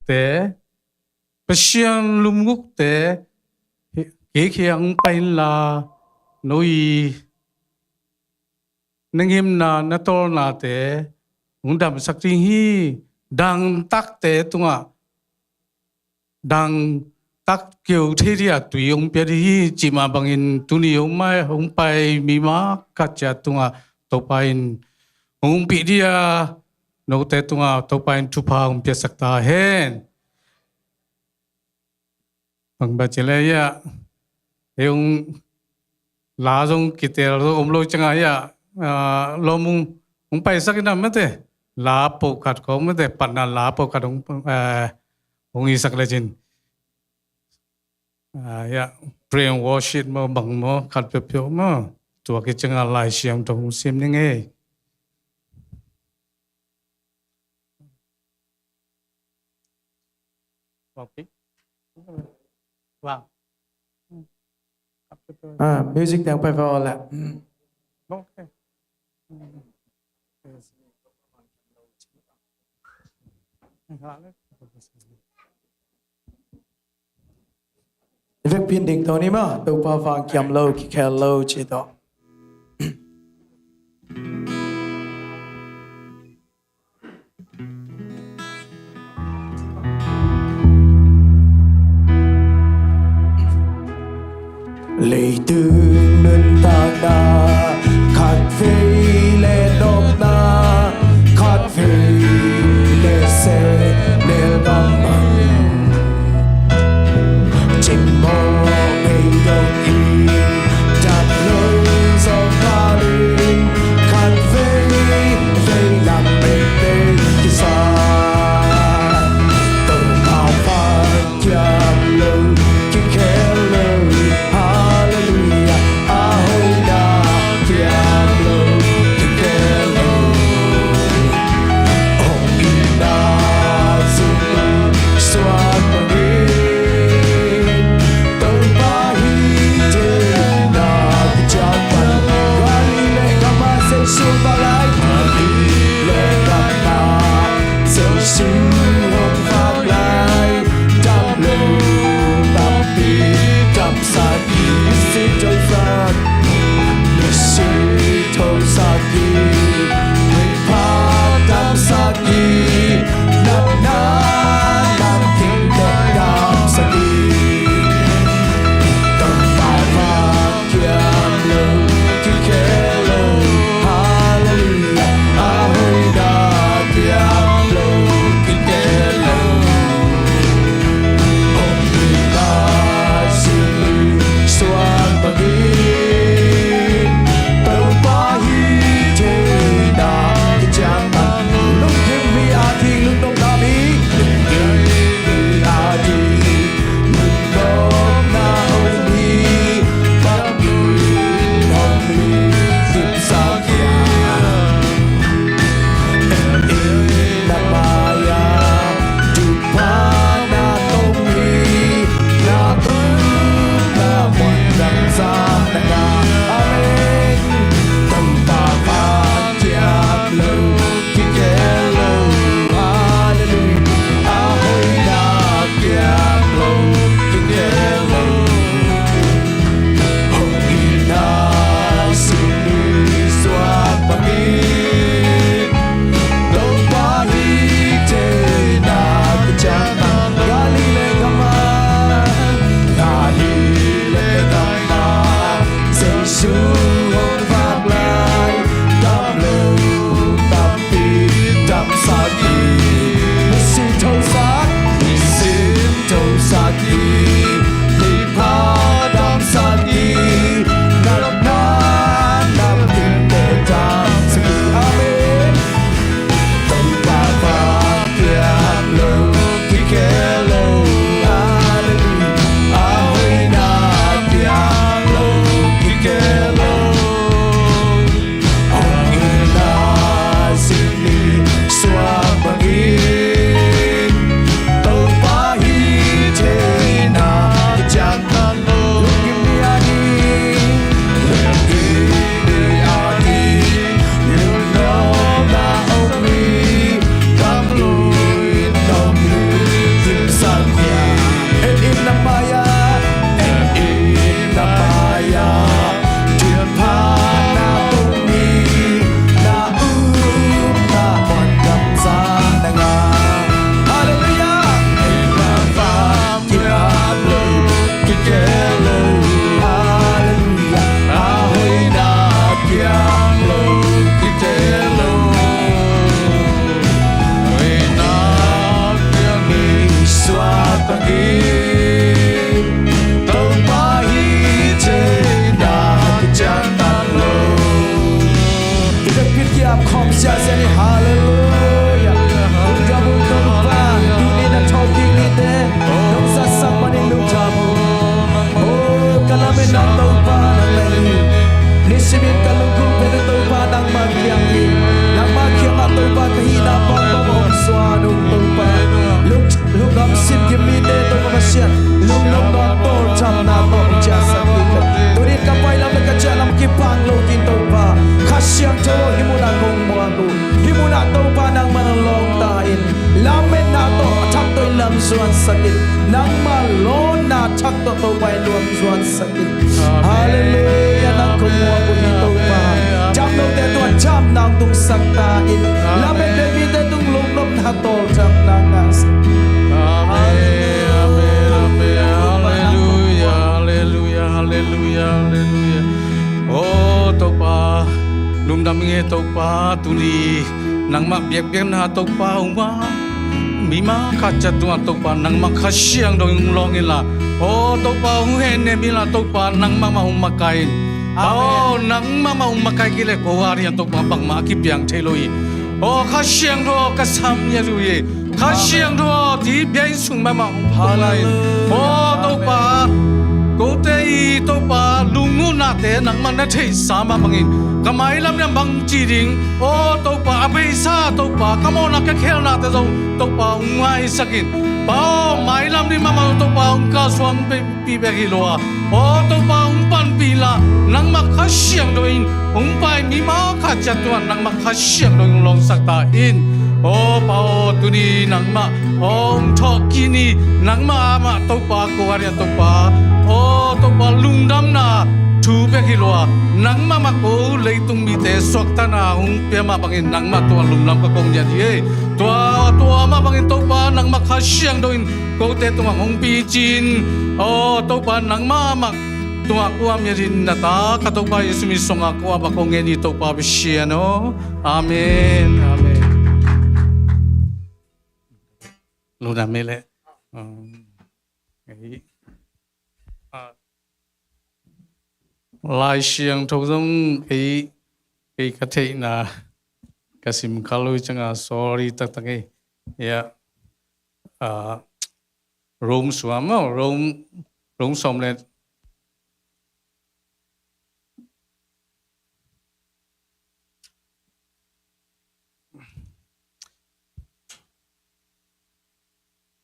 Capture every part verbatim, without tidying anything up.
te, Pasian lumgukte, kei kiang hong pai inla, no i na ngimna, na tawlnate hong damsak ding hi. Dangtakte tungah dangtak keu thei ding a tui hong pia ding hi, cih mah bangin tuni hong mai, hong pai mi mah khat ciat tungah Topa in hong ompih ding a, note tungah Topa in thupha hong piasak ta hen. Bang ba ci le ia, ei hong la zong kitel zong om lo ciangah ia, ah, lawm hong, hong paisak in a mate, la po khat ko mate, patna la po khat hong, eh, hong isak lecin. Ah, ia, prayer and worship maw, bang maw, khat peuhpeuh maw, tua khit ciangah Lai Siangtho hong sim ning ei. Vang. Ah, music teng pai vang le. Okay. Vekpi in ding to ni maw, Topa vang kiam lo, kikhel lo ci tawh. Leitung nuntakna khatvei le nopna, khatvei le sehnel ngam mang. Cimawh ngei dong hi, dam lo zong kha ding, khatvei vei lam meimei kisa. Topa vang kiam lo, kikhel lo, halleluiah, a hoihna kiam lo, kikhel lo. Hong itna zong suak bangin Topa hi theihna kician pan. Gari le gama Jesu vak lai, gari le gama Jesu hong vak lai. Dam lo tampi damsak hi, misi thosak, misi thosak hi, pha damsak hi, natna lam kim damsak hi. Topa vang kiam lo, kikhel lo, halleluiah. Khawm siasia ni. Halleluia. Lungdam ung Topa. Tuni na thawhkik nite nong zatsak manin lungdam ung. Oh, ka lametna Topa nang na hi. Nisimin ka lungkung pen Topa nangmah kiang hi. Nangmah kiangah Topa ka hihna bangbang hong suan ung Topa. Lung Lungdam sin kim mite Topa Pasian, lungnopna tawlthamna tawh hong ciahsak ding. Tunin ka pailam le ka ciahlam kipang lo ding Topa. Kha Siangtho aw, hih munah kong muak uh. Hih munah Topa nangmah nong lawng ta in. Lametna tawh a thak tawh in lam zuansak in. Nangmah lawnna thak tawh Topa in lam zuansak in. Halleluia, nang kong muak uh hi Topa. Damlote tua damna hong tungsak ta in. Lamet le mite tung lungnopna tawlthamna ngahsak. Amen, amen, amen. Halleluia, halleluia, halleluia, halleluia. Oh Topa, lungdam ing e Topa, tuni nangmah biakpiakna Topa hong ma, mi ma khat ciat tungah Topa nangmah Kha Siangtho in hong lawng inla. Oh Topa, hong hehnem inla Topa, nangmah mah hong makaih in. Amen. Oh, nangmah mah hong makaih kei leh ko a dingin Topa bangmah a kipiang thei lo hi. Oh, Kha Siangtho aw, ka sam ngiat uh hi. Kha Siangtho aw, ci bia inn sung mahmah hong pha lai in. Oh Topa, kote i Topa lungnopnate nangmah na theihsa mah bangin ka mailam in bang ci ding. Oh Topa, a beisa Topa, ka mawhna ka khelnate zong Topa hong maisak in. Pa aw, mailam ding mahmah Topa hong kalsuan pih bek hi lo a, aw Topa hong panpih inla, nangmah Kha Siangtho in hong pai, mi ma khat ciat tungah nangmah Kha Siangtho in hong lawngsak ta in. Aw Pa aw, tuni nangmah aw hong thawhkik ni, nangmah amah Topa ko a dingin Topa, aw Topa lungdamna thu bek hi lo a, nangmah mah ko leitung mite suakta na hong pia mah bangin nangmah tua lungdam ka kong ngiat hi. Tua, tua mah bangin Topa nangmah Kha Siangtho in kote tungah hong picin. Aw Topa, nangmah mah tungah kua miatin na ta ka Topa Jesu min sungah kua bak hong ngen hi Topa Pasian aw. Amen. Amen. Luna mele. Um, ei. Ah. Lai Siangtho zong ei, ei ka theihna ka sim kha lo cianga sorry taktak ei. Ya. Ah, Rome sua maw, Rome, Rome sawm le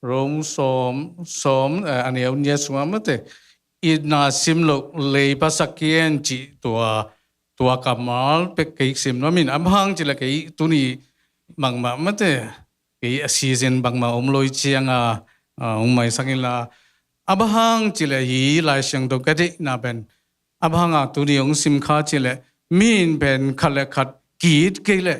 Rome sawm, sawm, eh, a neu nih sungah mate, itna sim lo leiba sak kei in cih tua, tua kammal pek kei sim nuam in, a bang hang cih leh kei tuni bangmah mate, kei a season bangmah om lo hi cianga, ah, hong maisak inla, a bang hang cih leh hih Lai Siangtho ka theihna pen, a bang hanga tuni hong sim kha cih leh, mihing pen khat le khat ki-it kei leh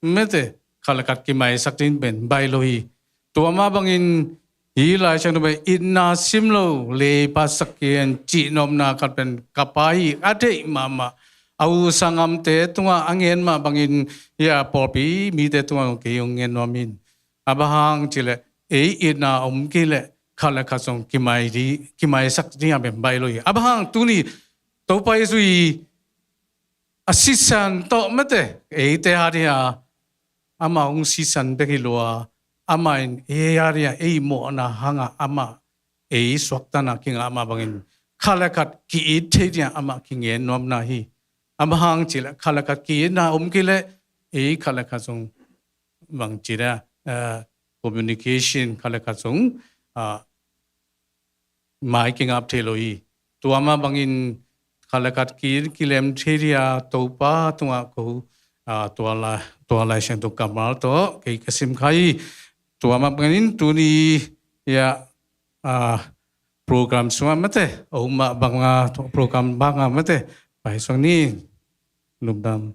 mate, khat le khat kimaisak ding pen baih lo hi. Tua mah bangin hih Lai Siangtho pen itna sim lo leiba sak kei in cih nopna khat pen ka pa hi a deih mahmah. A u sanggamte tungah a ngen mah bangin hih a pawlpi mite tungah kei hong ngen nuam in. A bang hang cih leh ei itna om kei leh khat le khat zong kimai di, kimaisak ding a pen baih lo hi. A bang hang tuni Topa Jesu i a sisan tawh mate, eite a ding a, amah hong sisan bek hi lo a, amah in ei a ding a, ei mawhna hanga amah ei suakta na kingah mah bangin khat le khat ki-it thei ding a amah kingen nuamna hi. A bang hang cih leh khat le khat ki-itna om kei leh ei khat le khat zong bang ci dia, eh, communication khat le khat zong, ah, mai kingap thei lo hi. Tua mah bangin khat le khat ki, kilem thei ding a Topa tungah ko, ah, tua la, tua Lai Siangtho kammal tawh kei ka sim kha hi. Tua mah bangin tuni, ya, ah, program sungah mate, a om mah banga, program banga mate, paisuak ni, lungdam.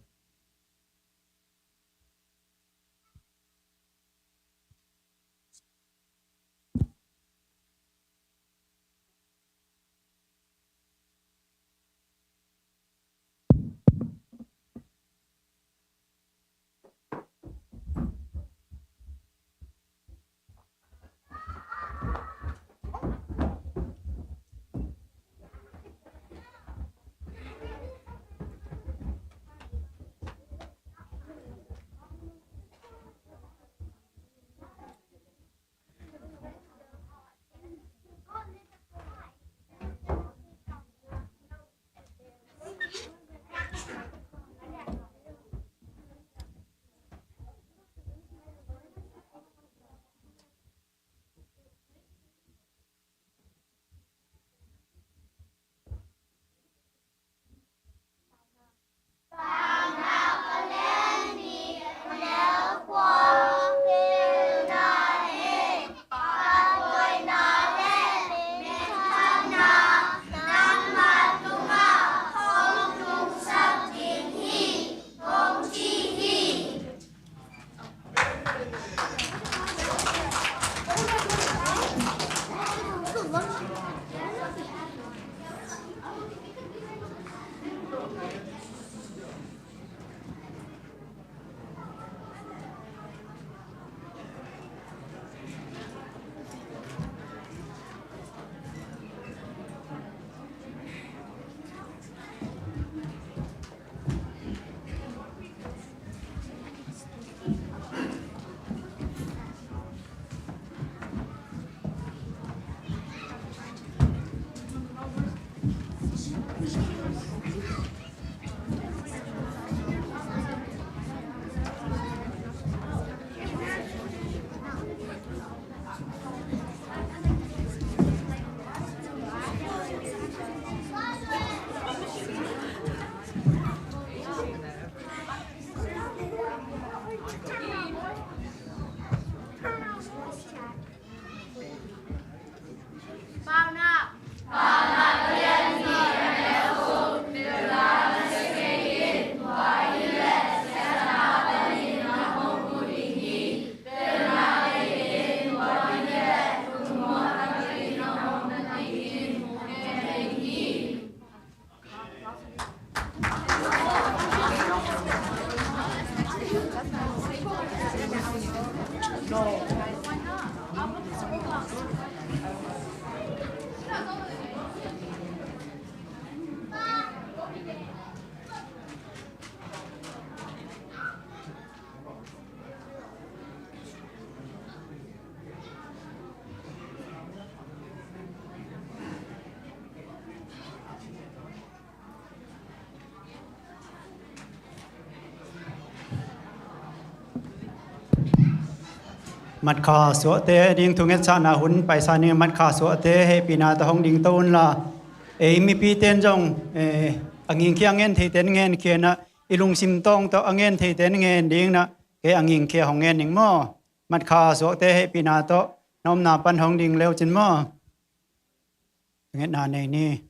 Matkha suahte ding thungetsahna hun paisa ning, matkha suahte hehpihna tawh hong ding to unla, ei mipite in zong, eh, a ngingkhia ngen theite in ngenkhia inah, i lungsim tawng tawh a ngen theite in ngen ding inah, kei a ngingkhia hong ngen ning maw. Matkha suahte hehpihna tawh na omna pan hong ding leucin maw. Ngetna nei ni.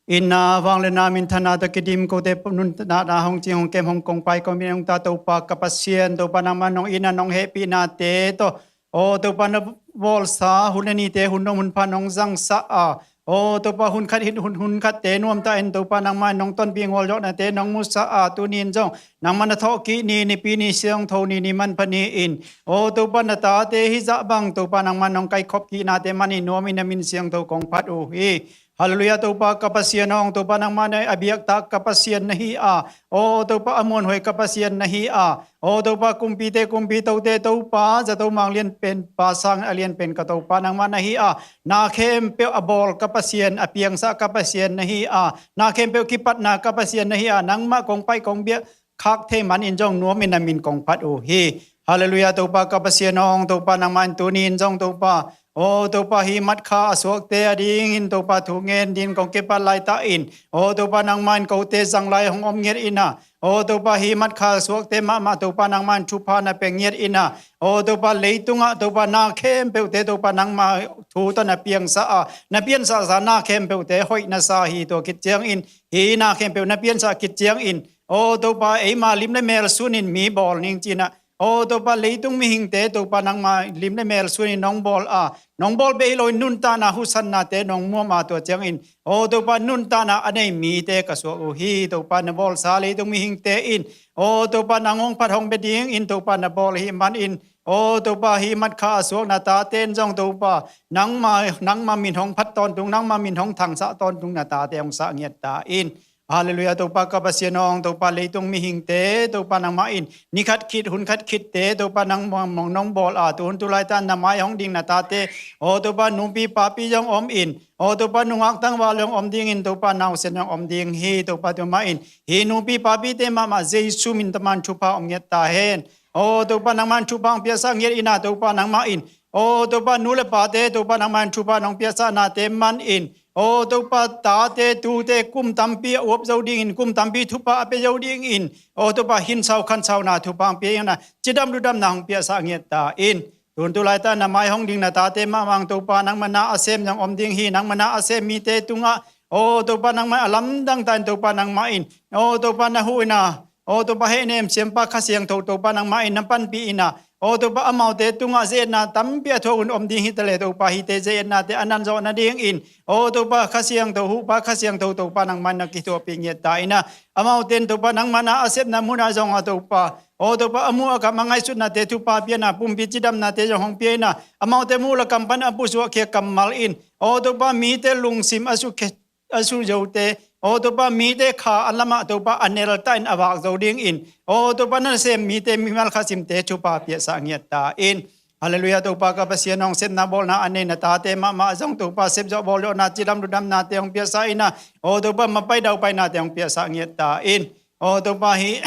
Itna, vangliatna, minthanna tawh kidim, kote nuntakna hong cing, hong kem, hong kongpai, kong min hong ta Topa ka Pasian, Topa nangmah nong itna, nong hehpihnate tawh, aw Topa na bawlsa hun le nite, hun dong hun pha nong zangsa a, aw Topa hun khat hit hun, hun khatte nuamta in Topa nangmah nong tonpih ngawlzawhnate nong musa a, tuni in zong nangmah na thawhkik ni, Nipi ni, Siangtho ni, ni manpha ni in, aw Topa na tate hizah bang Topa nangmah nong kaikhop kihnate man in nuam in na min siangtho kong phat uh hi. Halleluiah. Topa ka Pasian aw, Topa nangmah na a biaktak ka Pasian na hi a, aw Topa a muanhuai ka Pasian na hi a, aw Topa kumpite kumpi, tote Topa, zato mang lianpen pa sang a lianpen ka Topa nangmah na hi a, na khempeuh a bawl ka Pasian, a piangsa ka Pasian na hi a, na khempeuh kipatna ka Pasian na hi a, nangmah kong paih kong biak khak thei man in zong nuam in na min kong phat uh hi. Halleluiah. Topa ka Pasian aw, Topa nangmah in tuni in zong Topa, aw Topa hih matkha a suakte a ding in Topa thu ngen ding kong kipat laitah in, aw Topa nangmah in kote zang lai hong om ngiat inah, aw Topa hih matkha a suakte mahmah Topa nangmah in thupha na pia ngiat inah, aw Topa leitungah Topa na khempeuhte Topa nangmah thu tawh na piangsa a, na piansahsa na khempeuhte hoih na sa hi. Tua khit ciangin hih na khempeuh na piansah khit ciangin, aw Topa eima lim le mel sunin mi bawl ning cinah, aw Topa leitung mihingte Topa nangmah lim le mel sunin nong bawl a, nong bawl bek hi loin nuntakna huhsannate nong muam a, tua ciangin aw Topa nuntakna a nei mite ka suak uh hi. Topa na bawlsa leitung mihingte in, aw Topa nang hong phat hong bia ding in Topa na bawl hi man in, aw Topa hih matkha a suak na tate in zong Topa nangmah, nangmah min hong phat tawntung, nangmah min hong thangsah tawntung na tate hong sah ngiat ta in. Halleluiah. Topa ka Pasian aw, Topa leitung mihingte Topa nangmah in ni khat khit hun khat khitte Topa nangmah nong bawl a, tu hun tu laitah na mai hong ding na tate, aw Topa nupi papi zong om in, aw Topa nungak tangval zong om ding in, Topa nausen zong om ding hi. Topa tua mah in hih nupi papite mahmah Jesu min tawh man thupha om ngiat ta hen. Aw Topa nangmah in thupha hong piaksah ngiat inah, Topa nangmah in, aw Topa nu le pate Topa nangmah in thupha nong piaksah nate man in, aw Topa tate tute kum tampi a uap zo dingin, kum tampi thupha a pia zo dingin, aw Topa hinsau khansauna thupha hong pia inah, cidam ludamna hong piaksah ngiat ta in. Tu hun tu laitah na mai hong ding na tate mahmah Topa nangmah na a sem zong om ding hi. Nangmah na a sem mite tungah, aw Topa nangmah a lamdang ta in Topa nangmah in, aw Topa na huh inah, aw Topa hehnem siampa Kha Siangtho Topa nangmah in na panpih inah, aw Topa amaute tungah ze-etna tampi a thuak hun om ding hi ta le Topa hihte ze-etnate a nanzawh nadingin, aw Topa Kha Siangtho huhpa Kha Siangtho Topa nangmah in na kithuahpih ngiat ta inah, amaute in Topa nangmah na a sepna munah zong a Topa, aw Topa a muh a kam a ngaihsutnate thupha piana pumpi cidamnate zong hong pia inah, amaute muh le kam pan a pusuahkhia kammal in, aw Topa mite lungsim a sukhe a suzote, aw Topa mite kha a lamah Topa a nelta in a vak zo dingin, aw Topa na sem mite mimal khasimte thupha piaksah ngiat ta in. Halleluiah. Topa ka Pasian aw, sepna bawlna a nei na tate mahmah zong Topa sepzawh bawlzawhna cidam ludamnate hong piaksah inah, aw Topa mapai daupainate hong piaksah ngiat ta in. Aw Topa hih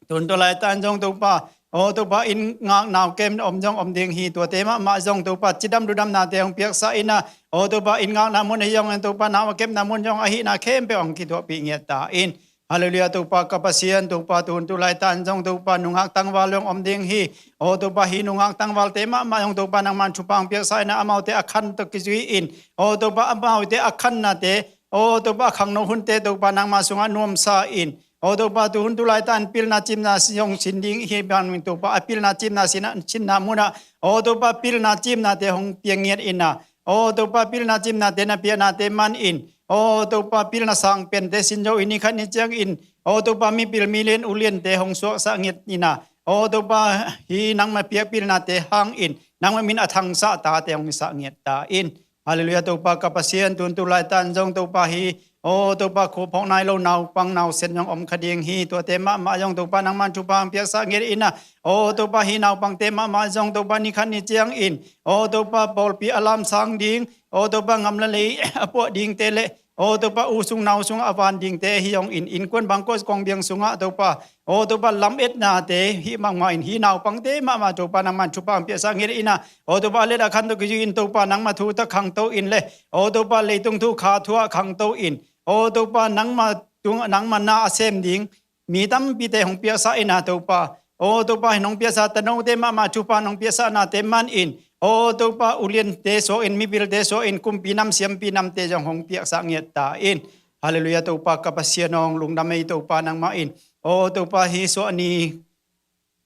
tu hun tu laitah in zong Topa, aw Topa inn ngak nau kem om zong om ding hi. Tuate mahmah zong Topa cidam ludamnate hong piaksah inah, aw Topa inn ngakna mun ahi zongin Topa nau a kepna mun zong ahihna khempeuh hong kithuahpih ngiat ta in. Halleluiah. Topa ka Pasian, Topa tu hun tu laitah in zong Topa nungak tangval zong om ding hi. Aw Topa hih nungak tangvalte mahmah zong Topa nangmah in thupha hong piaksah inah, amaute a khan tawh kizui in, aw Topa amaute a khannate, aw Topa a khangno hunte Topa nangmah sungah nuamsa in, aw Topa tu hun tu laitah in pilna cimna zong sin ding hi bangin Topa a pilna cimna sinna, sinna munah, aw Topa pilna cimnate hong pia ngiat inah, aw Topa pilna cimnate na piahnate man in, aw Topa pilna sang pente sin zo in ni khat ni ciangin, aw Topa mipil milian uliante hong suaksah ngiat inah, Aw Topa, hih nangma piakpilnate hangin nangma min a thangsah tate hong hisah ngiat ta in. Halleluiah, Topa ka Pasian, tun tu laitan zong Topa hih, aw Topa, khuaphawk nai lo naupang nausen zong om kha ding hi. Tuate mahmah zong Topa nangman thupha hong piaksak ngiat in ah, aw Topa, hih naupangte mahmah zong Topa ni khat ni ciangin, aw Topa, pawlpi a lamsang ding, aw Topa, gam le lei a puah dingte le, aw Topa, u sung nau sung a van dingte hi zongin, innkuan bangkua kongbiang sungah Topa, aw Topa, lametnate hih mahmah in, hih naupangte mahmah Topa nangman thupha hong piaksak ngiat in ah, aw Topa, a let a khan tawh kizuih in Topa nangma thu tawh khangto in le, aw Topa, leitung thu kha thu ah khangto in, aw Topa, nangma tung, nangma na a sem ding mi tampite hong piaksak in ah Topa, aw Topa, hih nong piaksak tanote mahmah thupha nong piaksak nate man in, aw Topa, uliante suak in, mipilte suak in, kumpi nam siampi namte zong hong piaksak ngiat ta in. Halleluiah, Topa ka Pasian aw, lungdam ei Topa nangmah in, aw Topa, hih suah ni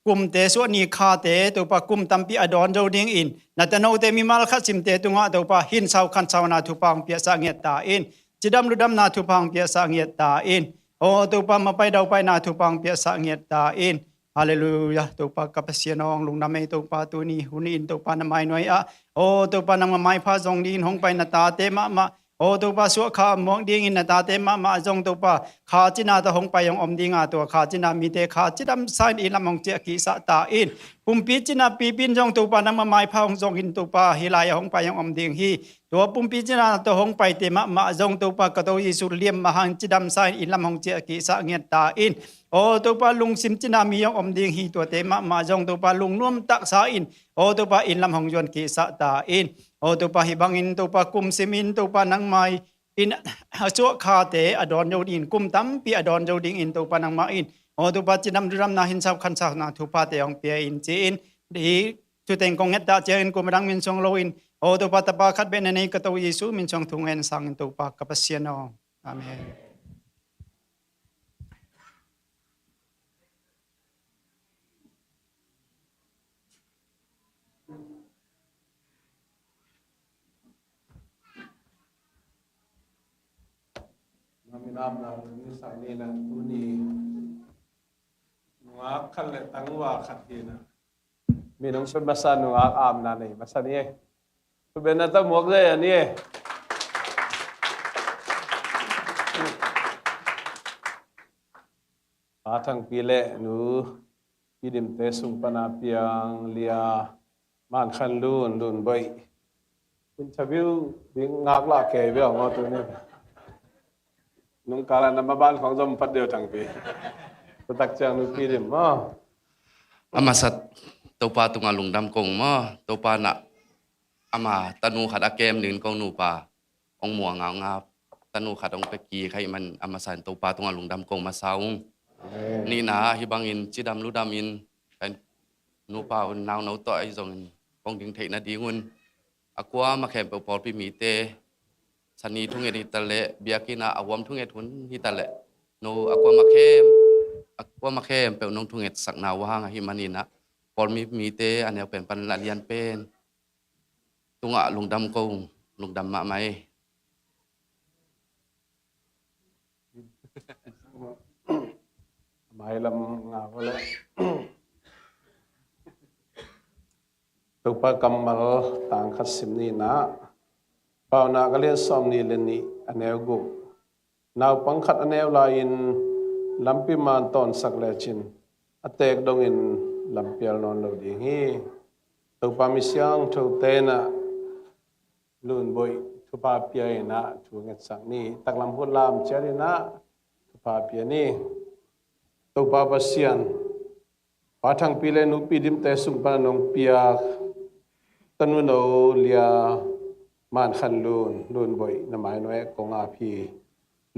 kumte, suah ni khate Topa, kum tampi a dawn zo dingin na tanote mimal khat simte tungah Topa hinsau khansauna thupha hong piaksak ngiat ta in. Cidam ludamna thupha hong piaksak ngiat ta in. Aw Topa, mapai daupaina thupha hong piaksak ngiat ta in. Halleluiah, Topa ka Pasian aw, lungdam ei Topa, tuni hun in Topa na mainuai ah, aw Topa, nangma maipha zong dingin hong pai na tate mahmah, aw Topa, suah kha muak dingin na tate mahmah zong Topa, kha cina tawh hong pai hong om dinga, tua kha cina mite kha cidamsa in inn lam hong ciah kihsak ta in. Pumpi cina pipin zong Topa nangma maipha hong zongin Topa hih lai-ah hong pai hong om ding hi. Tua pumpi cina tawh hong paite mahmah zong Topa ka Topa Jesu liamma hang cidamsa in inn lam hong ciah kihsak ngiat ta in. Aw Topa, lungsim cina mi hong om ding hi, tuate mahmah zong Topa lungnuam taksa in, aw Topa, inn lam hong zuan kihsak ta in. Aw Topa, hih bangin Topa kum simin Topa nangmai in a suah khate a dawn zo dingin, kum tampi a dawn zo dingin Topa nangmah in, aw Topa, cidam ludamna hinsau khansauna thuphate hong pia in ci-in, hih thuteng kong ngetdah ciangin kum a dang min suang loin, aw Topa, tapa khat bek na nei ka Topa Jesu min suang thu ngen sangin Topa ka Pasian aw. Amen. Naminam na ni sang ni na tuni nungak khat le tangva khat hi na. Mi nong sut masa nungak amna nei masa ni e. Sut ben na ta muak zai a ni e. Pa Thangpi le Nu Pi Dimte sung pana piang Lia Man Khan Lun, Lun Boih. Interview ding ngak lah kei bia ngau tu ni. Nung kala na maban khong zom pat deu Thangpi. Tutak ciang Nu Pi Dim maw. A masa Topa tungah lungdam kong maw. Topa na ama tanu khat a kem nin kong nupa ong muang ngaungau, tanu khat ong pia kik ahih man a masa in Topa tungah lungdam kong masa ung. Amen. Nihna ah hih bangin cidam ludam in, kan nupa un nauno tawh ahi zongin kong ding theih nadingun a kuamah khempeuh pawlpi mite, sani thunget hi ta leh, biakinn ah a huam thunget hun hi ta leh, no a kuamah khem, a kuamah khempeuh nong thungetsakna uh hang ahih manin ah pawlpi mite a neu pen pan a lian pen tungah lungdam kong, lungdam mahmah ei. Mailam nga vale. Topa kammal tang khat sim ni na. Paunak a lian sawm ni le nih a neu guk. Naupang khat a neu lai-in lampi man tawnsak lecin a teek dongin lampial nawn lo ding hi. Topa mi siangthote na Lun Boih thupha pia in ah thu ngetsak ni. Taklam hun lam ciat in ah thupha pia ni. Topa Pasian, Pa Thangpi le Nu Pi Dimte sung pan nong piak tanu no Lia Man Khan Lun, Lun Boih na mai nuai kong ap hi.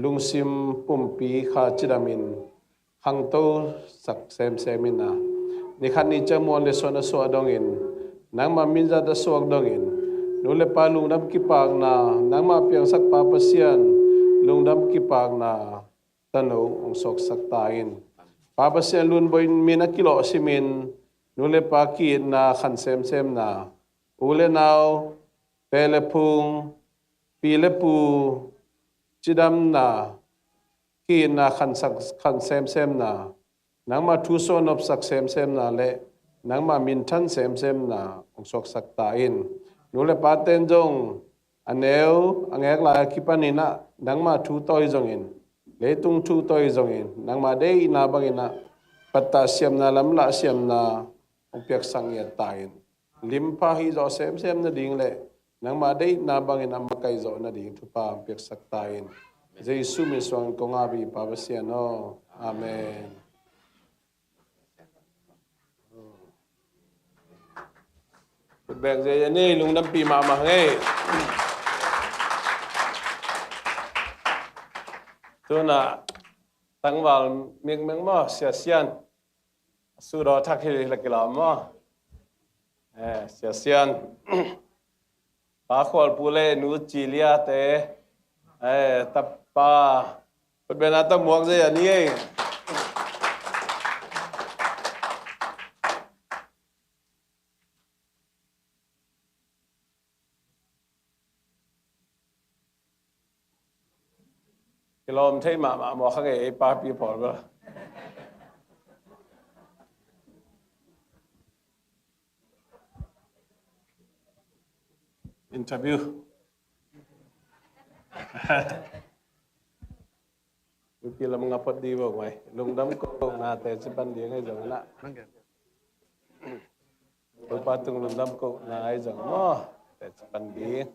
Lungsim pumpi kha cidamin khangto sak semsem in ah, ni khat ni ciang muan le suan a suah dongin, nangma min zat a suak dongin, nu le pa lungdam kipakna, nangma piangsak Pa Pasian lungdam kipakna tanu hong suaksak ta in. Pa Pasian, Lun Boih min a kilawh simin nu le pa ki-itna khan semsemna, u le nau, pe le phung, pi le pu cidamna, ki-itna khan sak, khan semsemna, nangmah thu suah nopsak semsemna le nangmah minthan semsemna hong suaksak ta in. Nu le paten zong a neu a ngek lai a kipanin ah nangmah thu tawi zongin, leitung thu tawi zongin, nangmah deihna bangin ah pattah siamna, lamlah siamna hong piaksak ngiat ta in. Limpha hih zawh semsem nading le nangmah deihna bangin a makaih zawh nading thupha hong piaksak ta in. Jesu min suangin kong ap hi, Pa Pasian aw. Amen. Khut beng ziahziah ni, lungdampih mahmah ngei. Tu-in ah tangval mikmeng maw, Sia Sian? Sudaw thak hi la kilawm maw? Eh, Sia Sian. Pa Khual Pu le Nu Ci Lia te. Eh, tapa. Khut beng a ta muak ziahziah ni ei. Kilawm thei mahmah mawk kha ngei ei, papi pawl bel. Interview. Mipi lam nga phot di bo mai. Lungdam kohnate ci pan ding ahi zong na. Topa tung lungdam kohna ahi zong maw, teci pan ding.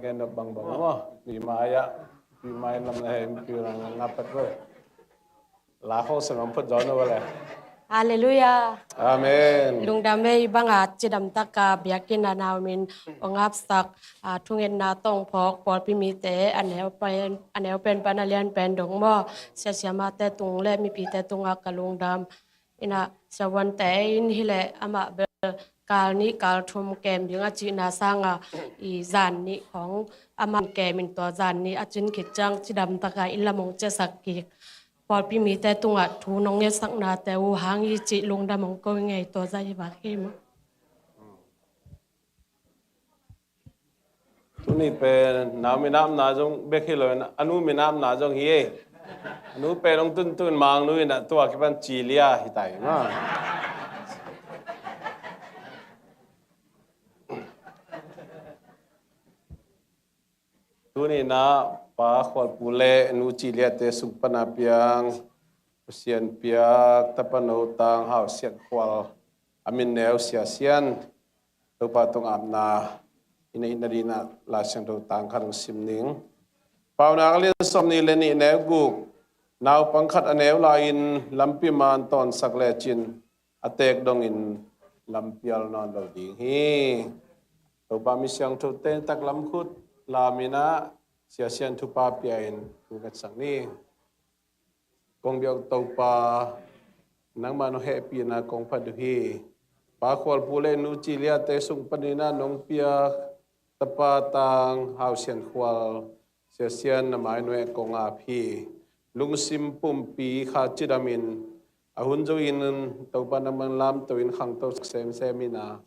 Gen nop bangbang maw, pi mai ah, pi mai lam le, pi lam nga phot bo. La khong sem am phot zaw na bo le. Halleluiah. Amen. Lungdam ei, bang a cidam tak a biakinn a nau min hong apsak, a, thungetna tawh hong phawk pawlpi mite, a neu pen, a neu pen pan a lian pen dong maw, sia siamate tung le mipite tungah ka lungdam. Ina, siavuante in hi leh amah bel kal nih kal thum kem ding a cihna sanga, i zan nih khong amah kem in, tua zan nih a cin khit ciang cidam taka inn lam hong ciahsak kik. Pawlpi mite tungah thu nong ngetsaknate uh hang hi cih lungdam hong ko ngei, tua zah hi vak hi maw. Tuni pen nau minamna zong bek hi lo in, a nu minamna zong hi ei. A nu pen hong tuntun mang nu in a tua kipan Ci Lia hi tai ma. Tuni na Pa Khual Pu le Nu Ci Lia te sung pana piang Pasian piak tapa no tang Hau Sian Khual, a min neu Sia Sian, Topa tung apna i neih nadingin Lai Siangtho tang khat hong sim ning. Paunak a lian sawm nih le nih, neu guk. Naupang khat a neu lai-in lampi man tawnsak lecin a teek dongin lampial nawn lo ding hi. Topa mi siangtho ten taklam khut lamin ah Sia Sian thupha pia-in thu ngetsak ni. Kong biak Topa, nangmah nong hehpihna kong phat uh hi. Pa Khual Pu le Nu Ci Lia te sung panin ah nong piak tapa tang Hau Sian Khual, Sia Sian, na mai nuai ah kong ap hi. Lungsim pumpi kha cidamin, a hun zongin Topa nangmah lamto in khangto semsem in ah,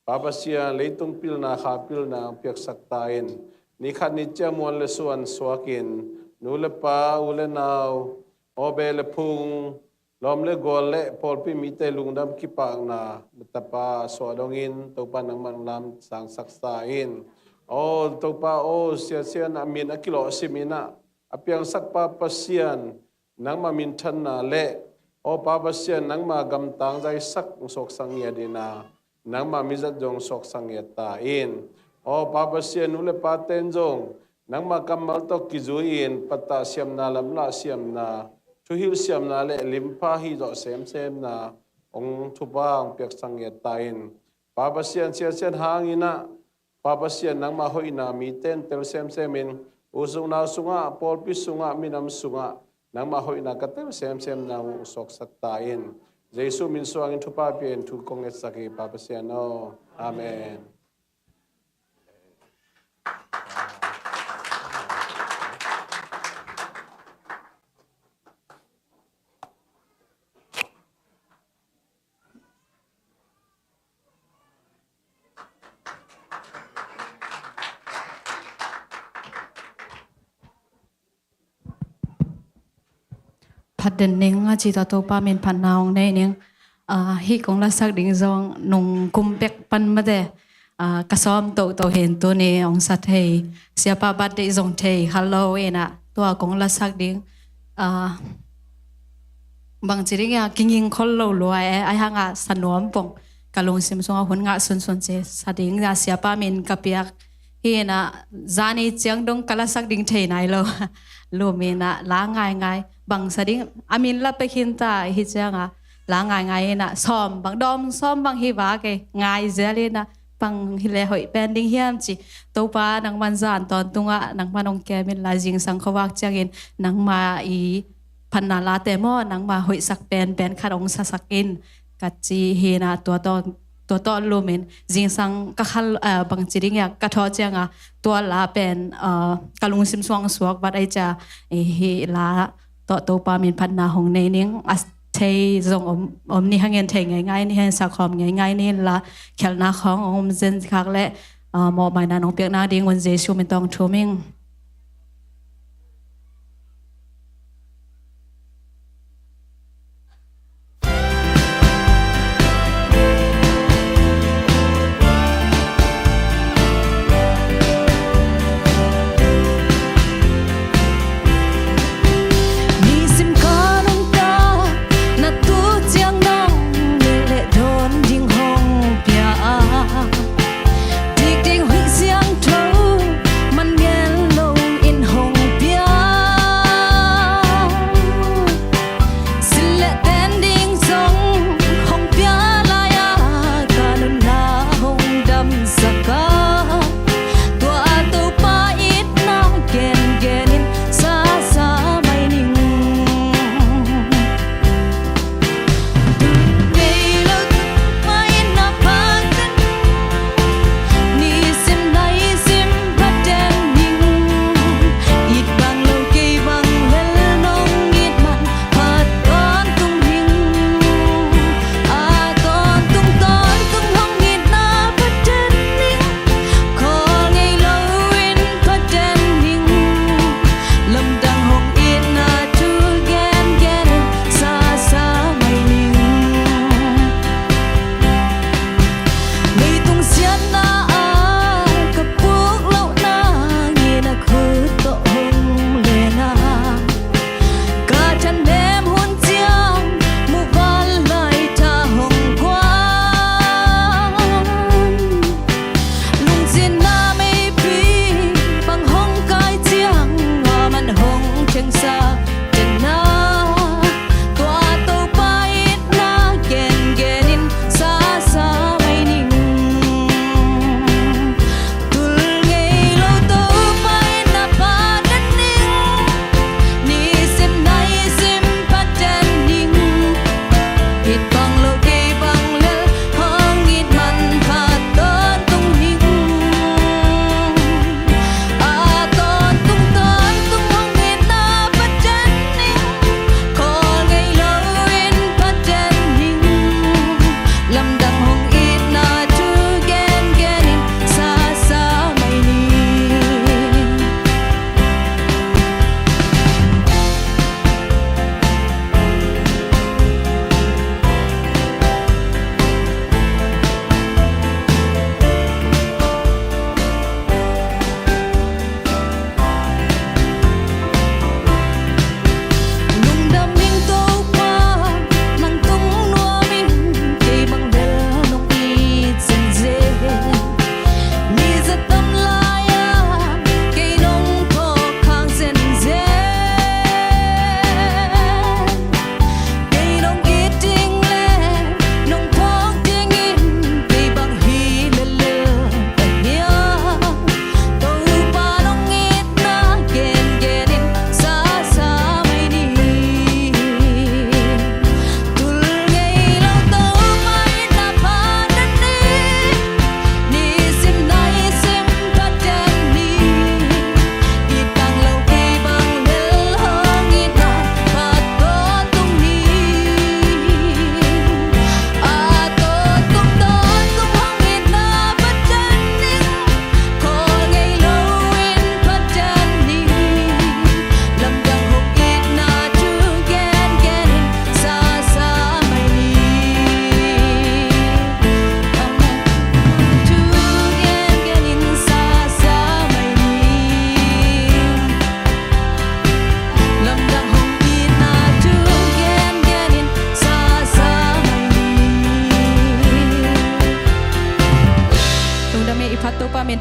Pa Pasian, leitung pilna, kha pilna hong piaksak ta in. Ni khat ni ciang muan le suan suakin, nu le pa, u le nau, aw be le phung, lawm le gual le pawlpi mite lungdam kipakna na tapa suah dongin Topa nangmah lam sangsak sa in. Aw Topa aw, Sia Sian a min a kilawhsim in ah, a piangsak Pa Pasian, nangmah minthanna le, aw Pa Pasian, nangmah gamtang zaisak hong suaksak ngiat in ah, nangmah mizat zong suaksak ngiat ta in. Aw Pa Pasian, nu le pa ten zong nangmah kammal tawh kizui-in pattah siamna, lamlah siamna, thuhilh siamna le limpha hih zawh semsemna hong thupha hong piaksak ngiat ta in. Pa Pasian, Sia Sian hangin ah, Pa Pasian, nangmah hoihna mite in tel semsemin, u sung nau sungah, pawlpi sungah, minam sungah nangmah hoihna ka tel semsemna hong suaksak ta in. Jesu min suangin thupha pia-in thu kong ngetsak hi, Pa Pasian aw. Amen. phat den ning a ci ta, Topa min phatna hong nei ning. Ah, hih kong lasak ding zong nung kum pek pan mate, ah, ka sawm toto hen tuni hong sa thei. Siapa birthday zong thei kha lo inah tua kong lasak ding, ah, bangci ding a kinging khol lo lua e, ai hanga sa nuam pong ka lungsim sungah hun ngah sunsun ci sa ding a siapa min ka piak. Hi inah zani ciang dong ka lasak ding thei nai lo. Lum inah la ngaingai bang sa ding a min la pek hin ta hi cianga la ngaingai inah sawm bang dawm sawm bang hi vak e ngai zel inah bang hi le hoih pen ding hiam ci. Topa nangman zan tawntungah nangman hong kem inla zingsang khuavak ciangin nangma i phatna late maw nangma hoihsak pen pen khat hong sasak in ka ci hi inah tua tawh tua tawh lumin zingsang ka khal, ah, bangci ding a ka thawh cianga tua la pen, ah, ka lungsim suang suak vat ai cia, eh, hih la tawh Topa min phatna hong nei ning a thei zong om, om ni hangin thei ngaingai ni hen sakhawm ngaingai ni la khelna khawng om zen khak le, ah, mawhmaina nong piakna ding un Jesu min tawng thum ing. Nisim ka nuntak na tu ciang nong nih le dawn ding hong pia a, dik ding huih siangtho man ngen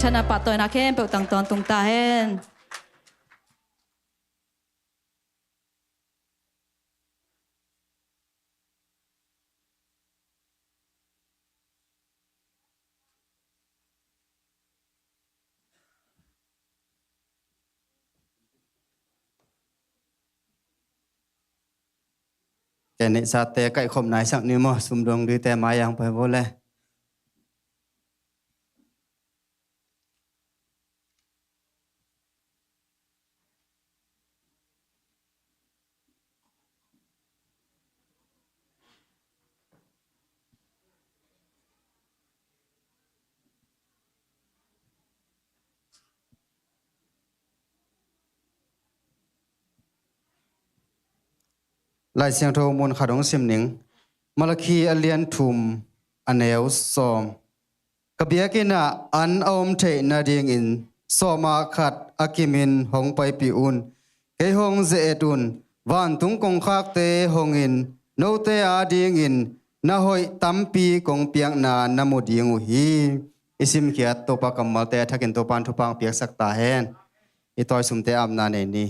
Thanna pahtawina khempeuh tang tawntung ta hen. Kei neihsate kaihkhopna i sak ni maw, sumdong dite mai-ang pai vo le. Lai Siangtho mun khat hong sim ning. Malakhi a lian thum, a neu sawm. Ka biakinn ah an a om theih nadingin sawma khat a kimin hong paipih un. Kei hong ze-et un. Vantung kongkhakte hongin note adingin na hoih tampi kong piakna na mu ding uh hi. I simkhiat Topa kammalte a thakin Topa in thupha hong piaksak ta hen. I tawisumte apna nei ni.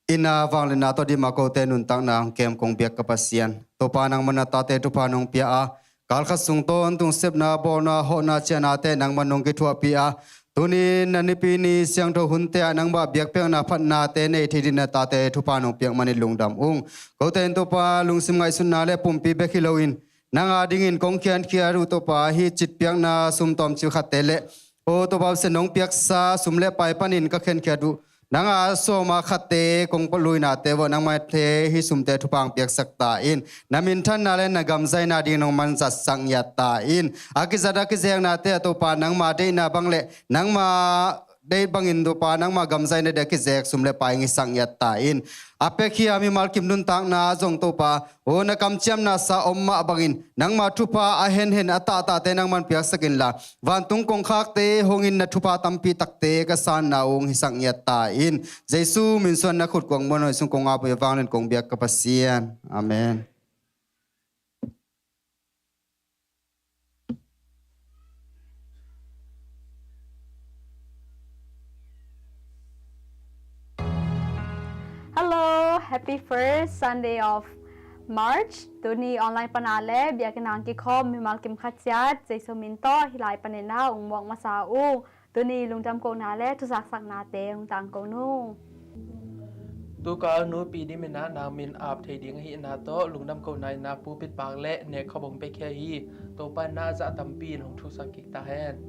Inn a vangliatna tawh dim a kote nuntakna hong kem kong biak ka Pasian. Topa nangman na tate thupha nong pia a, kalkhat sung tawntung sepna, bawlna, hawhna, ciahnate nangman nong kithuahpih a, tuni na nipi ni siangtho hunte ah nangmah biakpiakna phatnate nei thei dingin na tate thupha nong piak manin lungdam ung. Kote in Topa lungsim ngaihsutna le pumpi bek hi loin nang adingin kong khiankhiat uh Topa, hih citpiakna sum tawmcik khatte le, aw Topa Pasian, nong piaksa sum le pai panin ka khiankhiat uh, nang a sawma khatte kong paluinate vawh nangmah te hih sumte thupha hong piaksak ta in. Na minthanna le na gamzaina ding nangman zatsak ngiat ta in. A kizat a kizeknate ah Topa nangma deihna bang le nangma deih bangin Topa nangma gamzaina ding a kizek sum le pai hong hisak ngiat ta in. A pekhia mimal kim nuntakna zong Topa, aw na kamciamna sa om mah bangin nangma thupha a henhen a tahtahte nangman piaksak inla, vantung kongkhakte hongin na thupha tampi takte ka sanna uh hong hisak ngiat ta in. Jesu min suang na khut kuang muan hoih sung kong ap uh, vanglian kong biak ka Pasian. Amen. Hello, happy first Sunday of March. Tuni online pana le biakinn ah kikhawm mimal kim khat ciat Jesu min tawh hih lai panin ah hong muak masa ung. Tuni lungdam kohna le thuzaksaknate hong tangko nung. Tukal nu Pi Dim in ah nang min ap thei ding ahihna tawh lungdam kohna in ah pulpit pak le nekkhop hong piakhia hi. Topa in ah zah tampi in hong thusak kik ta hen.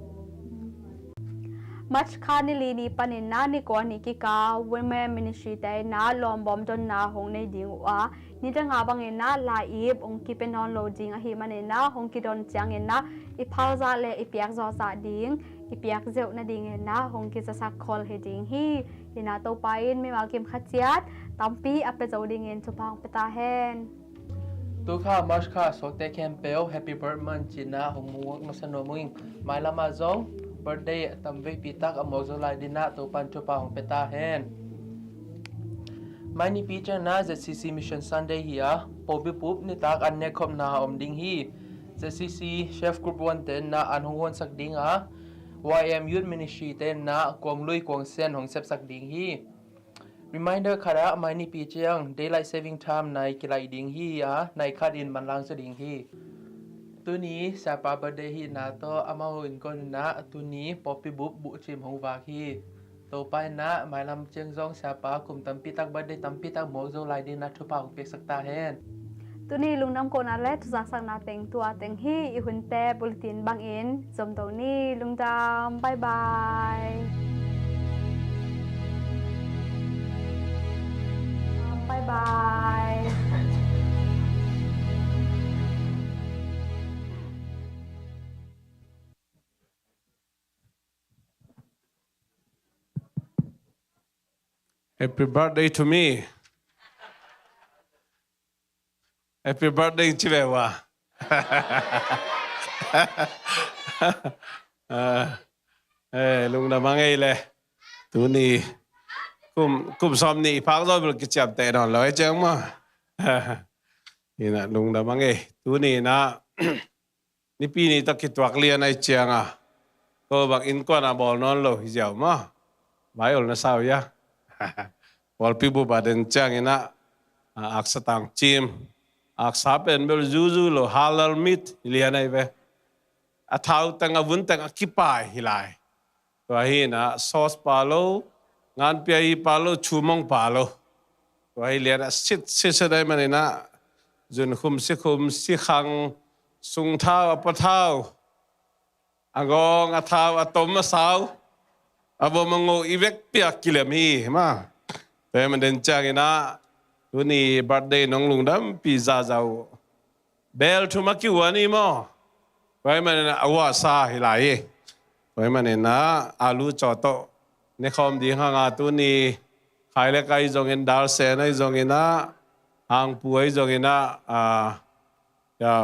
March kha ni li ni panin ah ni kua ni kika Women Ministry te in ah lawmbawm donna hong nei ding uh a, nidang a bangin ah lai-ip hong kipia nawn lo ding ahih manin ah hong kidon ciangin ah i phalzah le i piakzawhzah ding, i piak zeuh nadingin ah hong kizasak khol hi ding hi. Hi in ah Topa in mimal kim khat ciat tampi a pia zo dingin thupha hong pia ta hen. Tukha March kha suakte khempeuh happy birth month ci-in ah hong muak masa nuam ing. Mailam ah zong birthday tam veipi tak a muak zo lai dingin ah Topa in thupha hong pia ta hen. Mai nipi ciangin ah Z C C Mission Sunday hi a, pawlpi bup nitak an nekkhopna om ding hi. Z C C Chef Group One te in ah an hong huansak ding a, Y M Youth Ministry te in ah kuanglui kuangsian hong sepsak ding hi. Reminder khat ah mai nipi ciang Daylight Saving Time nai kilaih ding hi a, nai khat in manlang zaw ding hi. Tuni siapa birthday hihna tawh amau innkuan in ah tuni pawlpi bup buhcim hong vak hi. Topa in ah mailam ciang zong siapa kum tampi tak birthday tampi tak muak zo lai dingin ah thupha hong piaksak ta hen. Tuni lungdam kohna le thuzaksakna teng tua teng hi. I hunte bulletin bangin zom to ni. Lungdam. Bye bye. Bye bye. Happy birthday to me. Happy birthday ci ve ua. Eh, lungdam a ngei le. Tuni kum, kum sawm nih i phak zaw bel kiciamteh nawn lo e ciang maw. Hi in ah lungdam a ngei. Tuni in ah Nipi ni tawh kituak lian ahih ciangin Ko bang innkuan a bawl nawn lo hi ziau maw. Vai ol na sau ia. Pawlpi bup a den ciangin ah, a, aksa tang cim. Aksa pen bel zuzu lo, halal meat hi lian ahi ve. A thau teng a vun teng a kipai hi lai. Tua hi in ah sauce pha lo, ngan pia hi pha lo, chumong pha lo. Tua hi lian ah sit sit sit ahi manin ah zunkhum, sikhum, sikhang, sungthau, a pathau, a gawng, a thau, a tom, a sau, a vom, a ngo i vekpi a kilem hi maw. Tua hi man den ciangin ah tuni birthday nong lungdampi zaza uh. Bel thum a kiua ni maw. Tua hi manin ah a uasa hi lai hi. Tua hi manin ah alu caw tawh ne khawm ding hang a, tuni khailek ahi zongin, dalsen ahi zongin ah, hangpu ahi zongin ah, a, ia,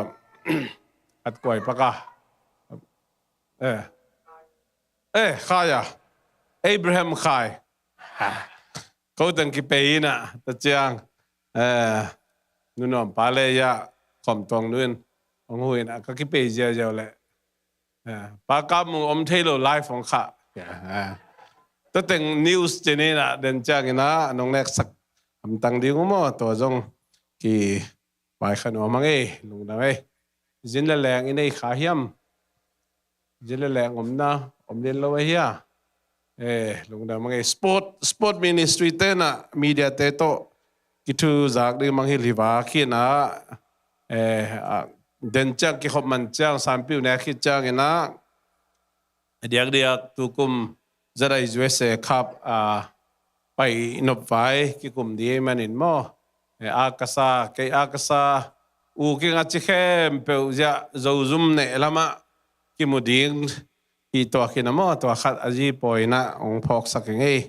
at kuai paka. Eh. Eh, khai a. Abraham khai. Ko teng kipei in ah, ta ciang, eh, nunuam pa le ia khawm tuang nu in hong hu in ah, ka kipei ziauziau le. Eh, pa kap mu om thei lo live hong kha. Eh. Tua teng news cin in ah den ciangin ah nong neksak hamtang ding uh maw, tua zong ki vaikha nuam hang ei, lungdam ei. Zin le leng i nei kha hiam? Zin le leng omna om lian lo ahi a. Eh, lungdam hang ei. Sport, sport ministry te in ah media te tawh kithuzak ding mangngilh hi vak hi in ah, eh, a, den ciang kikhop man ciang sanpiu nek hi ciangin ah, a diakdiak tukum ZIUSA Cup, a, pai nop vai kikum ding ahi manin maw. Eh, a ka sa, kei a ka sa, u king a ci khempeuh ziah Zozum neh lamah kimu ding hi tuak hi in ah maw, tua khat a zi pawi in ah hong phawksak hi ing ei.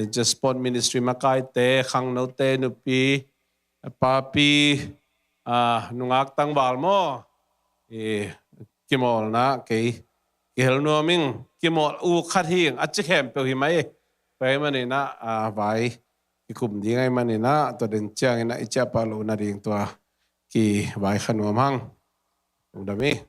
Just sport ministry makaite, khangnote, nupi, papi, a, nungak tangval maw, i, kimawlna kei kihel nuam ing, kimawl u khat hi ing a ci khempeuh hi mai. Pai manin ah, a, vai kikum ding ahi manin ah, tua den ciangin ah i ciahpah lohna ding tua kivaikha nuam hang. Lungdam ei.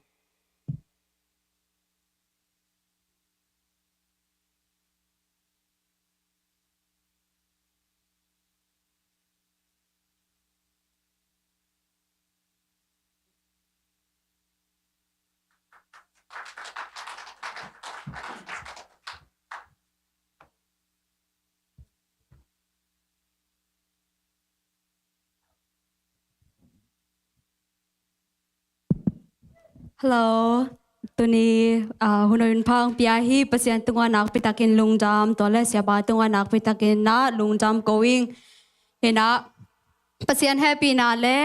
Hello. Tuni, ah, hun hoih hun pha hong pia hi Pasian tungah nakpi takin lungdam, tua le siapa tungah nakpi takin na lungdam ko ing. Hi in ah Pasian hehpihna le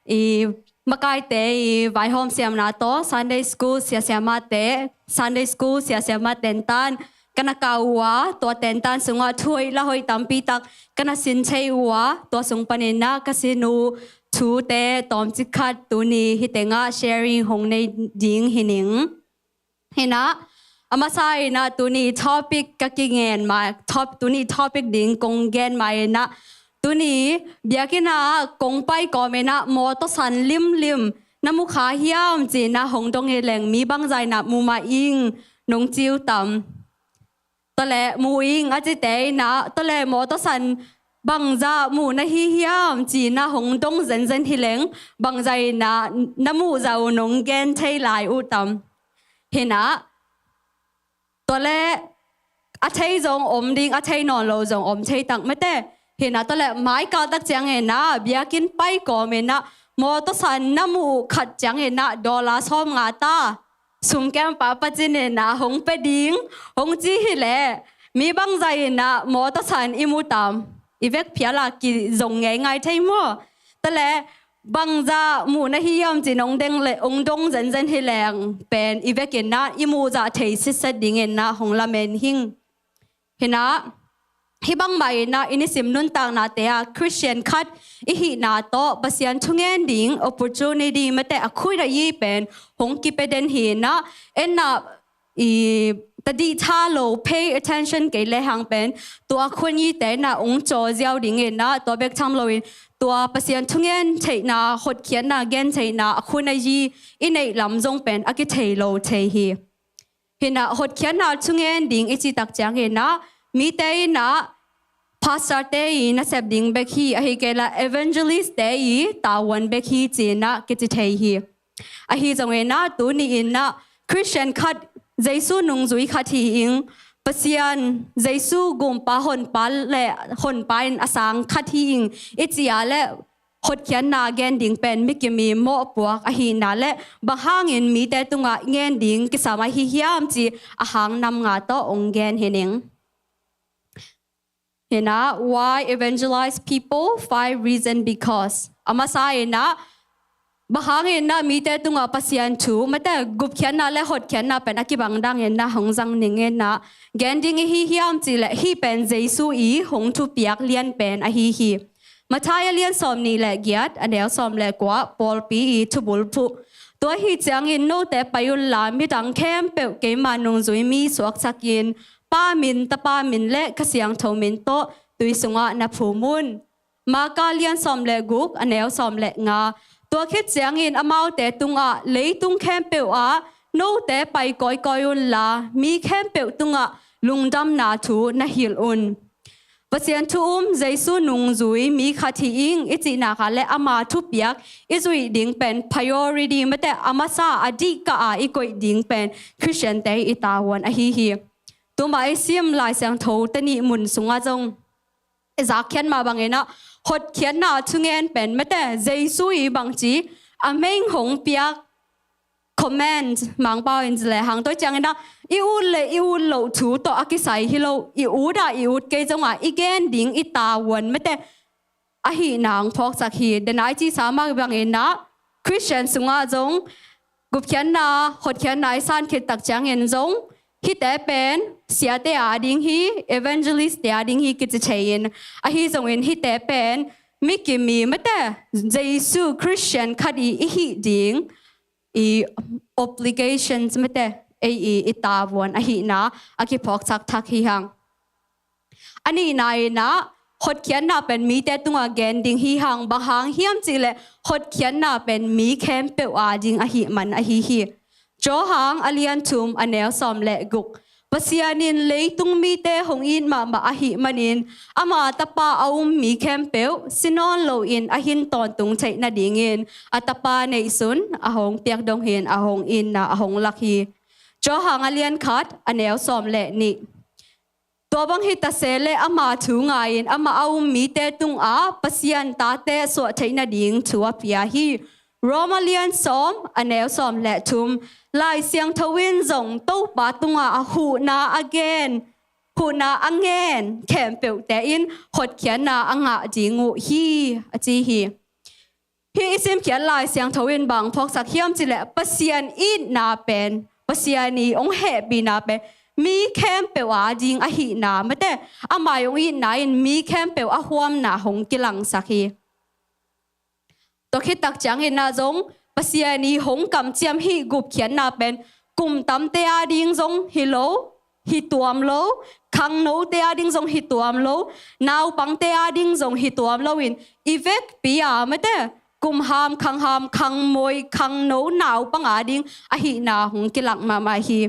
i makaite i vaihawm siamna tawh Sunday school sia siamate, Sunday school sia siamate tentan ka na kah uh a, tua tentan sungah thu hoih la hoih tampi tak ka na sin thei uh a, tua sung panin ah ka sin uh thute tawmcik khat tuni hih tengah sharing hong nei ding hi ning. Hi in ah, a masa in ah tuni topic ka kingen mai, top, tuni topic ding kong gen mai in ah, tuni biakinn ah kong pai kawm in ah mawtaw san limlim na mu kha hiam ci in ah hong dong hi leng mi bangzah in ah mu mah ing nong ci uh tam. Tua le mu ing a cite in ah, tua le mawtaw san bangzah mu na hi hiam ci in ah hong dong zenzen hi leng bangzah in ah na muh zah uh nong gen thei lai uh tam. Hi in ah, tua le a thei zong om ding, a thei nawn lo zong om thei tak mate. Hi in ah, tua le mai kal tak ciangin ah biakinn pai kawm in ah mawtaw san na muh khat ciangin ah dollar sawmnga ta sum kem pa pacin in ah hong pia ding hong ci hi leh mi bangzah in ah mawtaw san i mu tam, i vek phial a kizong ngeingai thei maw? Tua le bangzah mu na hi hiam ci nong deng le hong dong zenzen hi leng pen i vek in ah i muh zah thei sitset ding in ah hong lamen hing. Hi in ah, hih bangmah in ah i nisim nuntaknate ah Christian khat i hihna tawh Pasian thungen ding opportunity mate a khut a yi pen hong kipia den hi in ah, en ah i tadih tha lo, pay attention kei le hang pen tua khun yite in ah hong caw ziau ding in ah, tua bek tham loin tua Pasian thungen theihna, hotkhiatna, gen theihna a khun a yi i neih lam zong pen a kithei lo thei hi. Hinah hotkhiatna thungen ding i cih tak cianginah mite inah pastor te i nasep ding bek hi, ahi kei leh evangelist te i tavuan bek hi cinah kici thei hi. Ahi zonginah tuni innah Christian khat, Jesu nungzui khat hi ing, Pasian Jesu gumpa honpa le honpa in a sang khat hi ing i ci a leh hotkhiatna gen ding pen mi kimi mawhpuak ahihna le bang hangin mite tungah ngen ding kisam ahi hiam ci a hang nam nga tawh ong gen hi ning. Hinah, why evangelize people? Five reason because. A masa inah bang hangin na mite tungah Pasian thu, mate gupkhiatna le hotkhiatna pen a kibang dangin na hong zang ning inah gen ding i hi hiam ci leh hih pen Jesu i hong thupiak lian pen ahi hi. Matthai a lian sawm nih le giat, a neu sawm le kua, pawlpi i thubulphuh. Tua hi ciangin note pai unla midang khempeuh keima nungzui mi suaksakin Pa min, Tapa min le Kha Siangtho min tawh tui sungah na phum un. Marka lian sawm le guk, a neu sawm le nga. Tua khit ciangin amaute tungah leitung khempeuh ah note pai kawikawi unla mi khempeuh tungah lungdamna thu na hilh un. Pasian thu um Jesu nungzui mi khat hi ing i cihna kha le ama thupiak i zuih ding pen priority, mate a masa a dihkah a i koih ding pen Christian te i tavuan ahi hi. Tuma i sim Lai Siangtho te nih mun sungah zong i zakkhiat mah banginah hotkhiatna thungen pen mate Jesu i bangci a meng hong piak command, Mangpau in ci le hang toi cianginah i ut le i ut loh thu tawh a kisai hi lo, i ut ah i ut kei zongah i gen ding i tavuan mate ahihna hong phawksak hi. Denai cisa mah banginah Christian sungah zong gupkhiatna hotkhiatna i san khit tak ciangin zong hihte pen siate a ding hi, evangelist te a ding hi kici thei in, ahi zongin hihte pen mi kimi mate Jesu Christian khat i i hih ding i obligations mate ei i i tavuan ahihna a kiphawksak thak hi hang. A nihna inah hotkhiatna pen mite tungah gen ding hi hang, bang hang hiam ci leh hotkhiatna pen mi khempeuh a ding ahih man ahi hi. Johan a lian thum, a neu sawm le guk. Pasian in leitung mite hong it mahmah ahih manin ama Tapa a um mi khempeuh si nawn loin a hin tawntung theih nadingin a Tapa neihsun a hong piak dong hin a hong itna a hong lak hi. Johan a lian khat, a neu sawm le nih. Tua bang hi ta se leh ama thu ngai-in ama a um mite tungah Pasian tate suah theih nading thu a pia hi. Roma lian sawm, a neu sawm le thum. Lai Siangtho in zong Topa tungah a huhna a gen, huhna a ngen khempeuhte in hotkhiatna a ngah ding uh hi, a ci hi. Hih i simkhiat Lai Siangtho in bang phawksak hiam ci leh Pasian itna pen, Pasian i hong hehpihna pen mi khempeuh a ding ahihna, mate amah i hong itna in mi khempeuh a huamna hong kilangsak hi. Tua khit tak ciangin na zong Pasian i hong kamciam hih gupkhiatna pen kum tamte a ding zong hi lo, hi tuam lo, khangnote a ding zong hi tuam lo, naupangte a ding zong hi tuam loin i vekpi a mate kum ham, khang ham, khangmoi, khangno, naupang a ding ahihna hong kilak mahmah hi.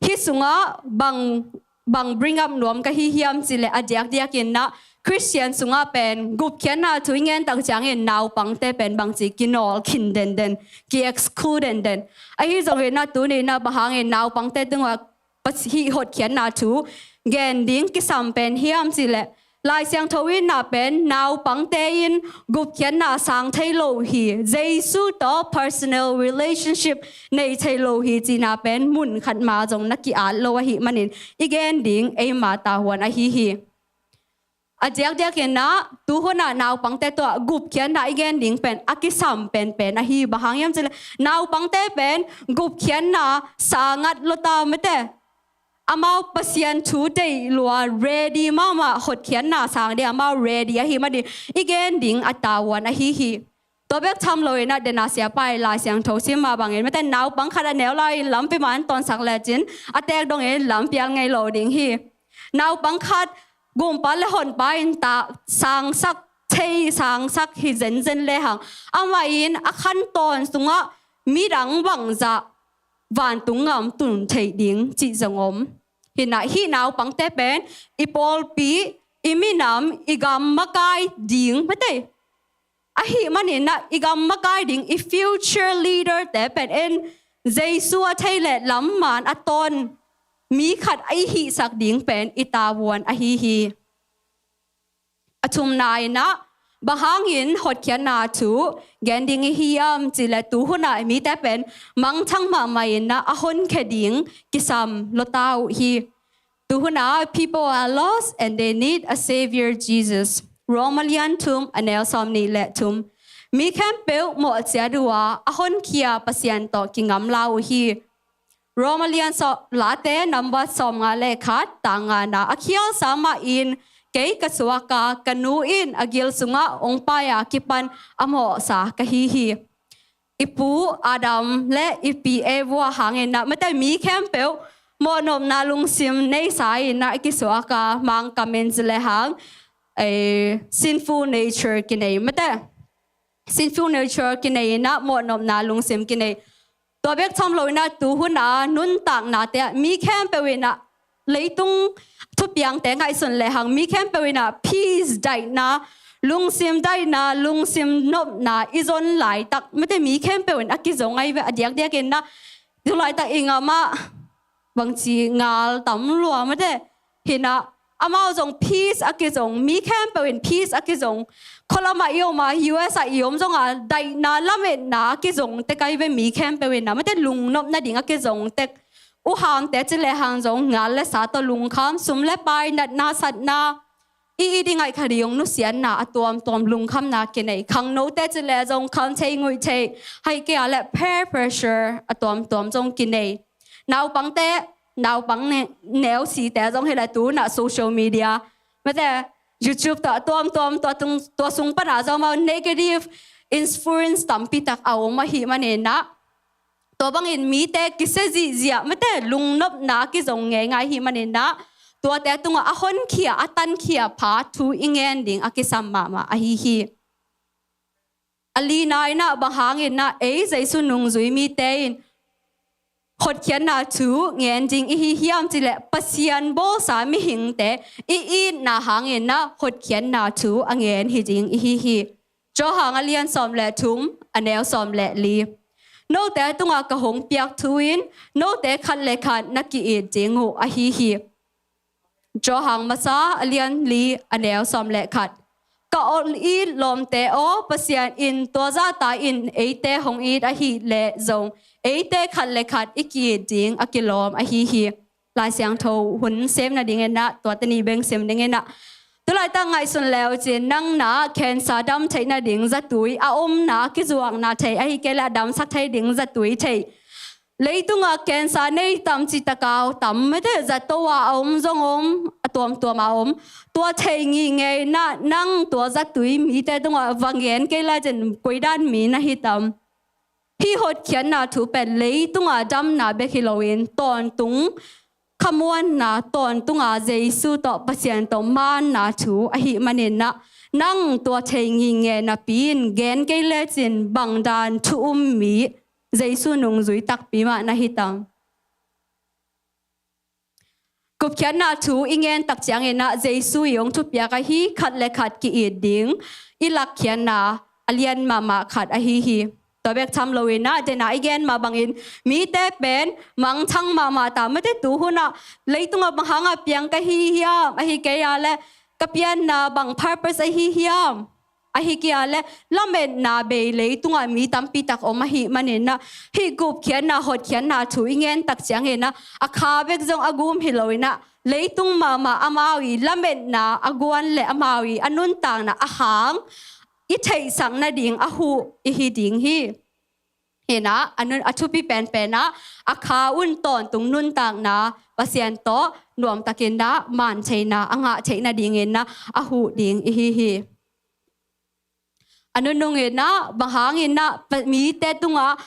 Hih sungah bang, bang bring up nuam ka hi hiam ci leh a diakdiakin na Khristian sungah pen gupkhiatna thu i ngen tak ciangin naupangte pen bangci kinawl khin denden, ki-exclude denden. Ahi zongin na tuni na bang hangin naupangte tungah Pas-, hih hotkhiatna thu gen ding kisam pen hiam ci leh Lai Siangtho in na pen naupangte in gupkhiatna sang thei lo hi. Jesu tawh personal relationship nei thei lo hi cihna pen mun khat ma zong na ki-at lo ahih manin i gen ding eima tavuan ahi hi. A diakdiakin na tuhun ah naupangte tawh gupkhiatna i gen ding pen a kisam penpen ahi. Bang hang hiam ci leh naupangte pen gupkhiatna sang ngat lo ta mate amau Pasian thu deih lua ready mahmah, hotkhiatna sang ding amau ready ahih manin i gen ding a tavuan ahi hi. Tua bek tham loin a dena siapa i Lai Siangtho sim mah bangin mate naupang khat a neu lai-in lampi mah an tawnsak lecin a teek dongin lampial ngei lo ding hi. Naupang khat gumpa le honpa in ta sangsak thei, sangsak hi zenzen lehang amah in a khantawn sungah midang bangzah vantung gam tun theih ding cih zong om. Hi in ah hih naupangte pen i pawlpi, i minam, i gam makai ding, mate, ahih manin ah i gam makai ding, i future leader te pen en Jesu a thei le lam man a tawn mi khat i hihsak ding pen i tavuan ahi hi. A thumna in ah, bang hangin hotkhiatna thu gen ding i hiam cih leh, tu hun ah mite pen mangthang mahmah in ah a honkhia ding kisam lua ta uh hi. Tu hun ah, people are lost and they need a savior, Jesus. Roma lian thum, a neu sawm nih le thum. Mi khempeuh mawh ciat uh a, a honkhia Pasian tawh kingamla uh hi. Roma lian sawm, Late number sawmnga le khat, tang ngana, a khialsa mah in kei ka suak a, ka nu in a gil sungah ong pai a kipan a mawhsa ka hi hi. I pu Adam le i pi Eva hangin ah, mate, mi khempeuh mawhnopna lungsim neisa in ah i kisuak a, Mangkam in ci le hang, eh, sinful nature kinei, mate, sinful nature kinei in ah mawhnopna lungsim kinei. Tua bek tham lo in ah, tu hun ah nuntaknate ah mi khempeuh in ah leitung thupiangte ngaihsun le hang, mi khempeuh in ah peace, daihna, lungsim daihna, lungsim nopna i zon laitak, mate, mi khempeuh in a kizong ahi ve. A diakdiak in ah tu laitak i gam ah bangci ngal tam lua, mate. Hi in ah amau zong peace a kizong, mi khempeuh in peace a kizong. Khualam ah i om a, U S ah i om zong a, daihna, lametna a kizong tek ahi ve, mi khempeuh in ah, mate, lungnop nading a kizong tek. Uhamte ci le hang zong ngal le sa tawh lungkham, sum le pai, natna satna, i it i ngaih khat i ong nusiatna a tuamtuam, lungkhamna kinei. Khangnote ci le zong kham thei, nguih thei, ahih kei a le peer pressure a tuamtuam zong kinei. Naupangte, naupang ne-, neusite zong hi le, tu hun ah social media, mate, YouTube tawh a tuamtuam, tua tung, tua sung pan a zong amau negative influence tampi tak a om ahih manin ah, tua bangin mite kisia zihziah, mate, lungnopna kizong ngeingai ahih manin ah, tuate tungah a honkhia, a tankhia pha thu i gen ding a kisam mahmah ahi hi. A lina in ah, bang hangin ah ei Jesu nungzui mite in hotkhiatna thu gen ding i hi hiam cih leh, Pasian bawlsa mihingte i itna hangin ah hotkhiatna thu a gen hi ding i hi hi. Johan a lian sawm le thum, a neu sawm le li. Note tungah ka hong piak thu in note khat le khat na ki-it ding uh ahi hi. Johan masa a lian li, a neu sawm le khat. Ka ol it lawmte aw, Pasian in tua zahta in eite hong it ahih leh zong, eite khat le khat i ki-it ding a kilawm ahi hi. Lai Siangtho hun sem nadingin ah, tua teni beng sem dingin ah. Tu laitak ngaihsun le uh cin, nang na cancer dam theih nading zatui a om na, kizuakna thei, ahih kei leh a damsak thei ding zatui thei. Leitungah cancer nei tam ci tak a tam, mate, zato a a om zong om, a tuamtuam a om. Tua thei ngingei in ah, nang tua zatui mite tungah va gen kei leh cin, koidan mi na hi tam? Hih hotkhiatna thu pen leitungah damna bek hi loin, tawntung khamuanna, tawntunga Jesu tawh, Pasian tawh manna thu ahih manin ah, nang tua thei ngingei napi in gen kei leh cin, bangdan thu um mi, Jesu nungzui takpi mah na hi tam? Gupkhiatna thu i gen tak ciangin ah, Jesu i hong thupiak ahi, khat le khat ki-it ding i lakkhiatna a lian mahmah khat ahi hi. Tua bek tham loin ah, den a i gen mah bangin mite pen mangthang mahmah ta, mate, tu hun ah leitungah bang hangah piang ka hi hiam, ahih kei a leh ka pianna bang purpose ahi hiam, ahih kei a leh lametna bei leitungah mi tampi tak om ahih manin ah, hih gupkhiatna, hotkhiatna thu i gen tak ciangin ah, a kha bek zong a gum hi loin ah, leitung mahmah amau i lametna a guan le amau i a nuntakna a hang i theihsak nading a huh i hi ding hi. Hi in ah, a nun, a thupi penpen ah, a kha un tawntung nuntakna, Pasian tawh nuamtakin ah man theihna a ngah theih nadingin ah a huh ding i hi hi. A nunung in ah, bang hangin ah, pa-, mite tungah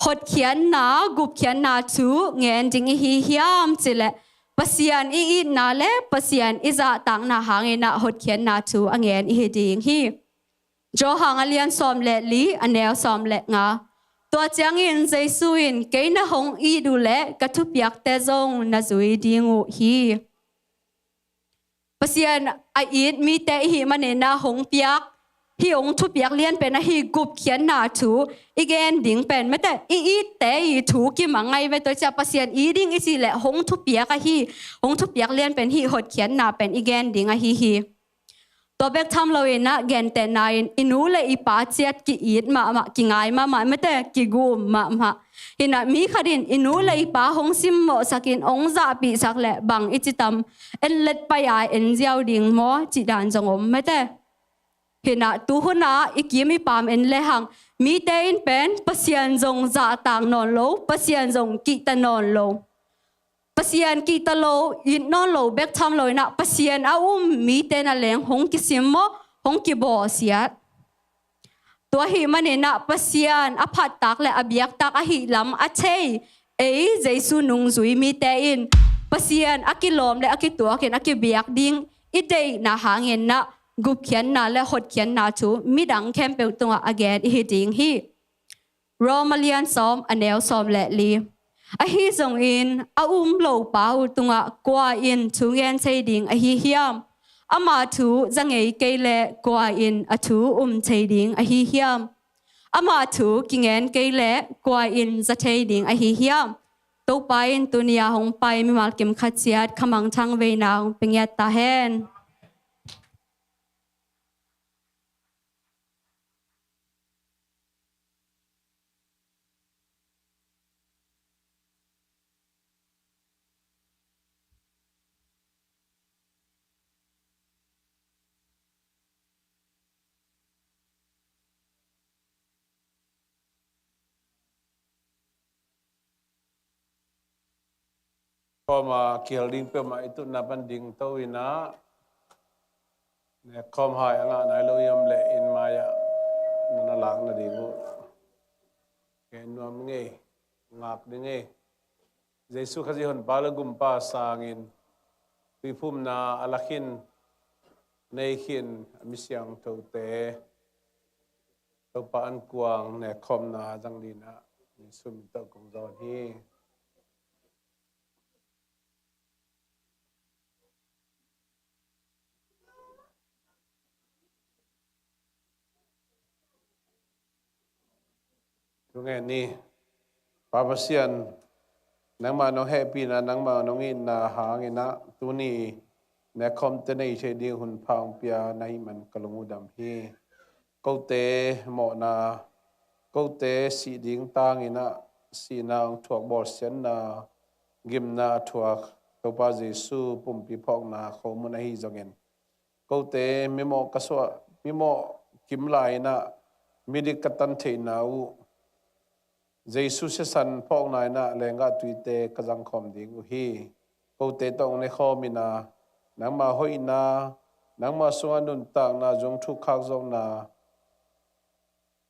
hotkhiatna, gupkhiatna thu gen ding i hi hiam cih leh, Pasian i itna le Pasian i zahtakna hangin ah hotkhiatna thu a gen i hi ding hi. Johan a lian sawm le li, a neu sawm le nga. Tua ciangin Jesu in, "Kei na hong it uh leh ka thupiakte zong na zui ding uh hi." Pasian a it mite i hih manin ah hong piak, hih hong thupiak lianpen ahi gupkhiatna thu i gen ding pen, mate, i itte i thu kimang ahi ve. Tua ciah Pasian it ding i cih leh hong thupiak ahi, hong thupiak lianpen hih hotkhiatna pen i gen ding ahi hi. Tua bek tham loin ah gentehna in i nu le i pa ciat ki-it mahmah, kingai mahmah, mate, kigum mahmah. Hi-in ah mi khat in i nu le i pa hong simmawhsak in hong zahpihsak leh bang i ci tam, en let pai a en ziau ding maw, cih dan zong om, mate. Hi-in ah tuhun ah i kim i pam en lehang mite in pen Pasian zong zahtak nawn lo, Pasian zong kihta nawn lo. Pasian kihta lo, it nawn lo bek tham loin ah Pasian a um mite na leng hong kisim maw, hong kibawsiat. Tua ahih manin ah Pasian a phattak le a biaktak ahi lam a thei ei Jesu nungzui mite in Pasian a kilawm le a kituakin a kibiak ding i deihna hangin ah gupkhiatna le hotkhiatna thu midang khempeuh tungah a gen i hi ding hi. Rom a lian sawm, a neu sawm le li. Ahi zongin a um lopa uh tungah kua in thu ngen thei ding ahi hiam? Ama thu za ngei kei leh kua in a thu um thei ding ahi hiam? Ama thu kingen kei leh kua in za thei ding ahi hiam? Topa in tuni a hong pai mimal kim khat ciat khamangthang veina hong pia ngiat ta hen. Khawm a kihel ding peuhmah i tutna pan ding to in ah, nekhawm hai a ngah nai lo i om leh inn mai-ah na na lak nading uh. Ngen nuam ing ei, ngak ding ei. Jesu Khazih Honpa le Gumpa sangin tuiphumna a la khin, nei khin a mi siangthote Topa an kuang nekhawmna zang dingin ah Jesu min tawh kong zawn hi. Thungen ni. Pa Pasian, nangmah nong hehpihna, nangmah nong itna hangin ah tuni nekhawmte nei thei ding hun pha hong pia na hih man ka lung uh dam hi. Kote mawhna, kote sih ding tangin ah sihna hong thuak, bawlsiatna, gimna a thuak Topa Jesu pumpi phawkna khomun ahi zongin, kote mimawh ka suah, mimawh kim lai-in ah midik ka tan theihna uh Jesu sisan phawkna in ah lenggah tuite ka zangkhawm ding uh hi. Kote tawh hong nekhawm in ah nangma hoihna, nangma sungah nuntakna, zung thuk khak zawkna,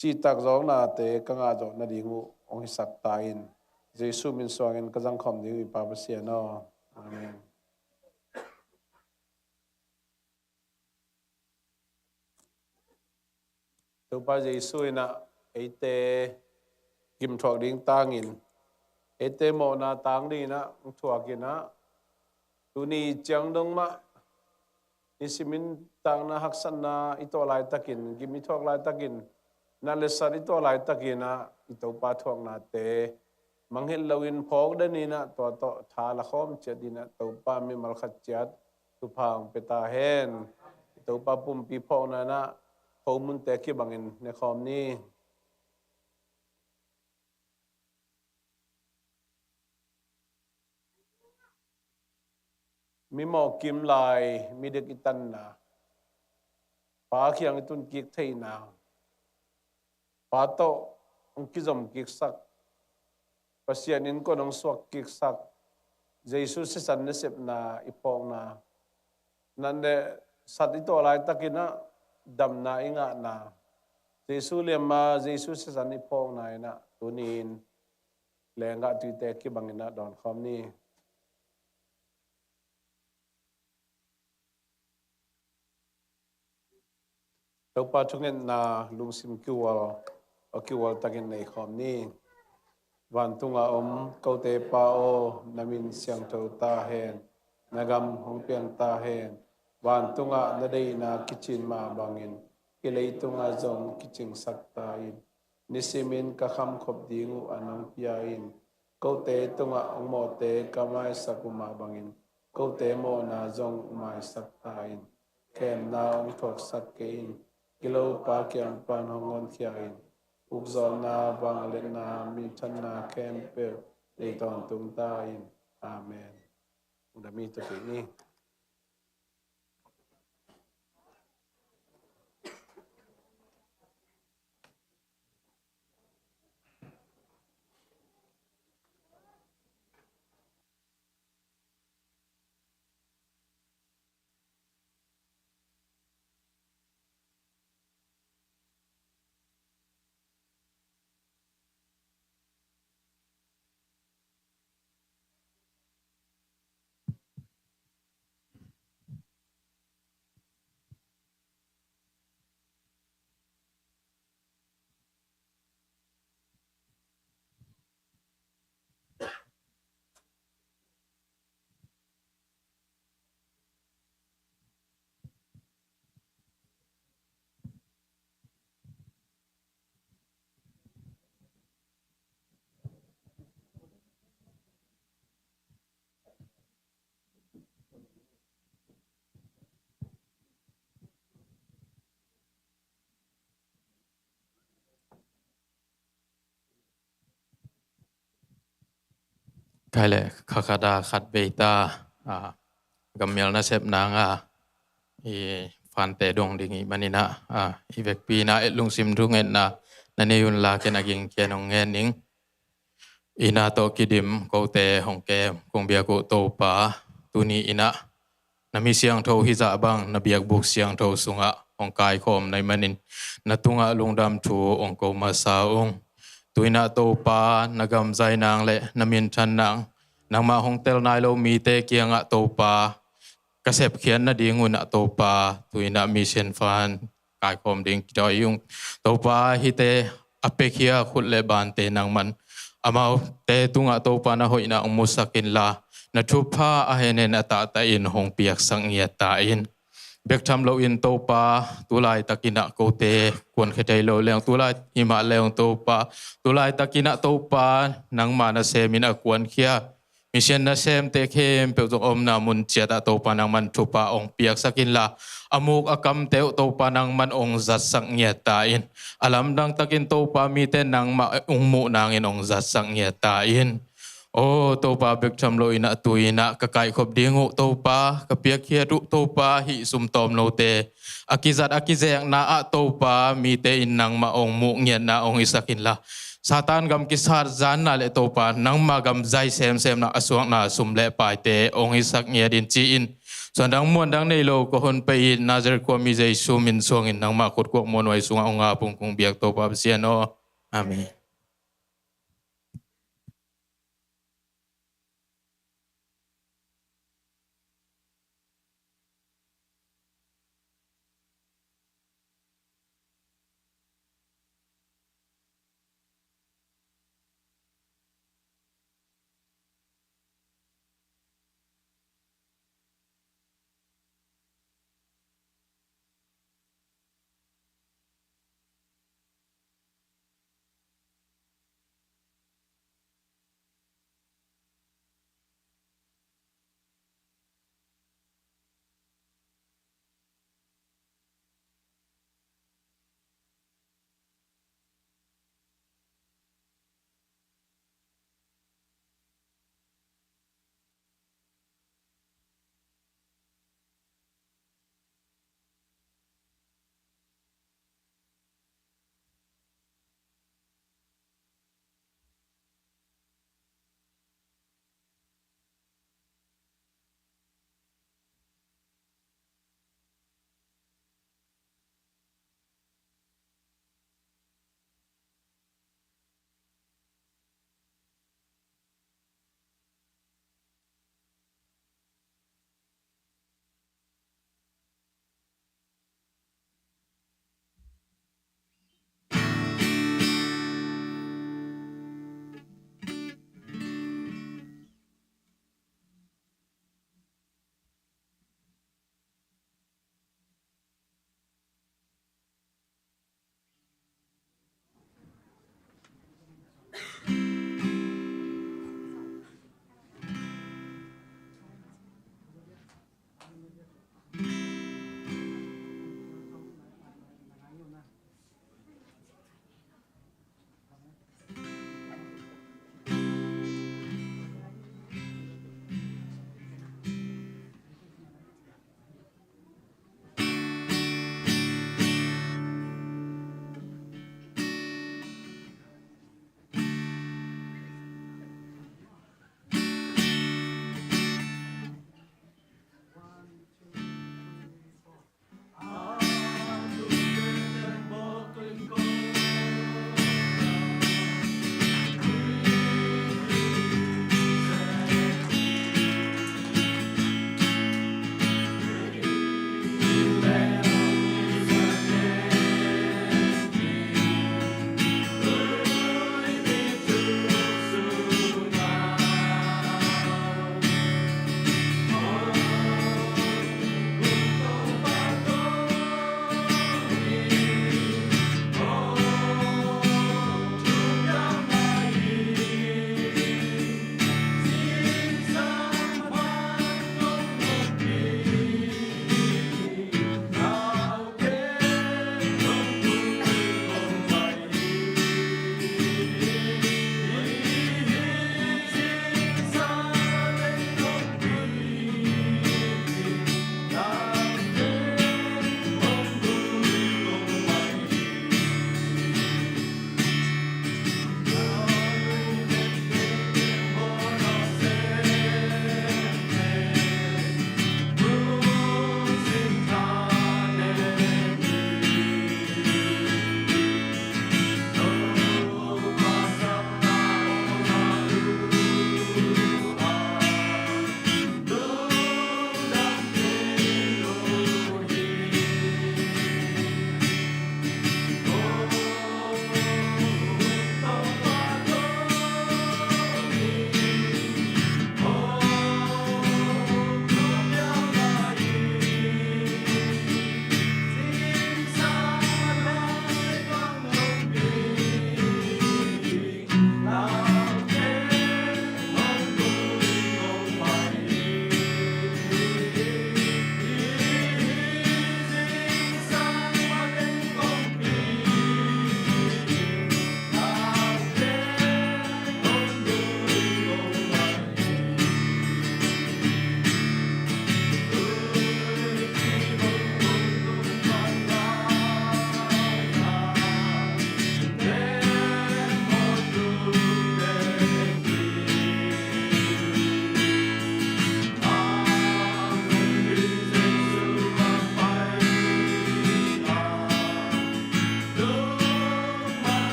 cihtak zawknate ka ngah zawh nading uh hong hisak ta in. Jesu min suangin ka zangkhawm ding uh hi, Pa Pasian aw. Amen. Topa Jesu in ah eite gimthuak ding tangin, eite mawhna tang dingin ah hong thuak in ah, tuni ciang dong mah nisimin takna haksatna i tuah laitakin, gim i thuak laitakin, nat le sat i tuah laitakin ah i Topa thuaknate mangngilh loin phawk den in ah, tua tawh tha la khawm ciat in ah Topa mimal khat ciat thupha hong pia ta hen. I Topa pumpi phawkna in ah khomunte kibangin nekhawm ni. Mimawh kim lai, midik i tanna, Pa kiang i tun kik theihna, Pa tawh hong kizom kiksak, Pasian innkuan hong suak kiksak, Jesu sisan nasepna i phawkna, nat le sat i tuah laitakin ah damna i ngahna, Jesu liamma, Jesu sisan i phawkna in ah tuni-in lenggah tuite kibangin ah dawnkhawm ni. Topa thungetna lungsim kihual Awkiual takin nei khawm ni. Vantungah om kote Pa aw, na min siangtho ta hen, na gam hong piang ta hen. Vantungah na deihna kicin mah bangin, hih leitungah zong kicingsak ta in. Nisimin ka khamkhop ding uh a nang pia in. Kote tungah hong mawhte ka maisak uh mah bangin, kote mawhna zong maisak ta in. Khemna hong thuaksak kei in. Gilopa kiang pan hong honkhia in. Ukzawhna, vangliatna, minthanna khempeuh nei tawntung ta in. Amen. Ung dam i, tu kei ni. Khai le kha khat a khat bei ta, a, gammial nasep nang a, i fante dong ding i manin a, a, i vekpi na et lungsim thungetna na nei un la ken a ging kian hong ngen ning. Ina tawh kidim kote hong kem kong biak uh Topa, tuni ina na mi siangtho hizah bang na biakbuk siangtho sungah hong kaikhawm na hih manin na tungah lungdam thu hong ko masa ung. Tu ina Topa, na gam zai nang le na minthan nang, nangmah hong tel nai lo mite kiangah Topa, ka sepkhiat nading un ah Topa, tu ina mission fund kaikhawm ding kitawi ung. Topa, hihte a pekhia khut le bante nangman amaute tungah Topa na hoihna hong musak inla, na thupha a henhen a tahtah in hong piaksak ngiat ta in. Bek tham loin Topa, tu laitakin ah kote kuankhia thei lo leng, tu lai himah leng Topa, tu laitakin ah Topa, nangma nasemin a kuankhia mission nasemte khempeuh zong omna mun ciatah Topa nangman thupha hong piaksak inla, a muk a kamte uh Topa nangman hong zatsak ngiat ta in. A lamdang takin Topa mite nangmah hong muh nangin hong zatsak ngiat ta in. Aw Topa, bek tham loin ah tu ina ka kaikhop ding uh Topa, ka piakkhiat uh Topa, hih sum tawm lote a kizat a kizekna ah Topa, mite in nangmah hong muh ngiatna hong hisak inla, Satan gam kisat zanna le Topa, nangma gam zai semsemna a suakna sum le paite hong hisak ngiat in ci-in, suandang muandang nei lo ka hun pei in Nazareth khuami Jesu min suangin nangma khutkuak muanhuai sungah hong ap ung kong biak Topa Pasian aw. Amen.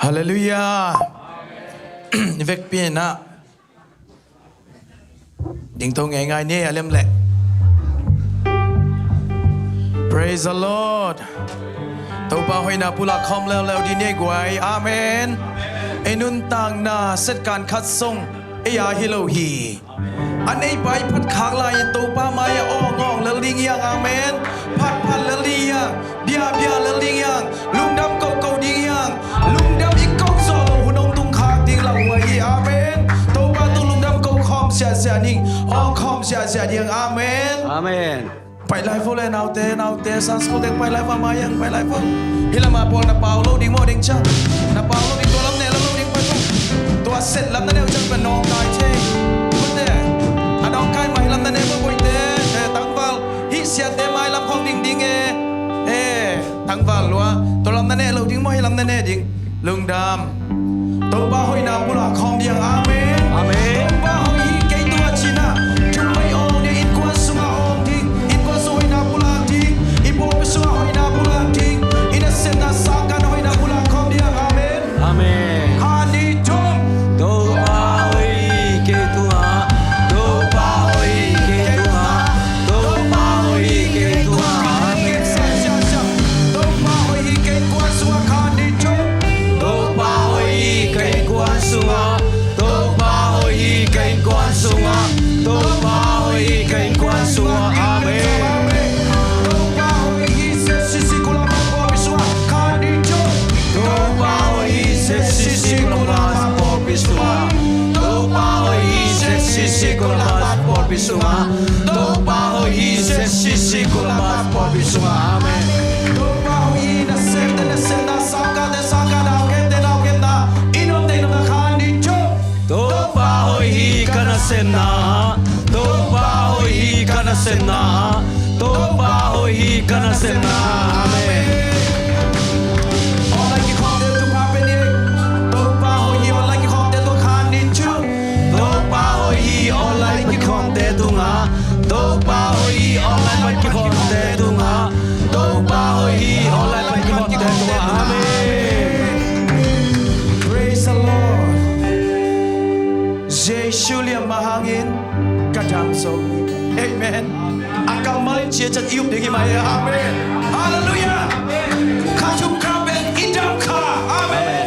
Halleluiah. I vekpi in ah dingto ngeingai ni a lem leh. Praise the Lord. Topa hoihna pulak khawm leuleu ding ni ei guai. Amen. Ei nuntakna setkan khat song ei a hi lo hi. A neipa i phat khak lai-in Topa mai-ah awng awng lel ding hiang. Amen. Phat phat lel ding hiang. Bia bia lel ding hiang. Lungdam koko ding hiang. Lungdam i ko zawh loh hun hong tung khak ding lauhuai hi. Amen. Topa tung lungdam ko khawm siasia ding, awng khawm siasia ding. Amen. Amen. Pai lai vo le naute, naute, Sunday school teng pai lai vo, mai ang pai lai vo. Hih lamah pawl na pau lo ding maw ding ciang. Na pau lo ding, tua lam neh lo lo ding pai vo. Tua set lam na neh uh ciang pen nawngkai thei. Tua teh a nawngkai mah hih lam na neh vo, boite, eh, tangval. Hih siate mai lam khawng ding ding e. Eh, tangval lua. Tua lam na neh lo ding maw, hih lam na neh ding. Lungdam. Topa hoihna pulak khawm ding. Amen. Amen. Topa hoih hi kei tungah cihna. Thumvei awng ding, innkuan sungah awng ding, innkuan sung hoihna pulak ding, i pawlpi sungah hoihna pulak ding, i nasepna sangkah hoihna pulak khawm ding. Amen. Amen. Khat, nih, thum. Topa hoih hi kei tungah. Topa hoih hi kei tungah. Topa hoih hi kei tungah. Amen. Topa hoih hi kei kuan sungah. Khat, nih, thum. Topa hoih hi kei kuan sungah. Topa hoih hi kei kuan sungah. Topa hoih hi kei kuan sungah. Amen. Topa hoih hi sesi si kulam a pawlpi sungah. Khat, nih, thum. Topa hoih hi sesi si kulam a pawlpi sungah. Topa hoih hi sesi si kulam a pawlpi sungah. Topa hoih hi sesi si kulam a pawlpi sungah. Amen. Topa hoih hi nasepte nasepna, sangkahte sangkah, naukepte naukepna, i nopte i nopna. Khat, nih, thum. Topa hoih hi ka nasepna. Topa hoih hi ka nasepna. Topa hoih hi ka nasepna. Amen. Online kikhawmte tungah pen hi. Topa hoih hi online kikhawmte tungah. Khat, nih, thum. Topa hoih hi online kikhawmte tungah. Topa hoih hi online kikhawmte tungah. Topa hoih hi online kikhawmte tungah. Amen. Praise the Lord. Jesu liamma hangin ka dam zo hi. Amen. A kammal in ciatciat i up ding hi mah hi. Amen. Halleluiah. Kha thum kha pen i dam kha. Amen.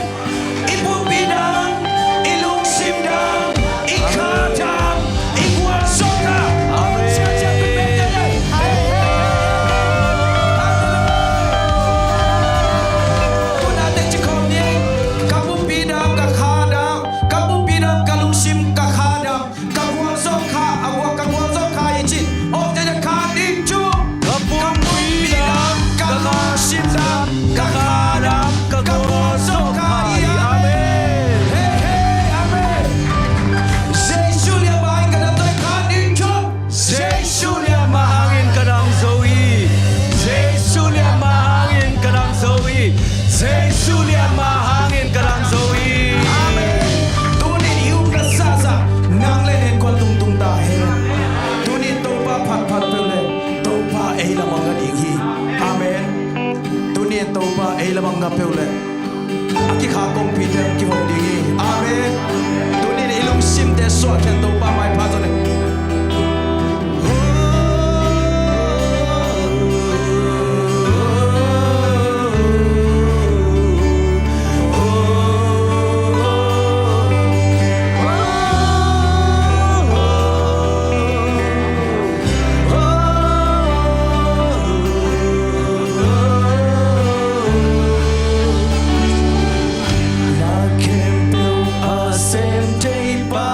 I pumpi dam, i lungsim dam, i kha dam, i gualzawh kha. Amen. Ciatciat pen pen te. Halleluiah. Tuna teh ci khawm ni. Ka pumpi dam, ka kha dam. Ka pumpi dam, ka lungsim, ka kha dam, ka gualzawh kha, a gual, ka gualzawh kha i ci. Aw, te, te, khat, nih, thum. Ka pumpi dam, ka lungsim dam, ka kha dam, ka gualzawh kha i. Amen. Hey, hey, amen. Jesu liamma hangin ka dam zo hi. Khat, nih, thum. Jesu liamma hangin ka dam zo hi. Jesu liamma hangin ka dam zo hi. Jesu liamma hangin ka dam zo hi. Amen. Tuni in i upna zahzah nang le nen kuan tungtung ta hen. Tuni in Topa phatphat peuh le Topa ei lamah nga ding hi. Amen. Tuni in Topa ei lamah nga peuh le a kikhak kongpite kihong ding hi. Amen. Tuni in i lungsimte suahkhiat Topa maipha zaw ni. Na khempeuh a sem thei pa,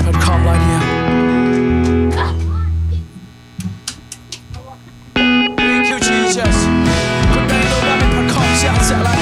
Phat khawm lai ni. Thank you, Jesus. Khut beng lo, lam in phat khawm ziahziah lai.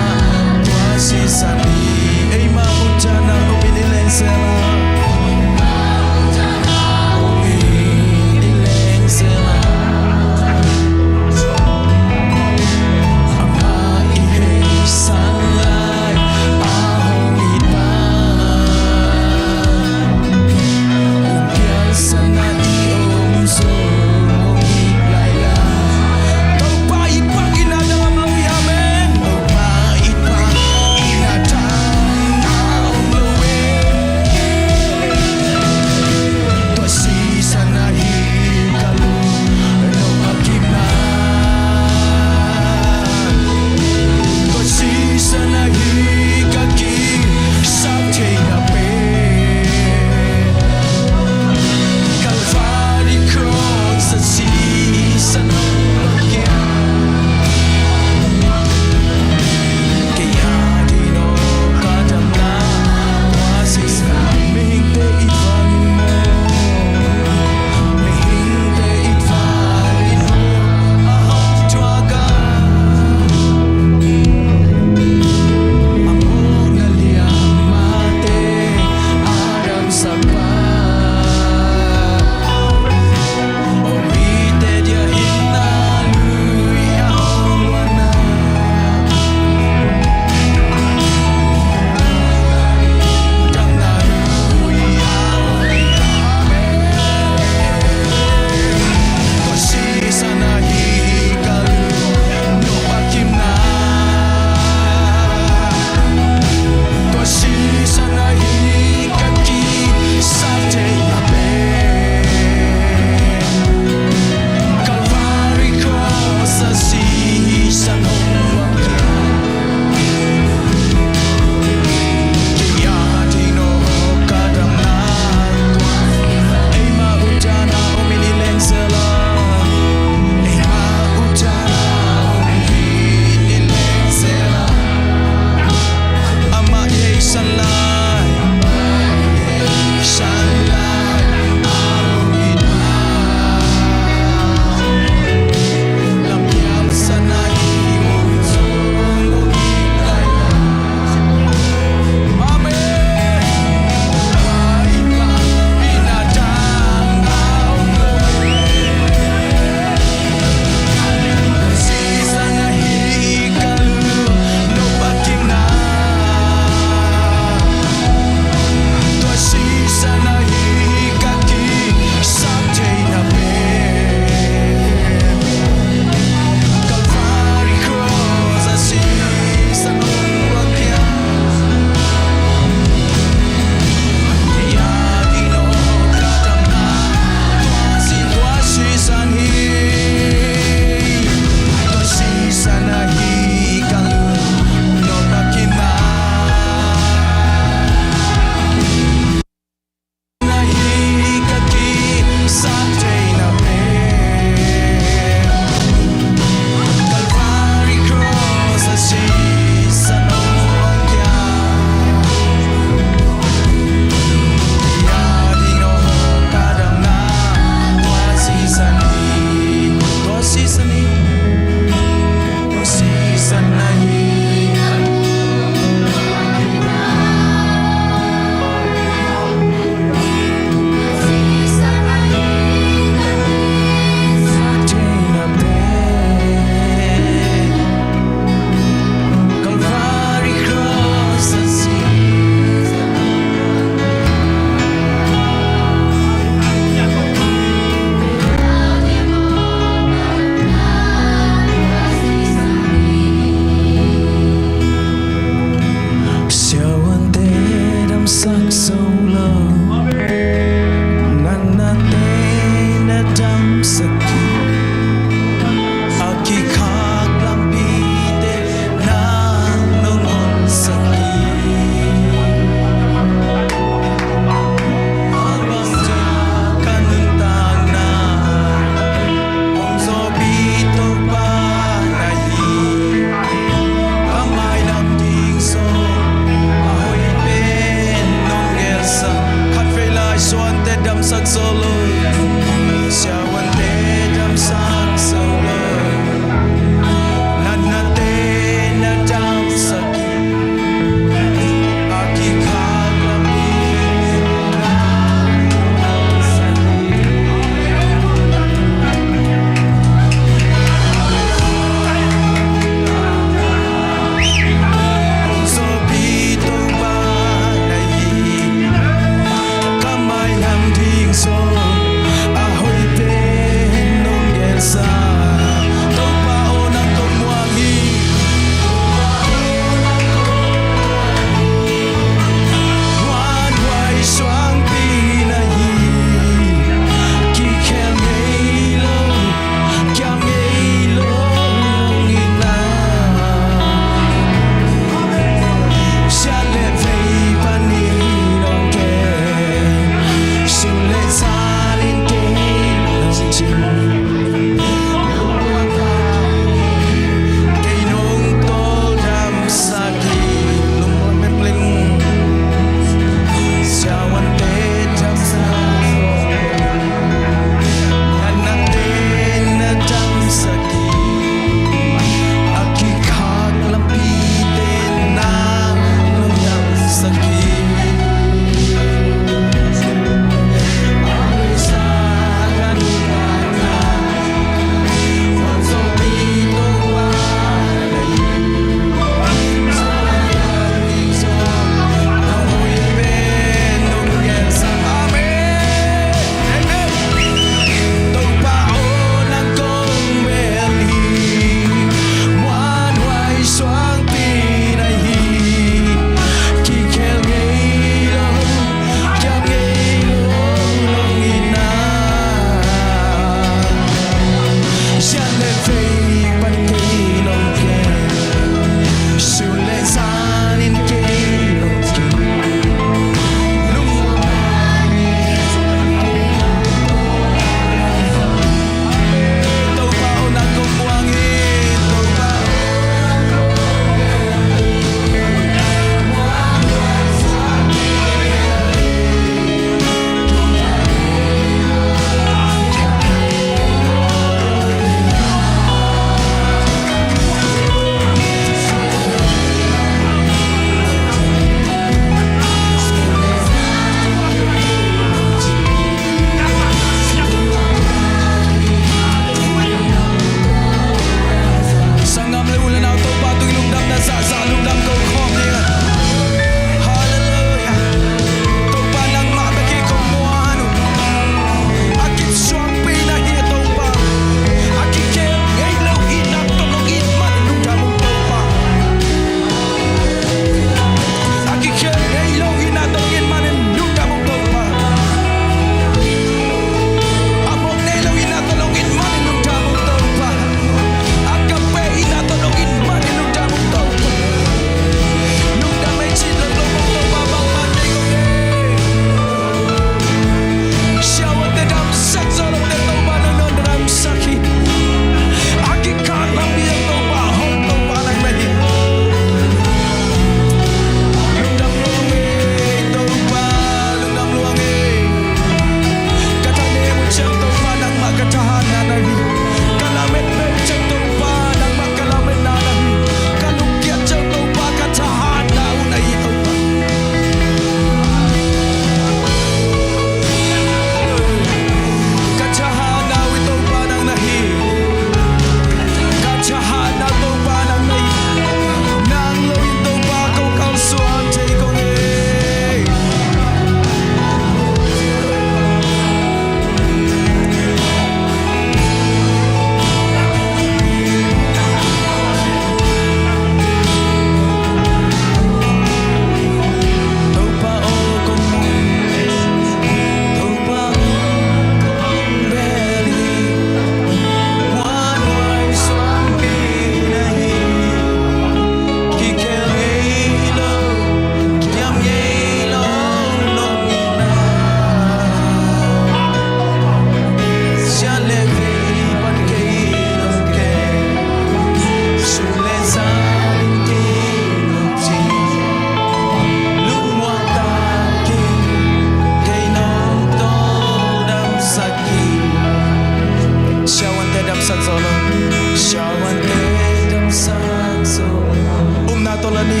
Tawh la ni.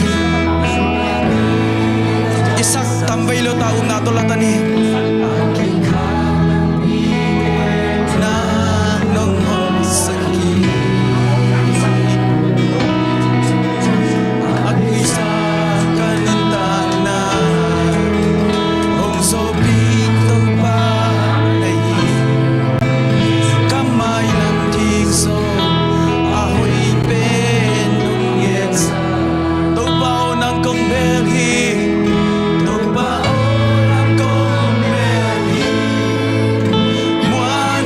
Isak tam vei lo ta, upna tawh la ta ni. Nang nong hong sak hi. A kisa ka nuntakna hong sawpih Topa na hi. Ka mailam thik sawm a hoih pen nong gensa. Topa aw, nang kong bel hi. Topa aw, nang kong bel hi. Muan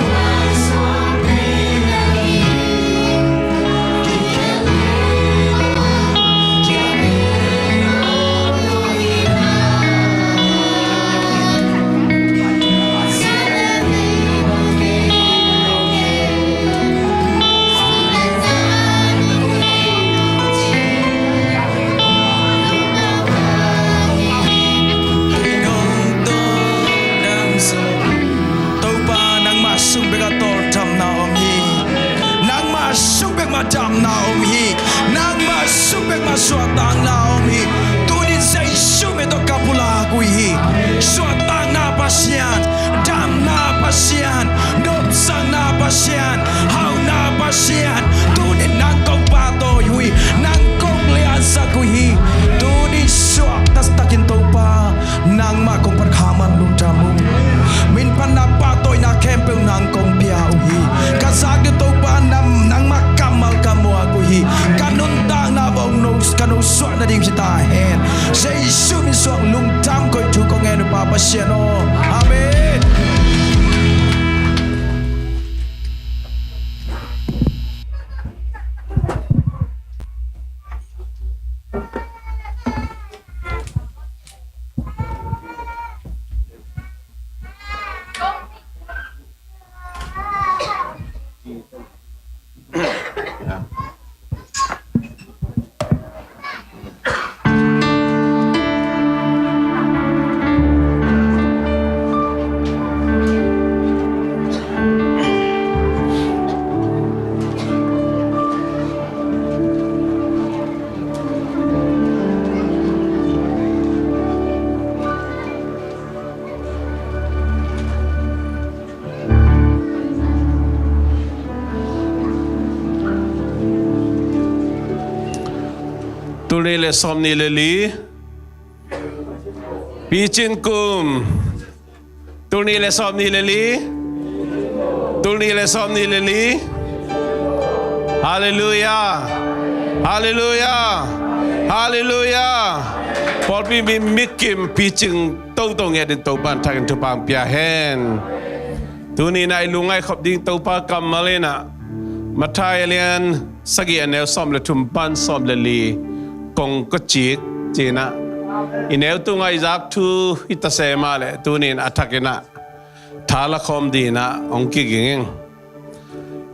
Topa, nangmah sung bek a tawldamna om hi. Nangmah sung bek mah damna om hi. Nangmah sung bek mah suahtakna om hi. Tunin Jesu min tawh ka pulak uh hi. Suahtakna Pasian, damna Pasian, nopsakna Pasian, hauhna Pasian, tunin nang kong pahtawi uh hi. Nang kong liansak uh hi. Tunin suak taktakin Topa, nangmah kong phat kha man lungdam ung. Min phatna, pahtawina khempeuh nang kong pia uh hi. Ka zak ding Topa, nang, nangmah kammal ka muak uh hi. Ka nuntakna bang no, ka no suak nading hi ta hen. Jesu min suang lungdam koih thu kong ngen uh, Pa Pasian aw. Amen. Tulnih le sawmnih le li. Picin kum. Tulnih le sawmnih le li. Tulnih le sawmnih le li. Halleluia. Halleluia. Halleluia. Pawlpi mi mikim picing toto ngiat in Topa in thakin thupha pia hen. Tuni in ah i lungngaih khop ding Topa kammal in ah Matthai a lian sagih a neu sawm le thum pan sawm le li kong kawcik ci-in ah i neu tung ah i zak thu hi ta se mah leh tuni in a thakin ah thala khawm ding in ah hong kiging ing.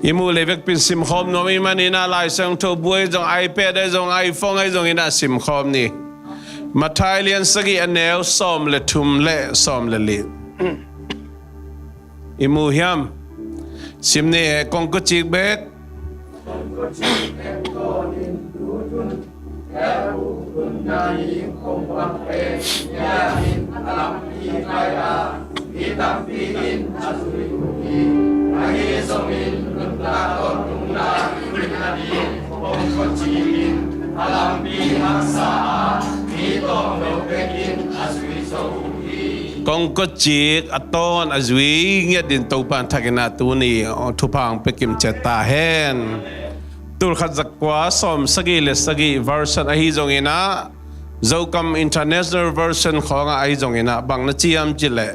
I muh le vekpi in simkhawm nuam i hih manin ah Lai Siangtho bu ahi zong, iPad ahi zong, iPhone ahi zongin ah simkhawm ni. Matthai lian sagih a neu sawm le thum le sawm le li. I mu hiam? Sim ni, kong kawcik bek. Kong kawcik a tawn a zui ngiat ding Topa in thakin ah tuni thupha hong pia kim ciat ta hen. Tulkhat zakua sawm sagih le sagih version ahi zongin ah, Zokam International Version khawngah ahi zongin ah bang na ci hiam cih leh,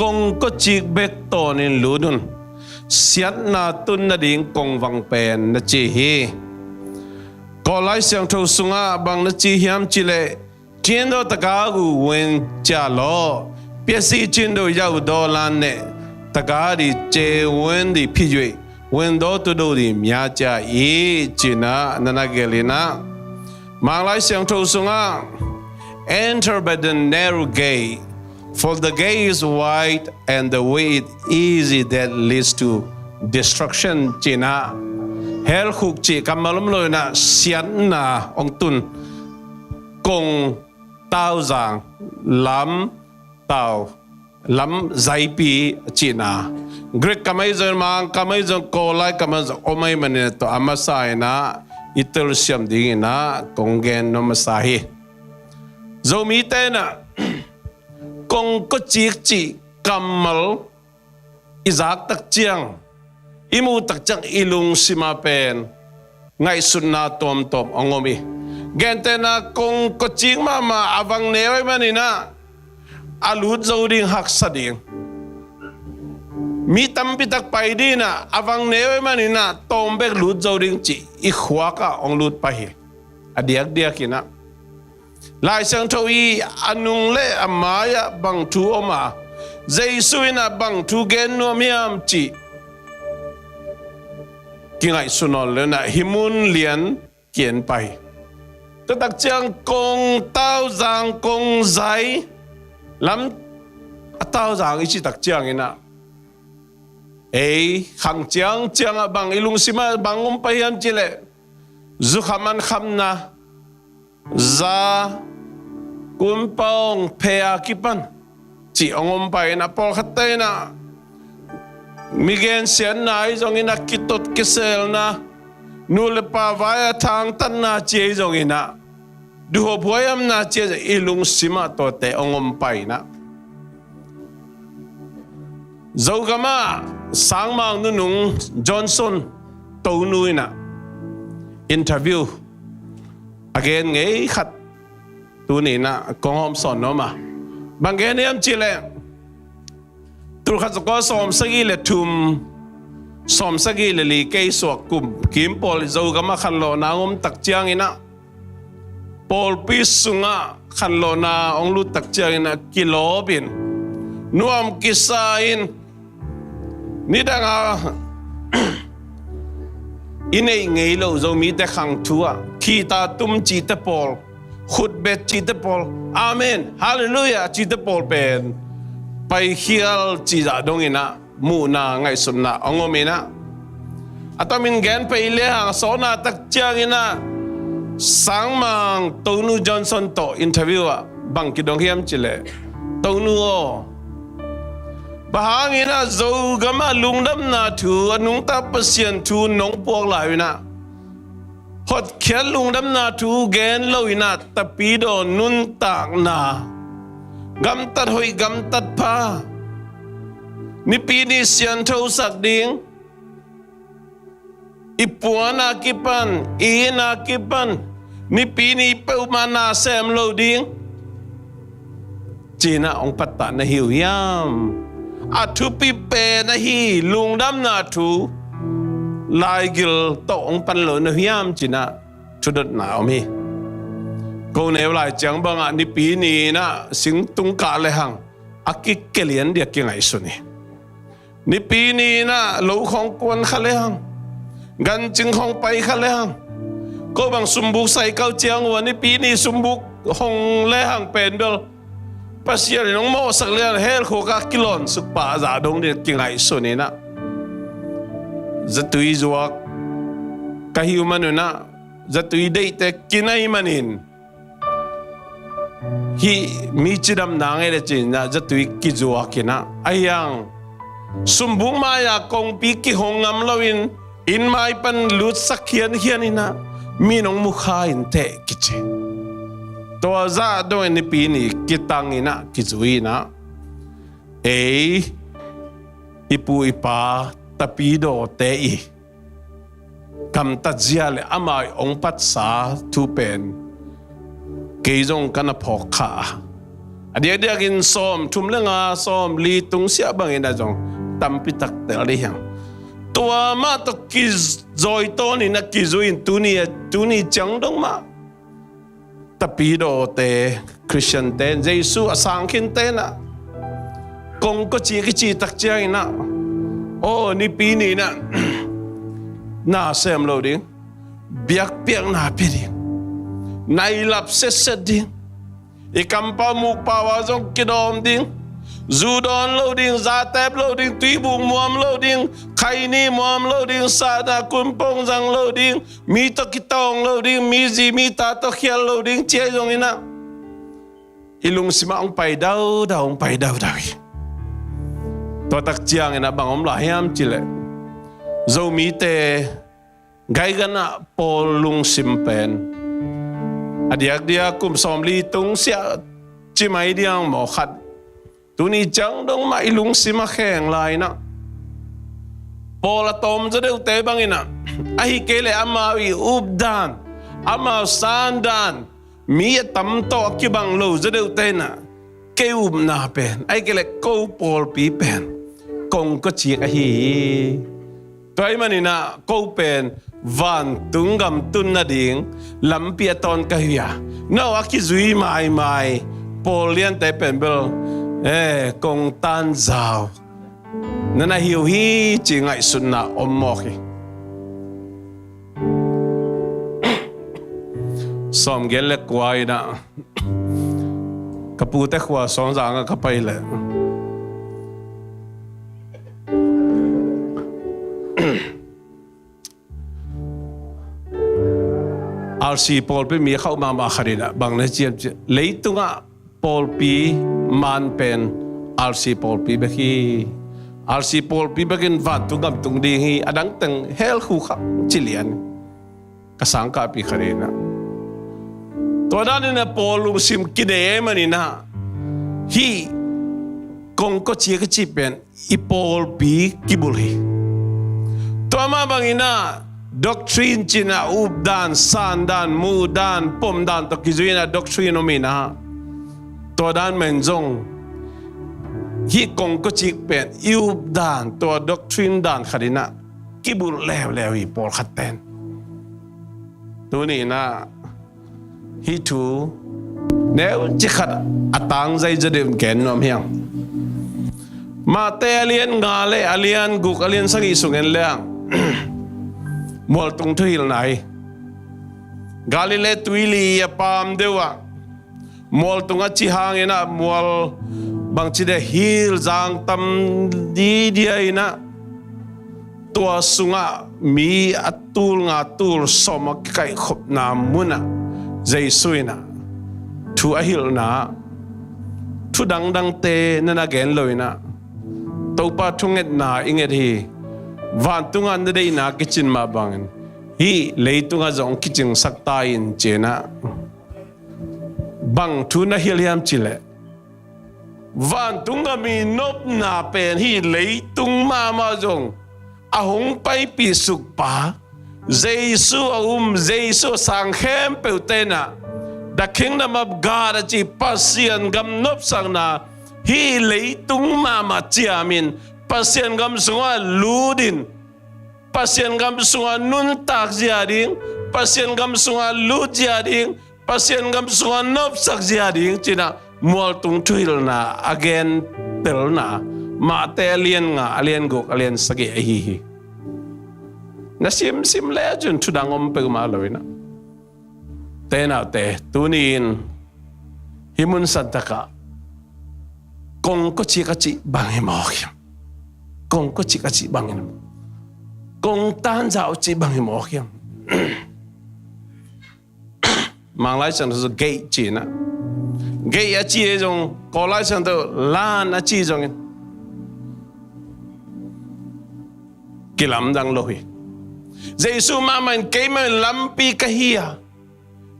kong kawcik bek tawnin lut un, siatna tun nading kongvang pen na ci hi. Kawl Lai Siangtho sungah bang na ci hiam cih leh, 天道的家務ဝင်ကြလော့။ ပျက်စီးခြင်းသို့ ရောက်သောလမ်းနှင့် တံခါးသည် ကျယ်ဝန်းသည်ဖြစ်၍ ဝင်သောသူတို့သည် များကြ၏။ ကျင်နာနနဂဲလီန Mang Lai Siangtho sungah, Enter by the narrow gate, for the gate is wide and the way is easy that leads to destruction. Cin ah, hell khuk cih kammal om lo in ah, siatna hong tun kong tauzang lam tau lam zaipi a cihna. Greek kam ahi zong, Mangkam ahi zong, Kawllai kam ahi zong om ahih manin ah tua a masa in ah i telsiam dingin ah kong gen nuam masa hi. Zomite in ah kongkawcik cih kammal i zak tak ciang, i muh tak ciang i lungsim ah pen ngaihsutna tuamtuam hong om hi. Gentehna kongkawcik mahmah a vang neu ahih manin ah a lut zo ding haksa ding. Mi tampi tak pai ding in ah a vang neu ahih manin ah tawm bek lut zo ding cih i khuak ah hong lut pah hi. A diakdiak in ah Lai Siangtho i a nung le a mai ah bang thu om a, Jesu in ah bang thu gen nuam hiam cih kingaihsun nawn le in ah hih mun lian ki-en pah hi. Tua tak ciang kong tauzang kong zai lam a tauzang i cih tak ciangin ah ei khang ciangciang ah bang i lungsim ah bang om pah hiam cih leh zukham ankhamna, za, kumpawng, phe a kipan cih hong om pah in ah, pawlkhatte in ah mi gensiatna ahi zongin ah kitot kiselna, nu le pa vai a thangtatna ci ahi zongin ah duhhuaphuaihamna ci ahi zong i lungsim ah tuate hong om pah in ah Zogam ah sangmang nunung Johnson Tonu in ah interview a gen ngei khat tuni in ah kong hawmsawn nuam a. Bang gen hiam cih leh tulkhat zakua sawmsagih le thum, sawmsagih le li kei suak kum kim pawl Zogam ah khanlawhna hong om tak ciangin ah pawlpi sungah khanlawhna hong lut tak ciangin ah kilawp in nuam kisa in nidang a i neih ngei loh Zomite khang thu ah khita tum cihte pawl, khutbet cihte pawl, amen, halleluiah cihte pawl pen paikhial cih zah dongin ah muhna ngaihsutna hong om in ah a tomin gen pah i lehang a sawtna tak ciangin ah sangmang Tonu Johnson tawh interview ah bang kidong hiam cih leh, Tonu aw, bang hangin ah Zogam ah lungdamna thu, a nungta Pasian thu nong puak lai uh in ah hotkhiat lungdamna thu gen lo in ah tapidaw nuntakna, gamtat hoih gamtat pha, Nipi ni siangthosak ding, i puan a kipan, i inn a kipan, Nipi ni peuhmah na sem lo ding ci-in ah hong pattah na hi uh hiam? A thupi pen ahi lungdamna thu laigil tawh hong pan lo na uh hiam ci-in ah thudotna om hi. Ko neu lai ciang bangah Nipi ni-in ah singtung kah lehang a kikelian dia kingaihsun hi. Nipi ni-in ah lo khawng kuan kha lehang, gancing khawng pai kha lehang, ko bang sumbuk sai kau ciang uh a Nipi ni sumbuk hong lehang pen bel Pasian in hong mawhsak lian hell khuk ah kilawn suk pah a zah dong dia kingaihsun in ah zatui zuak ka hi uh man un ah zatui deihte kinai manin hih mi cidamna ngei le ci-in ah zatui kizuak in ah ahi hang sumbuk mai-a kongpi kihong ngam loin inn mai pan lutsak khiankhian in ah mi nong mukha inteh kici. Tua zah dongin Nipi ni kitang in ah kizui in ah ei i pu i pa tapidawte i kamtat zia le amau i hong patsa thu pen kei zong ka na phawk kha a. A diakdiakin sawm thum le nga, sawm li tung siah bangin ah zong tampi tak tel dih hiang. Tua mah tawh kizawitawn in ah kizui in tuni, tuni ciang dong mah tapidawte, Khristiante, Jesu a sangkhinte in ah kongkawci kici tak ciangin ah aw Nipi ni-in ah na sem lo ding, biakpiakna pia ding, na i lap setset ding, i kampau mukpau ah zong kidawm ding, Zu dawn lo ding, zatep lo ding, tuibuk muam lo ding, khaini muam lo ding, sahna kumpong zang lo ding, mi tawh kitawng lo ding, mi zi mi ta tawh khial lo ding, ci ahi zongin ah i lungsim ah hong pai daudau, hong pai daudau hi. Tua tak ciangin ah bang om lai hiam cih leh, Zomite gaiganah Paul lungsim pen a diakdiak kum sawmli tung siah ci mai diang maw, khat. Tuni ciang dong mah i lungsim a kheng lai-in ah, Paul a tawm zaw deuhte bangin ah, ahih kei leh amau i updan, amau sandan, mi a tam tawh a kibang lo zaw deuhte in ah, kei upna pen, ahih kei leh ko pawlpi pen kongkawcik ahi hi. Tua ahih manin ah ko pen vantung gam tun nading lampi a tawn ka hi a, no a kizui maimai pawl liante pen bel, eh, kong tanzau na na hi uh hi, ci ngaihsutna om mawk hi. Sawmgiat le kua in ah ka pute khua Sawngzang ah ka pai leh, R C pawlpi mi a khauh mahmah khat in ah bang na ci hiam cih leh, leitungah pawlpi man pen R C pawlpi bek hi. R C pawlpi bekin vantung gam tung ding hi, a dang teng hell khu kha ci lian. Ka sangkahpih khat in ah, tua danin ah Paul lungsim kinei ahih manin ah, hih kongkawcik a cih pen i pawlpi kibulh hi. Tua mah bangin ah doctrine ci-in ah updan, sandan, muhdan, pomdan tawh kizui-in ah doctrine om in ah, tua dan mah in zong hih kongkawcik pen i updan, tua doctrine dan khat in ah kibulh leuleu hi pawlkhat ten. Tuni in ah hih thu neucik khat a tangzai zaw deuh in gen nuam hi ing. Mate a lian nga le a lian guk, a lian sagih sung en leng, mualtung thuhilhna hi. Galilee tuili a paam deuh ah mualtung a cih hangin ah mual bangci deh hil zang tam didia in ah, tua sungah mi a tul nga tul sawm a kikaihkhopna munah Jesu in ah thu a hilhna, thu dangdangte na na gen lo in ah, Topa thungetna i nget hi. Vantungah na deihna kicin mah bangin hih leitungah zong kicingsak ta in, ci-in ah bang thu na hilh hiam cih leh, vantung gam i nopna pen hih leitung mahmah zong a hong paipih sukpa, Jesu a um, Jesu a sang khempeuhte in ah, the kingdom of God a ci Pasian gam nopsakna hih leitung mahmah ciamin, Pasian gam sungah lut in, Pasian gam sungah nuntak zia ding, Pasian gam sungah lut zia ding, Pasian gam sungah nopsak zia ding, ci-in ah mualtung thuhilhna a gen telna, Mate a lian nga, a lian guk, a lian sagih ahi hi. Na simsim le cun thu dang om peuhmah lo in ah, te naute, tuni in hih mun santakah kongkawcik a cih bang hi mawk hiam? Kongkawcik a cih bang hi mawk, kong tanzau cih bang hi mawk hiam? Mang Lai Siangtho gate ci-in ah, gate a cih zong, Kawl Lai Siangtho lan a cih zongin kilamdang lo hi. Jesu mahmah in, keimah in lampi ka hi a,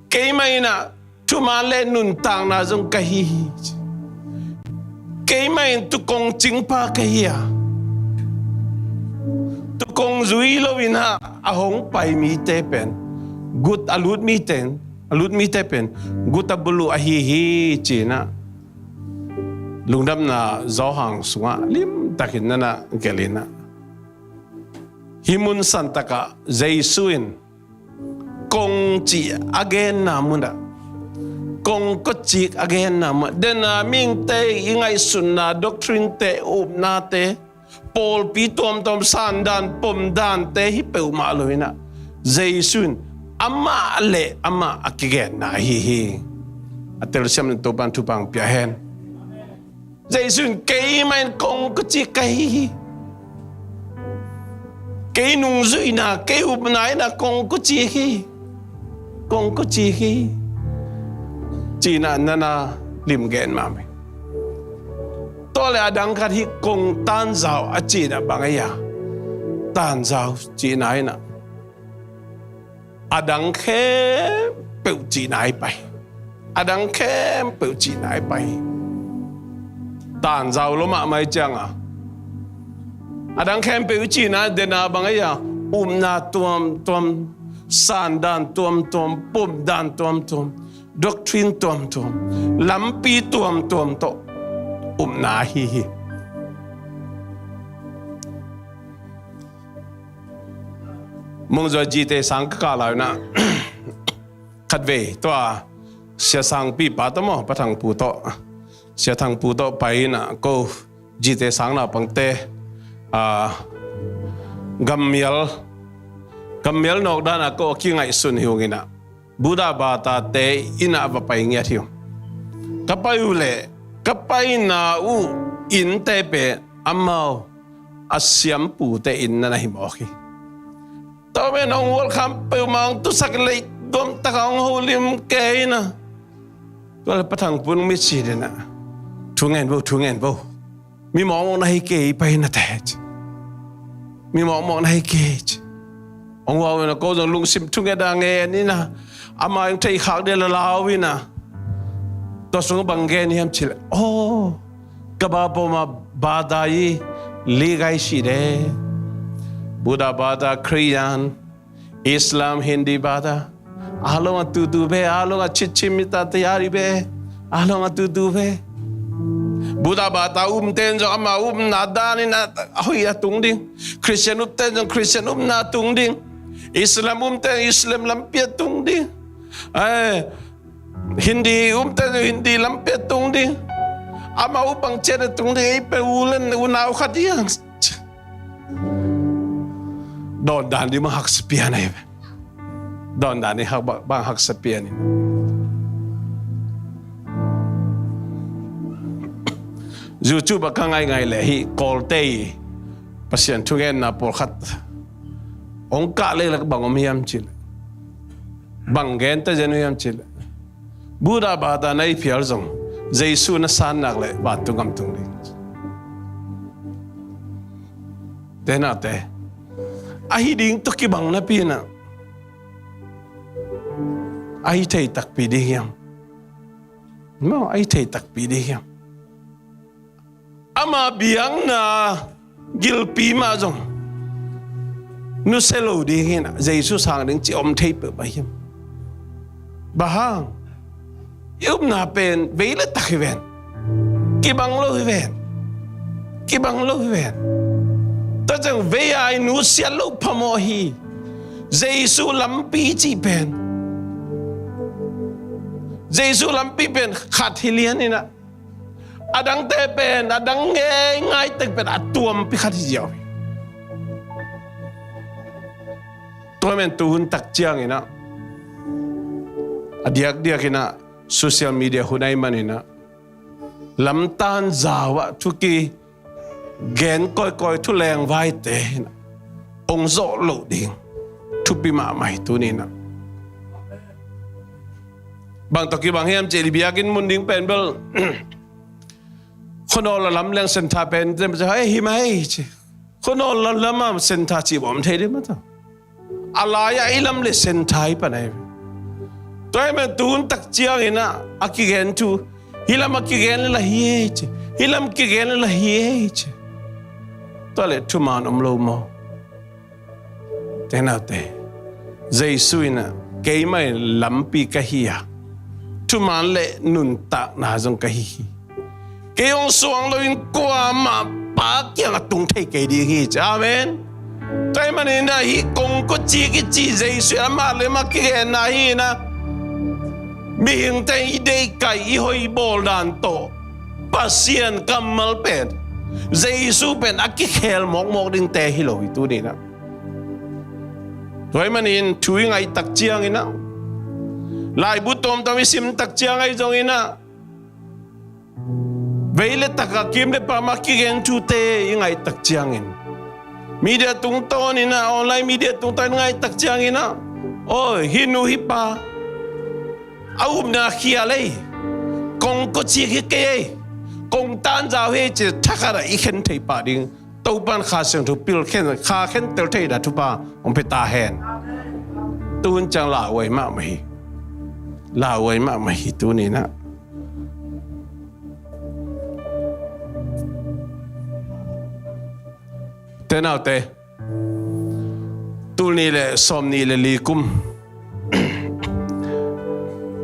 keimah in ah thuman le nuntakna zong ka hi hi. Keimah in tukong cingpa ka hi a, tukong zui lo in ah a hong pai mite pen, gut a lut mite, a lut mite pen gut a buluh ahi hi, ci-in ah Lungdamna Johan sungah limtakin na na gelh in ah, hih mun santakah Jesu in kong cih a genna munah, kongkawcik a genna munah, dena mihingte i ngaihsutna, doctrine-te, upnate, pawlpi tuamtuam sandan pomdante hi peuhmah lo in ah, Jesu in amah le amah a kigenna ahi hi. A telsiam in Topa'n thupha hong pia hen. Jesu in, "Keimah in kongkocik ka hi hi. Kei nungzuihna, kei upna in ah kongkocik hi. Kongkocik hi," ci-in ah na na limgen mahmah hi. Tua leh a dang khat hi, kong tanzau a cihna bang ahi a? Tanzau cihna in ah a dang khempeuh cihna ahi pai. A dang khempeuh cihna ahi pai. Tanzau lo mahmah ciang a, a dang khempeuh cihna, dena bang ahi a? Upna tuamtuam, sandan tuamtuam, pomdan tuamtuam, doctrine tuamtuam, lampi tuamtuam tawh upna ahi hi. Mungzuai Zite sang ka kah lai-in ah, khatvei tua Sia Sangpi pa tawh maw, Pa Thangpu tawh, Sia Thangpu tawh pai-in ah, ko Zite sang naupangte, a, gammial, gammial nawk dan ah ko a kingaihsun hi ung in ah, Buddha Bata te inn ah va pai ngiat hi ung. Ka pai uh leh, ka paina uh innte pen amau a siampute inn na na hi mawk hi. Tua pen hong welcome peuhmah, hong tusak, lei duamtak a hong holim kei in ah. Tua leh Pa Thangpu in mitsi in ah, "Thu ngen vo, thu ngen vo. Mi mawkmawk na hi kei, pai na te," ci. "Mi mawkmawk na hi kei," ci. Hong vak un ah, ko zong lungsim thunget a ngen in ah, amah hong thei khak ding a lau in ah, tua sungah bang gen hiam cih leh, "Oh, ka ba poma bata i li gai si de. Buddha bata, Khristian, Islam, Hindi bata. A lawng a tutu ve, a lawng a chit chit mi ta tayari ve. A lawng a tutu ve." Buddha bata umte in zong ama upna dan in a hoih a tung ding. Khristian upte in zong Khristian upna tung ding. Islam upte in Islam lampi a tung ding. Ai, Hindi umte in zong Hindi lampi a tung ding. Ama up bang ciat a tung ding. Ei pen u leh unau khat hi hang. Dawndan ding bang haksa pian ahi ve. Dawndan ding hak, bang haksa pian hi. YouTube ah ka ngaingai leh hih Kawlte i Pasian thugenna pawlkhat hong kah leh, leh bang om hiam cih leh, bang gente zen uh hiam cih leh, Buddha bata na i phial zong Jesu na san nak leh vantung gam tung ding. Te nate, ahi ding tawh kibang napi in ah, ahi thei takpi ding hiam? Maw, ahi thei takpi ding hiam? Ama biakna gilpi mah zong nusia lo ding hi in ah, Jesu sang ding cih om thei peuhmah hiam? Bang hang? I upna pen vei le tak hi ven. Kibang lo hi ven. Kibang lo hi ven. Tua ciang vei a i nusiat loh phamawh hi. Jesu lampi cih pen, Jesu lampi pen khat hi lian in ah, a dangte pen, a dang ngeingai tek pen a tuampi khat hi ziau hi. Tua men tuhun tak ciangin ah, a diakdiak in ah, social media hun ahih manin ah, lamtan zau ah thu kigen kawikawi, thu lengvaite in ah hong zawh loh ding thupi mahmah hi tuni in ah. Bang tawh kibang hiam cih leh, biakinn mun ding pen bel khuanawl a lam leng centre pen, hei, hi mah hei ci. Khuanawl a lam a centre cih bawm thei ding mah ta. A lai-ah i lam le centre hi pan ahi. Tua ahih manin tuhun tak ciangin ah, a kigen thu, hih lam a kigen le lah hi ei ci. Hih lam kigen le lah hi ei ci. Tua leh thuman om lo maw? Te naute, Jesu in ah, keimah in lampi ka hi a, thuman le nuntakna zong ka hi hi. Kei hong suang loin kuamah Pa kiangah tung thei kei ding hi ci. Amen. Tua ahih manin ah, hih kongkocik i cih Jesu in amah le amah kigenna hi in ah, mihingte i deihkaih, i hoih bawl dan tawh Pasian kammal pen, Jesu pen a kikhel mawkmawk dingte hi lo hi tuni in ah. Tua ahih manin thu i ngaih tak ciangin ah, laibu tuamtuam i sim tak ciang ahi zongin ah, Vei le tak a kim le pam a kigen thute i ngaih tak ciangin, media tungtawn in ah, online media tungtawn i ngaih tak ciangin ah, oi, hih nu hih pa a upna khial ei, kong kawcik hi kei ei, kong tanzau hi ei ci thakhat ah i khen thei pah ding. Topa'n Kha Siangtho pil khen, kha khentel thei dan thupha hong pia ta hen. Tu hun ciang lauhuai mahmah hi. Lauhuai mahmah hi tuni in ah. Te naute, tul nih le sawmnih le li kum,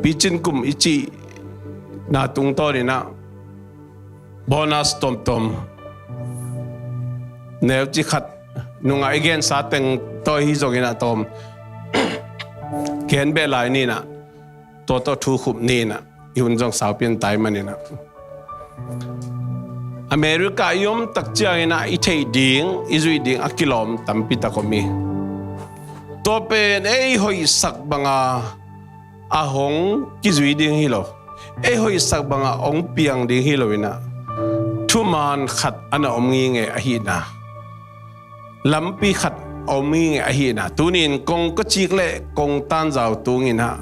picin kum i cihna tungtawn in ah, bonus tuamtuam, neu ci khat, nungah i gensa teng tawh hi zongin ah tawm, gen beh lai ni in ah, tua tawh thu khup ni in ah, i hun zong saupi ta ahih manin ah, America i om tak ciangin ah i theih ding, i zuih ding a kilawm tampi tak om hi. Tua pen ei hoihsak banga a hong kizui ding hi lo, ei hoihsak banga hong piang ding hi lo in ah, thuman khat a na om ngingei ahihna, lampi khat a om ngingei ahihna, tuni in kong kawcik le kong tanzau tung in ah,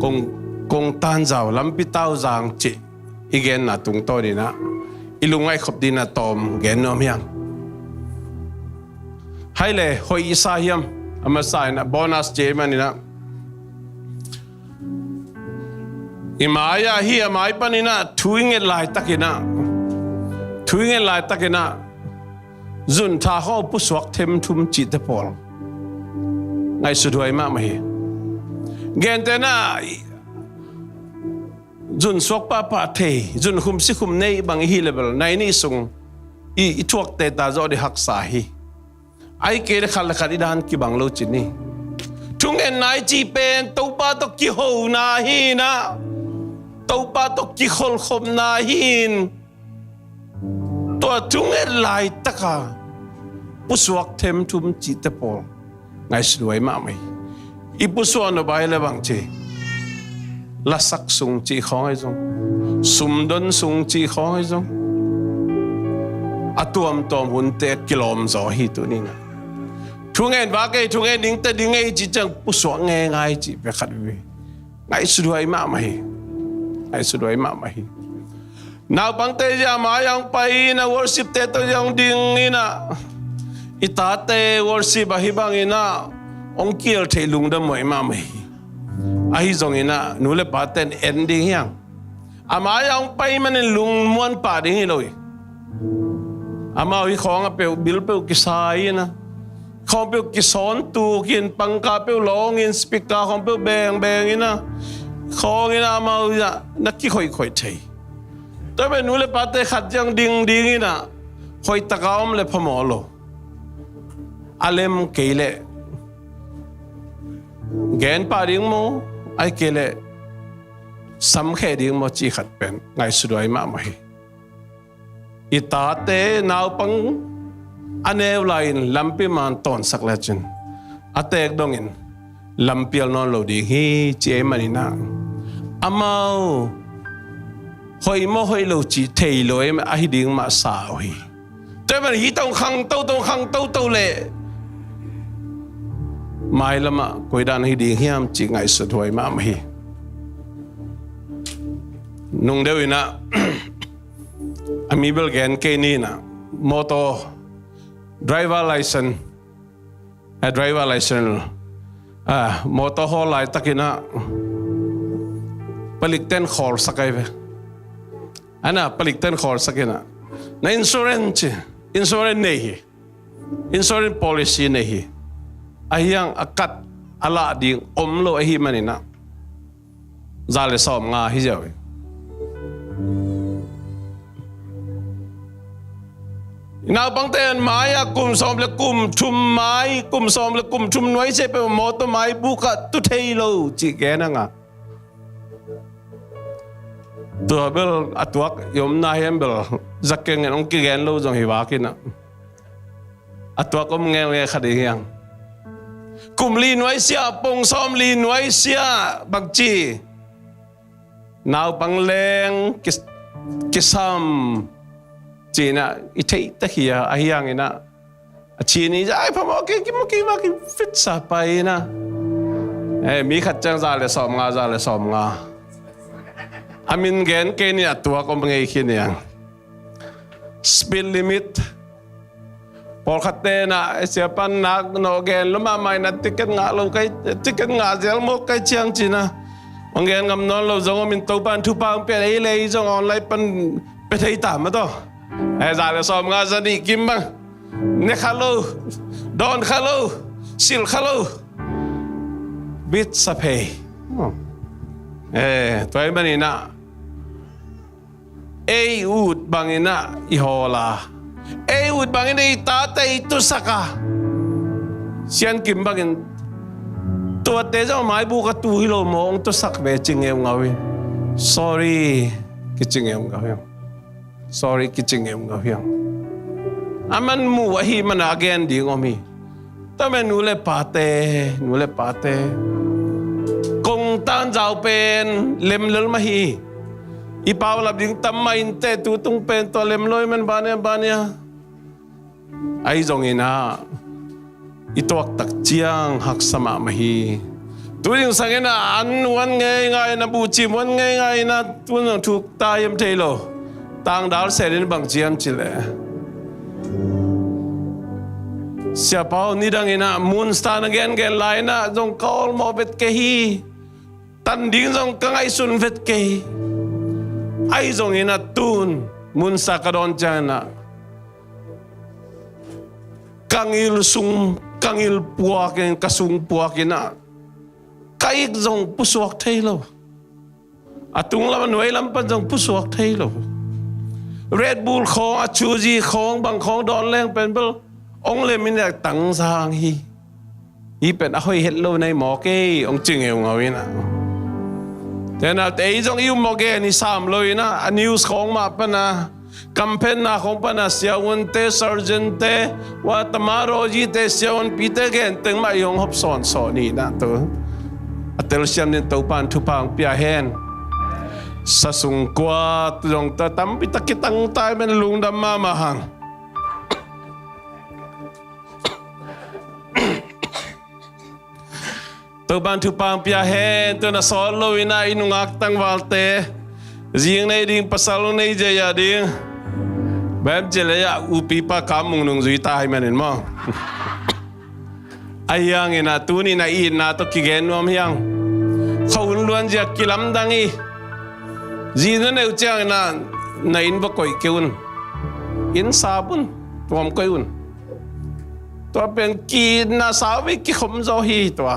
kong, kong tanzau, lampi tauzang cih i genna tungtawn in ah, i lungngaih khop ding in ah tawm gen nuam hi hang. Hai le, hoih i sa hiam? A masa in ah, bonus ci ahih manin ah, i mai-ah hi, a mai panin ah thu i nget laitakin ah, thu i nget laitakin ah, zun tha khawng pusuak themthum cihte pawl ngaihsut huai mahmah hi. Gentehna, zun suak pahpah thei, zun khum si khum nei bang i hih le bel, nai nih sung i, i thuakte ta zawh ding haksa hi. Ahih kei le khat le khat i dan kibang lo ci ni. Thungetna i cih pen Topa tawh kihona hi in ah, Topa tawh kikholhkhopna hi in, tua thunget laitaka pusuak themthum cihte pawl ngaihsut huai mahmah hi. I pusuak nop ahih le bang ci, lasak sung cih khawng ahi zong, sumdon sung cih khawng ahi zong, a tuamtuam hunte kilawm zaw hi tuni in ah. Thungen vak ei, thungen ding teh ding ei cih ciang pusuak ngeingai cih pek khat ve. Ngaihsut huai mahmah hi. Ngaihsut huai mahmah hi. Naupangte zia mai-ah hong pai in ah, worship-te tawh zia hong ding in ah, i tate worship ah hih bangin ah hong kial theih lungdam huai mahmah hi. Ahi zongin ah nu le pate'n en ding hi hang. A mai-ah hong pai manin lungmuan pah ding hi lo hi. Amau hih khawng a peuh, bil peuh kisai in ah, khawng peuh kisawn tuk in, pangkha peuh lawng in, speaker khawng peuh bengbeng in ah, khawng in ah amau ah na kikhoihkhoih thei. Tua pen nu le pate khat ciang ding ding in ah, hoih taka om le phamawh lo. A lem kei leh gen pah ding maw, ahih kei leh samkheh ding maw cih khat pen ngaihsut huai mahmah hi. I tate naupang a neu lai-in lampi man tawnsak lecin, a teek dongin lampial nawn lo ding hi ci ahih manin ah, amau hoih maw hoih lo cih thei lo ahih ding mah sa uh hi. Tua ahih manin hih tawh khang toto, khang toto leh mailamah koi dan hi ding hiam cih ngaihsut huai mahmah hi. Nung deuh in ah a mi bel gen kei ni in ah, motor driver license, a driver license, a motor hawl laitakin ah palikte'n khawlsak ahi ve. Ana palikte'n khawlsak in ah, na insurance ci, insurance nei hi. Insurance policy nei hi. Ahi hang a kat a lah ding om lo ahih manin ah, za le sawmnga hi ziau hi. Naupangte in mai-ah kum sawm le kum thum mai, kum sawm le kum thum nuai sia peuh motor mai buk ah tu thei lo cih gen hang a, tua bel a tuak i omna hiam bel, zakeng in hong kigen lo zong hi vak in ah, a tuak om ngeungeu khat hi hang. Kum li nuai sia, pung sawm li nuai sia bangci, naupang leng ki, kisam ci-in ah i theih tak hi a, ahi hangin ah a ci ni zai phamawh kei, kimawh kei mah kifitsa pai in ah. Eh, mi khat ciang za le sawmnga, za le sawmnga. A min gen kei ni a tuak om ngei khin hi hang. Speed limit. Pawlkhatte in ah, eh, siapa in nak nawh gen lua mahmah in ah ticket ngah lo kai, ticket ngah zel mawk kai ciang ci-in ah. Hong gen ngam nawn lo zong om in Topa'n thupha hong pia in ei le ei zong online pan pia thei ta mah tawh. Eh, za le sawmnga za nih kim bang. Ne kha lo, dawn kha lo, silh kha lo. Bit sa phei. Eh, tua ahih manin ah ei ut bangin ah i hawl a, ei ut bangin ah i tate i tusak a, Sian Kim bangin tuate zong maibuk a tu hi lo maw, hong tusak ve ci ngeungau hi. Sorry kici ngeungau hi. Sorry kici ngeungau hi. A man mu ahih man a gen ding om hi. Tua manin nu le pate, nu le pate, kong tanzau pen lem lel mah hi. I paulap ding tam mah inteh, tu tung pen tua lem lo hi man, bania bania. Ahi zongin ah i tuak tak ciang haksa mahmah hi. Tu ding sangin ah an uan ngeingai in ah, buhcim uan ngeingai in ah, tu zong thuk ta hiam thei lo. Tangdal senin bang ci hiam cih leh, siapa aw, nidangin ah Moon Star na gengen lai-in ah zong ka awlmawh vet kei hi. Tan ding zong ka ngaihsun vet kei hi. Ahi zongin ah tun Moon Star ka dawn ciangin ah ka ngil sung, ka ngil puakin, ka sung puakin ah ka ik zong pusuak thei lo. A tung lam a nuai lam pan zong pusuak thei lo. Red Bull khawng, a chuzi khawng, bang khawng dawn leng pen bel hong lem in a tangzang hi. Hih pen a hoih het lo na hi maw kei, hong ci ngeungau in ah. Tua ahih manin ei zong i um mawk gen hi sam lo in ah, a news khawng mah pan a, kamphenna khawng pan a, siavuante, sergeant-te, ua tama roji-te, siavunpite gen teng mah i hong hop sawnsawn hi in ah tu. A telsiam dingin Topa'n thupha hong pia hen. Sa sung kua tu zong ta tampi tak kitang ta hi, men lungdam mahmah hang. Topa'n thupha hong pia hen. Tu na sawt lo in ah i nungak tangvalte, zi nei ding, pasal nei zia ding, bem cih leh ah upipa Kam Mung nungzui ta hi manin maw. Ahi hangin ah tuni-in ah i itna tawh kigen nuam hi hang. Khuahun luanzia kilamdang hi. Zi na neih uh ciangin ah na inn va koih kei un. Inn sap un, tuam koih un. Tua pen ki-itna sauvei kikhom zaw hi tua.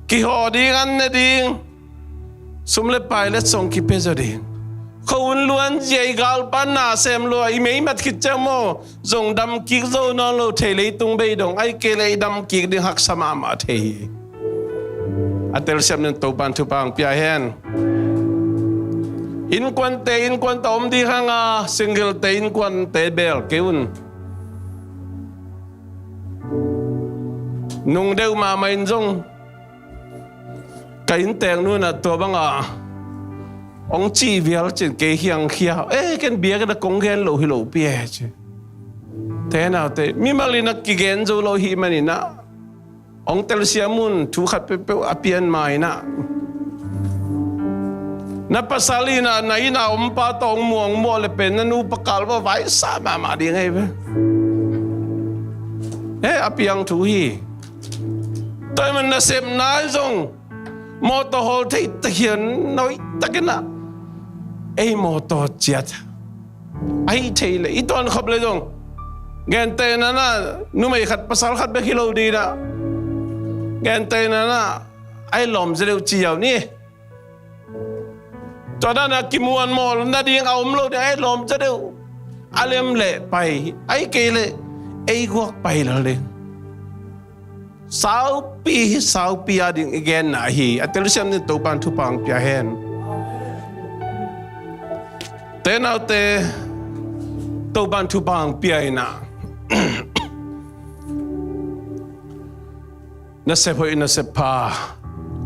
Kihawh ding, an ne ding, sum le pai letsong kipia zaw ding. Khuahun luanzia, i galpa na sem lua, i meimat khit ciang maw zong dam kik zo nawn lo thei, leitung bei dong, ahih kei leh i dam kik ding haksa mahmah thei hi. A telsiam dingin Topa'n thupha hong pia hen. Innkuante, innkuan tawh om ding hang a, single-te innkuante bel kei un. Nung deuh mahmah in zong ka innteeknu in ah tua bang a hong cih vial cin kei hiang khia. Eh, ken biakinn ah kong gen loh hi lo pi e ci. Te naute, mimal in ah kigen zo lo ahih manin ah hong telsiam un, thu khat peuhpeuh a pian ma in ah. Na pasal in ah, na inn a om pa tawh hong muang mawh leh pen na nupa kal va vaisa mahmah ding ahi ve. Eh, a piang thu hi. Tua ahih manin nasepna in zong mawtaw hawl thei tak hiam, na hoih takin ah ei mawtaw ciat. Ahih thei leh i tuan khop leh zong, gentehna-in ah numei khat pasal khat bek hi lo ding in ah, gentehna-in ah ei lawm zaw deuh ci ziau ni. Tua dan a kimuanmawh nading a om lo ding, ei lawm zaw deuh. A lem leh pai, ahih kei leh ei guak pai lel ding. Saupi, saupi a ding i genna ahi. A telsiam dingin Topa'n thupha hong pia hen. Te naute, Topa'n thupha hong pia in ah, nasep hoih nasep pha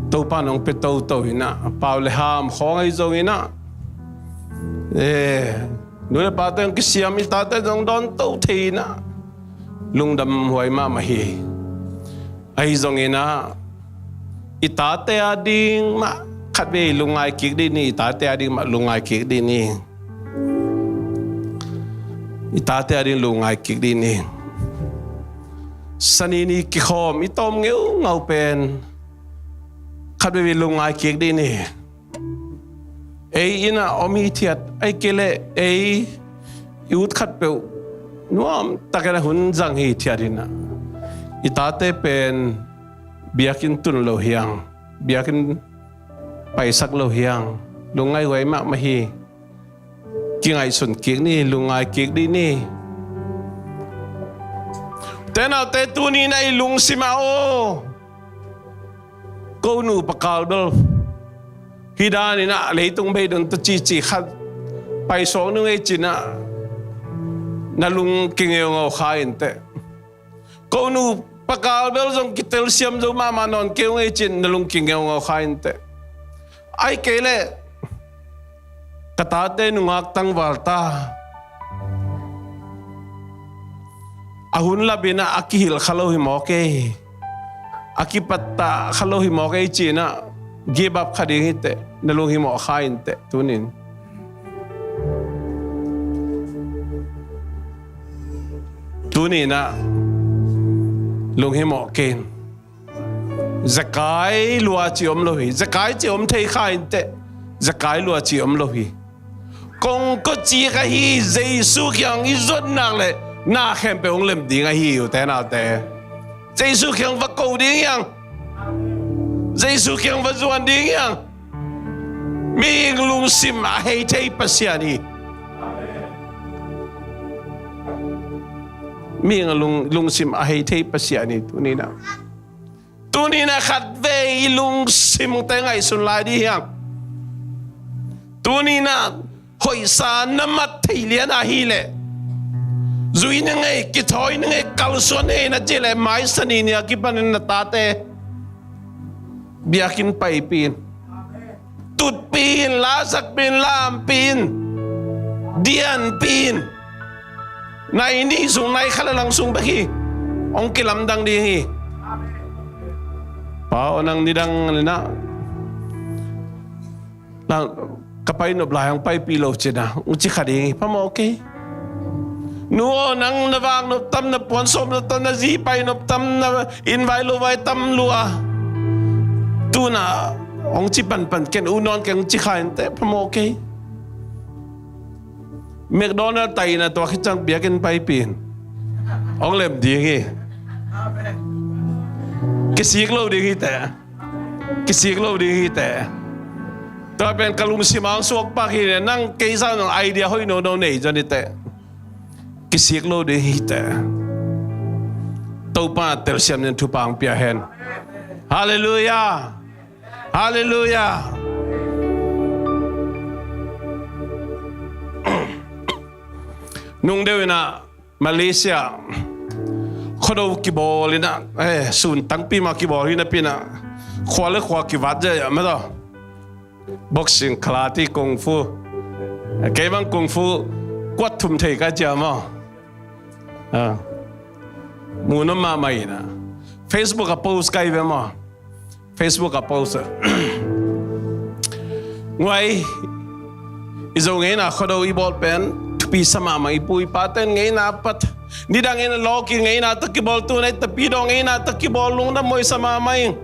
Topa'n hong pia toto in ah, pau le ham khawng ahi zongin ah, Eh, nu le pate hong kisiam, i tate zong dawnto thei in ah lungdam huai mahmah hi. Ahi zongin ah i tate a ding mah khatvei lungngai kik dih ni, i tate a ding mah lungngai kik dih ni. I tate a ding lungngai kik dih ni. Sanini kikhawm i tawm ngeungau pen khatvei lungngai kik dih ni. Ei in ah om hithiat, ahih kei leh ei i ut khatpeuh nuamtakin a hun zang hithiat in ah i tate pen biakinn tun lo hi hang, biakinn paisak lo hi hang, lungngai huai mahmah hi. Kingaihsun kik ni, lungngai kik dih ni. Ute naute, tuni in ah i lungsim ah aw, ko nu pakal bel hih dan in ah leitung beidong tawh cici khat paisuak nung ei ci-in ah na lung kingeungau kha in teh. Ko nu pakal bel zong kitelsiam zo mahmah nawn kei ung ei ci-in na lung kingeungau kha in teh. Ahih kei leh ka tate nungak tangval ta, a hun lap in ah a kihilh kha lo hi mawk ei, a kipattah kha lo hi mawk ei ci-in ah give up kha ding hi teh, na lunghimawh kha in teh tuni in. Tuni in ah lunghimawh kei in. Zekai lua ci om lo hi. Zekai ci om thei kha in teh. Zekai lua ci om lo hi. Kong kawcik ahi Jesu kiang i zot nak leh na khempeuh hong lem ding ahi uh, ute naute. Jesu kiang va ko ding hi hang. Jesu kiang va zuan ding hi hang. Mihing lungsim a hei thei Pasian hi. Mihing lung, lungsim a hei thei Pasian hi tuni in ah. Tuni in ah khatvei i lungsim te ngaihsun lai dih hi hang. Tuni in ah hoihsa na mat thei lian ahih leh, zui na ngei, kithawi na ngei, kalsuan na ngei na cih leh, mai Sanini a kipanin na tate biakinn paipih in. Tutpih in, lasakpih in, lampih in, dianpih in. Nai nih sung, nai khat le lang sung bek hi. Hong kilamdang ding hi. Pa aw, nang nidang in ah, nang ka pai nop lai hong paipih lo ci-in ah hong ci kha ding hi. Phamawh kei. Nu aw, nang na vak nop tam, na puan sawm nop tam, na zi pai nop tam, na inn vai lo vai tam lua. Tu-in ah hong ci panpan ken, ut nawn ken, hong ci kha in teh, phamawh kei. McDonald tai in ah tua khit ciang biakinn paipih in. Hong lem ding hi. Kisik lo ding hi teh. Kisik lo ding hi teh. Tua pen ka lungsim ah hong suak pak hi leh, nang kei zah nang idea hoih nono nei zaw ni teh. Kisik lo ding hi teh. Topa telsiam in thupha hong pia hen. Halleluiah. Halleluiah. Nung deuh in ah Malaysia Khuado kibawl in ah, eh, sun tangpi mah kibawl hi napi in ah, khua le khua kivat ziahziah mah tawh. Boxing, karate, kung fu. Kei bang kung fu kuat thum thei ka ci a maw. Ah. Mu nuam mahmah in ah. Facebook ah post ka hi ve maw. Facebook ah post. Nguai, i Zo ngeina Khuado i bawl pen thupi sa mahmah, i pu i pate ngeina a pat. Nidang in a lawki ngeina tawh kibawl, tu-in a i tapidaw ngeina tawh kibawl, lungdam huai sa mahmah ing.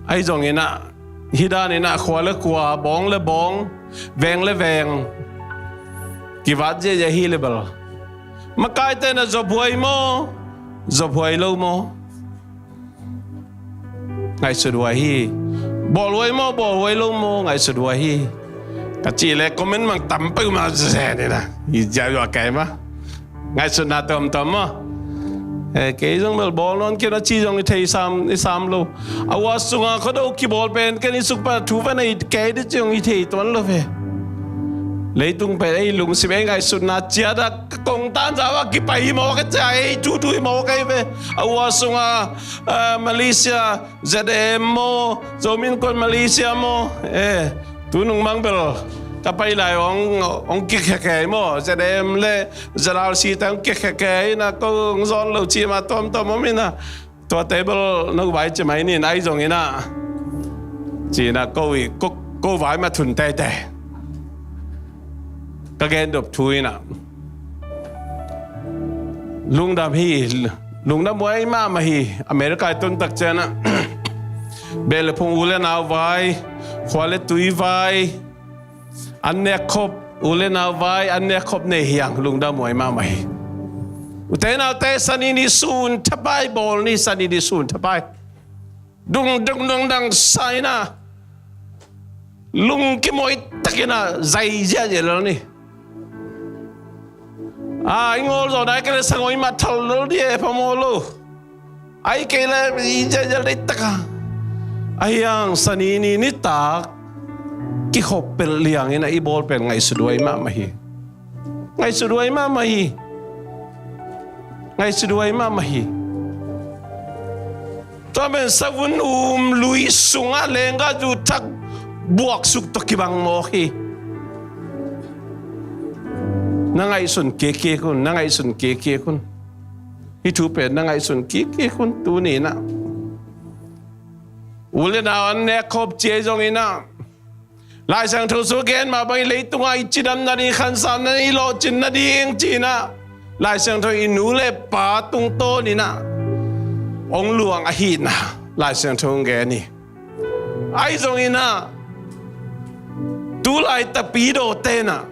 Ahi zongin ah, hih dan in ah khua le khua, bawng le bawng, veng le veng kivat ziahziah hi leh bel, makaite na zop huai maw, zop huai lo maw, ngaihsut huai hi. Bawl huai maw, bawl huai lo maw, ngaihsut huai hi. Ka cih leh comment mang tam peuhmah zen in ah, i ziau yuah kei mah. Ngaihsutna tuamtuam maw. Eh, kei zong bel bawl nawn kei a ci zong i thei sam, i sam lo. A ua sungah Khuado kibawl pen ken i suk pan a thu pen a it kei ding ci zong i thei tuan lo ve. Leitung pen ei lungsim, ei ngaihsutna ciat a kong tanzau a kipai hi mawk a, cia ei tutu hi mawk ei ve. A ua sungah, ah, Malaysia Z A M maw, Zomi Innkuan Malaysia maw, eh, tu nung mang bel Ka pai lai hong, hong kikhekhe maw, Z M le Z R C te hong kikhekhe in a, ko hong zawn lo ci mah tuamtuam om in a, tua table no vai ci mai ni in, ahi zongin a, ci in a, ko i, ko, ko vai mah thun teitei. Ka gen dop thu in a, lungdam hi, lungdam huai mahmah hi. America i tun tak ciang a, beh le phung, u le nau vai, khua le tui vai, an nek khop, u le nau vai, an nek khop nei hi hang, lungdam huai mahmah hi. Ute naute, Sani ni sun thapai bawl ni, Sani ni sun thapai. Dung, dung, dung, dang sa in a, lung kimawi tak in a, zai ziahziah lel ni. A, i ngawl zaw nai kei le sangawi mah thal lel di e, phamawh lo. Ahih kei le i ziahziah deih tak a. Ahi hang Sani ni nitak kikhop pelh liang in a, i bawl pen ngaihsut huai mahmah hi. Ngaihsut huai mahmah hi. Ngaihsut huai mahmah hi. Tua pen savun um lui sungah lenggah zu thak buaksuk tawh kibang mawk hi. Na ngaihsun kikkik un, na ngaihsun kikkik un. Hih thu pen na ngaihsun kikkik un, tuni in a. U le nau an nek khop ci ahi zongin a, Lai Siangtho sung gen mah bangin leitungah i cidam nading, khansam nading, i lawhcin nading ci in a, Lai Siangtho i nu le pa tungtawn in a hong luang ahihna Lai Siangtho hong gen hi. Ahi zongin a, tu laitak pi dawte in a,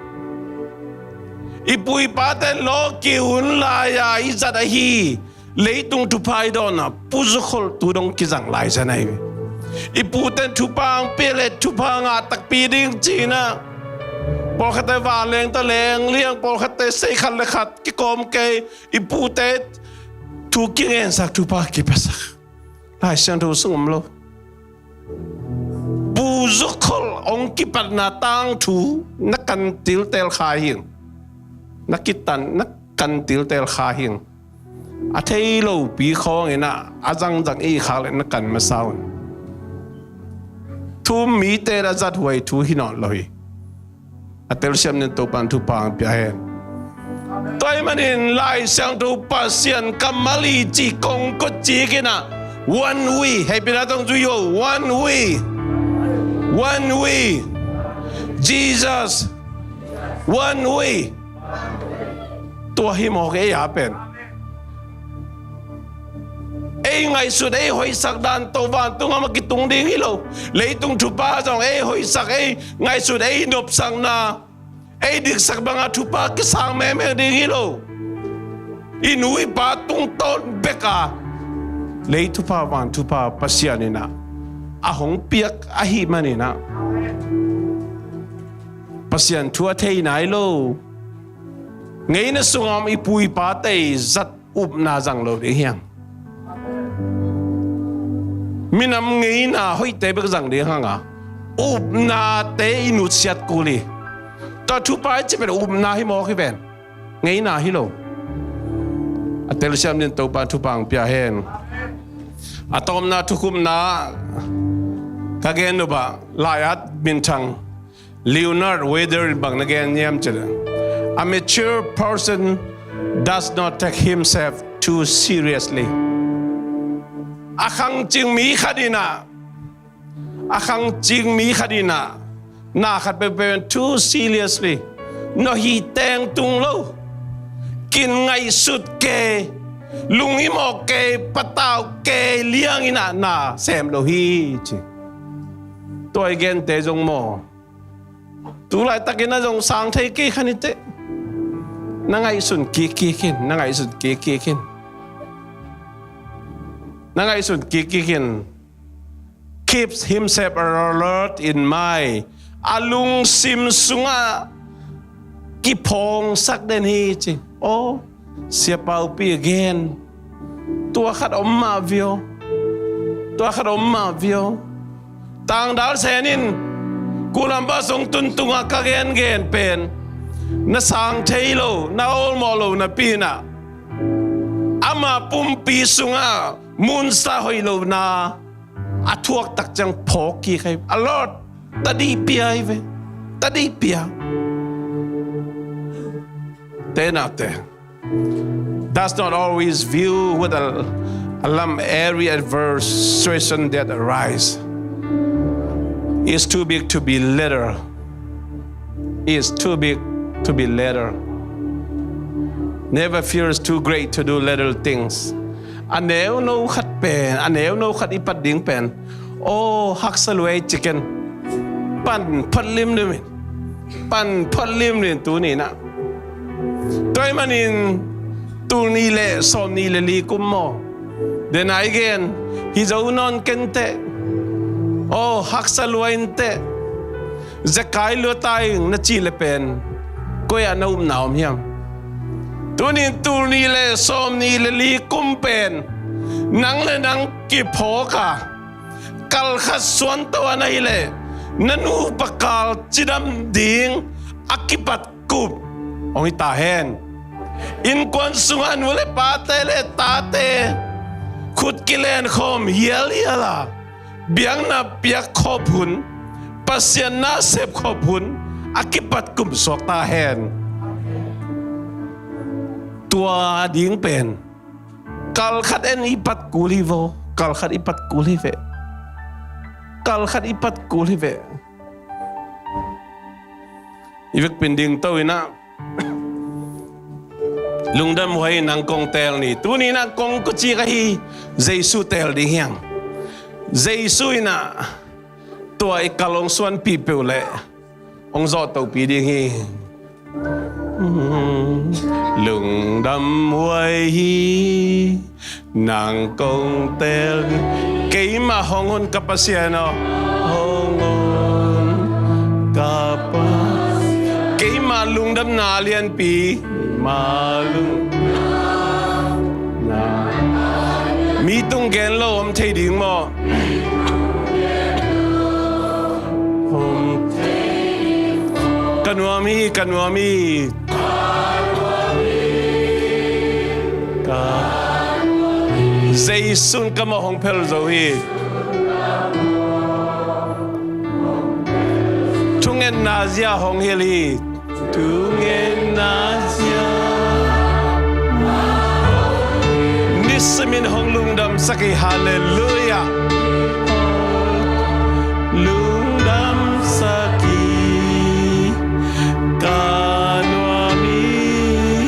i pu i pate lawhkik hun lai-a i zat ahi leitung thupha i dawnna, Pu Zu Khol tu dong kizang lai zen ahi ve. I pute in thupha hong pia le thupha ngah takpi ding ci in a, pawlkhatte vanleng tawh leng liang, pawlkhatte sei khat le khat kikawm kei, i pute thu kingensak, thupha kipiasak. Lai Siangtho sung om lo. Pu Zu Khol hong kipatna tangthu na kan tiltel kha hing. Na kitan, na kan tiltel kha hing. A thei lopi khawng in a, a zangzang i khak le na kan masa un. Thu mite a zat huai thu hi nawn lo hi. A telsiam nin Topan thupha hong pia hen. Tua ahih manin Lai Siangtho Pasian kammal i cih kong kotcik in a, one way, hehpihna tawh zui o, one way. One way. Jesus. One way. Tua hi mawk ei a pen. Ei ngaihsut, ei hoihsak dan tawh vantung gam a kitung ding hi lo. Leitung thupha zong ei hoihsak, ei ngaihsut, ei nopsakna, ei diksak banga thupha kisang mengmeng ding hi lo. I nu i pa tungtawn bek a lei thupha, van thupha Pasian in a, a hong piak ahih manin a, Pasian thu a thei nai lo. Ngeina sungah om i pu i pate i zat upna zang lo ding hi hang. Minam ngeina hoihte bek zang ding hang a, upnate i nutsiat kul hi. Tua thupha i cih pen upna hi mawk hi ven. Ngeina hi lo. A telsiam nin Topa thupha hong pia hen. A tawpna thukhupna ka gen nop ah, lai-at minthang Leonard Wilder in bang na gen hiam cih leh, "A mature person does not take himself too seriously." A khangcing mi khat in a, a khangcing mi khat in a, na khat peuhpeuh too seriously, na hih teng tung lo. Kin ngaihsut kei, lunghimawh kei, patau kei liang in a na sem lo hi ci. Tua i gente zong maw, tu laitakin a zong sang thei kei kha ni teh. Na ngaihsun kikkik in, na ngaihsun kikkik in. Na ngaihsun kikkik in. Keeps himself alert in mind. A lungsim sungah kiphawngsak den hi ci. Oh, Sia Paupi a gen. Tua khat om mah vio. Tua khat om mah vio. Tangdal sen in, kulam ba song tun tungah ka gengen pen, na sang thei lo, na awlmawh lo napi in a, ama pumpi sungah munsa hoih lohna a thuak tak ciang phawk kik hi. A lot. Tadih pia hi ve. Ka dei pia. Te na te. Does not always view with a, a lump every adverse situation that arise. It's too big to be little. It's too big to be little. Never feels too great to do little things. A neuno khat pen, a neuno khat i pat ding pen. Aw, haksa lua ei ci ken. Pan phot limlim in. Pan phot limlim tuni na. Tua ahih manin tul nih le sawmnih le li kum maw. Dena i gen hi zo nawn ken teh. Aw, haksa lua in teh. Zekai lua ta ing na cih le pen. Koi ah na upna om hiam? Tunin tul nih le sawmnih le li kum pen. Nang le nang kiphawk a. Kal khat suan to a na hi leh, na nupa kal cidam ding a kipat kup hong hi ta hen. Innkuan sungah nu le pate le tate khut kilen khawm hialhial a, biakna piak khop hun, Pasian na sep khop hun a kipat kup suak ta hen. Tua ding pen kal khat en i pat kul hi vo. Kal khat i pat kul hi ve. Kal khat i pat kul hi ve. I vekpi in ding to in ah, lungdam huai in nang kong teel ni. Tuni in ah kong kua ci ka hi, Jesu teel ding hi hang. Jesu in ah tua i kal hong suanpih peuh leh hong zawh topi ding hi. Lungdam huai hi, nang kong teel. Keimah hong hun ka Pasian aw. Hong hun ka Pasian. Keimah lungdamna lianpi. Keimah lungdamna. Mi tung gen lo om thei ding maw? Ka nuam hi, ka nuam hi. Ka, Jesu'n ka mawh hong phel zo hi. Thungetna zia hong hilh hi. Thungetna zia. Nisimin hong lungdamsak hi, halleluiah. Lungdamsak hi, ka nuam hi,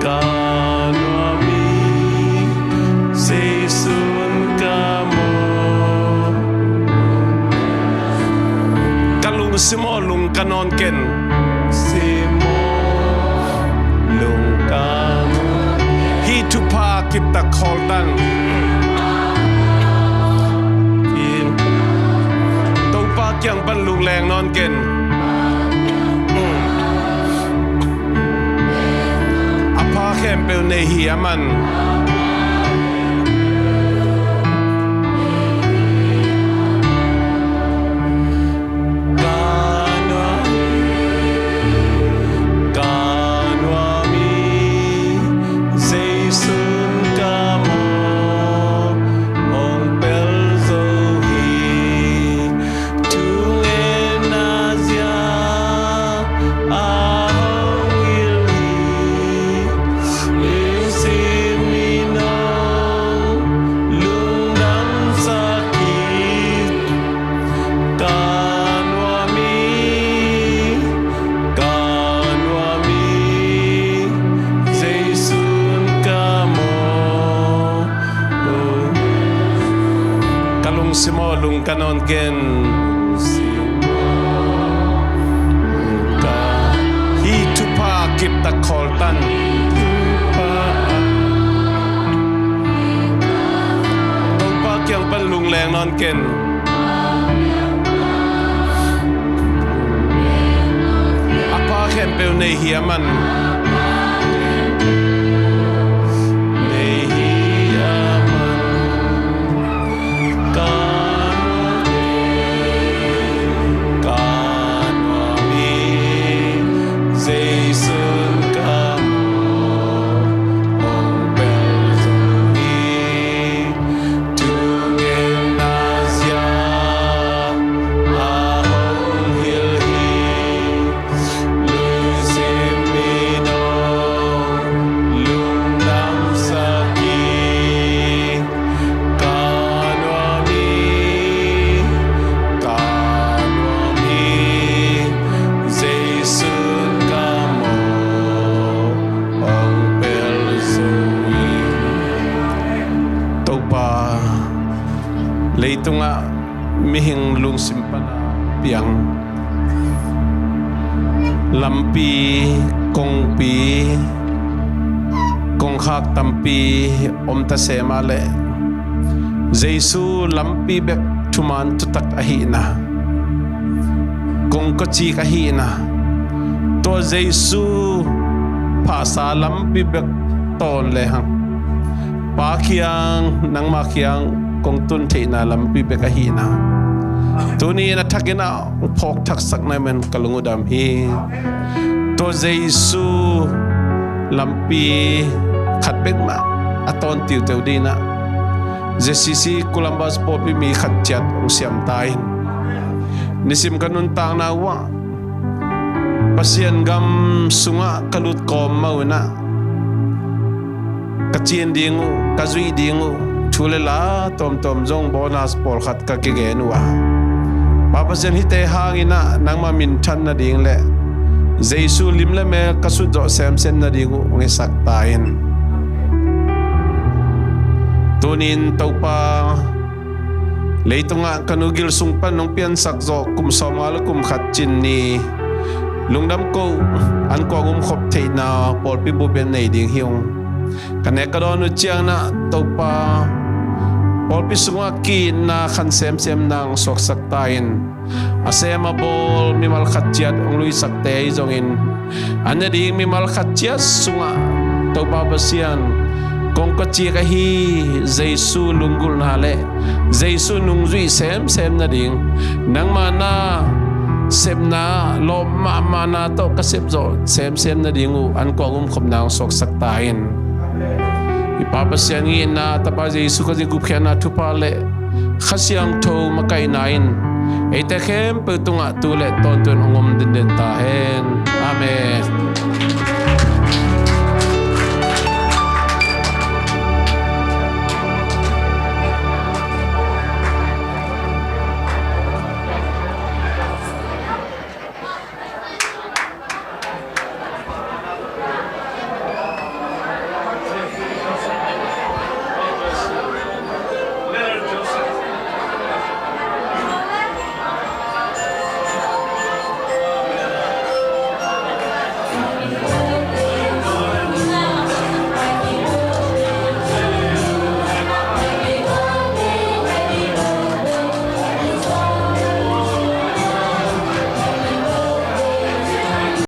ka nuam hi, Jesu'n ka mawh. Ka lungsim aw, lungka nawn ken. Sim aw, lungka nawn. Hih thupha kiptak khawltan. Topa kiang pan lungleng nawn ken. A pha khempeuh nei hi a man. Ka nuam hi, ka nuam hi, Jesu'n ka mawh hong pel zo hi. Thungetna zia a hong hilh hi. Nisimin hong lungdamsak hi. Ka nuam hi, ka nuam hi, Jesu'n ka mawh. Ka lungsim aw, lungka nawn ken. Hih thupha kiptak khawltan. Topa kiang pan lungleng nawn ken. A pha khempeuh nei hi a man. Nei hi a man. Ka nuam hi, ka nuam hi, Jesu'n ka mawh hong pel zo hi. Thungetna zia a hong hilh hi. piang. Lampi, kongpi, kongkhak tampi om ta se mah leh, Jesu lampi bek thuman thutak ahihna, kongkawcik ahihna, tua Jesu phahsa lampi bek tawn lehang Pa kiang, nangma kiang kong tun theihna lampi bek ahihna, tuni in a thakin ah phawk thaksak na hi man ka lung uh dam hi. Tua Jesu lampi khat bek mah a tawn tiuteu dingin ah Z C C Columbus pawlpi mi khat ciat hong siam ta in. Nisim ka nuntakna uh ah Pasian gam sungah ka lut kawm mah un ah ka cin ding uh, ka zuih ding uh, thu le la tawmtawm zong bonus pawlkhat ka kigen uh a, Pa Pasian, hihte hangin ah nangma minthan nading le Jesu lim le mel ka sut zawh semsem nading uh hong hisak ta in. Tunin Topa, leitungah ka nu gil sung pan nong piansak zawh kum sawmnga le kum khat cin ni lungdam ko, an kuang um khop theihna pawlpi bup in nei ding hi ung. Ka nek ka dawn uh ciangin ah Topa, pawlpi sungah ki-itna khan semsem nang suaksak ta in. A sem a bawl mimal khat ciat hong luisakte ahi zongin, a ne ding mimal khat ciat sungah Topa Pasian, kongkawcik ahi Jesu lunggulhna le Jesu nungzuih semsem nading, nangma na sepna lawp mahmahna tawh ka sepzawh semsem nading uh an kuang um khop nang suaksak ta in. I Pa Pasian ngihna, Tapa Jesu Khazih gupkhiatna thupha le Kha Siangtho makaihna in eite khempeuh tungah tu le tawntung hong om denden ta hen. Amen.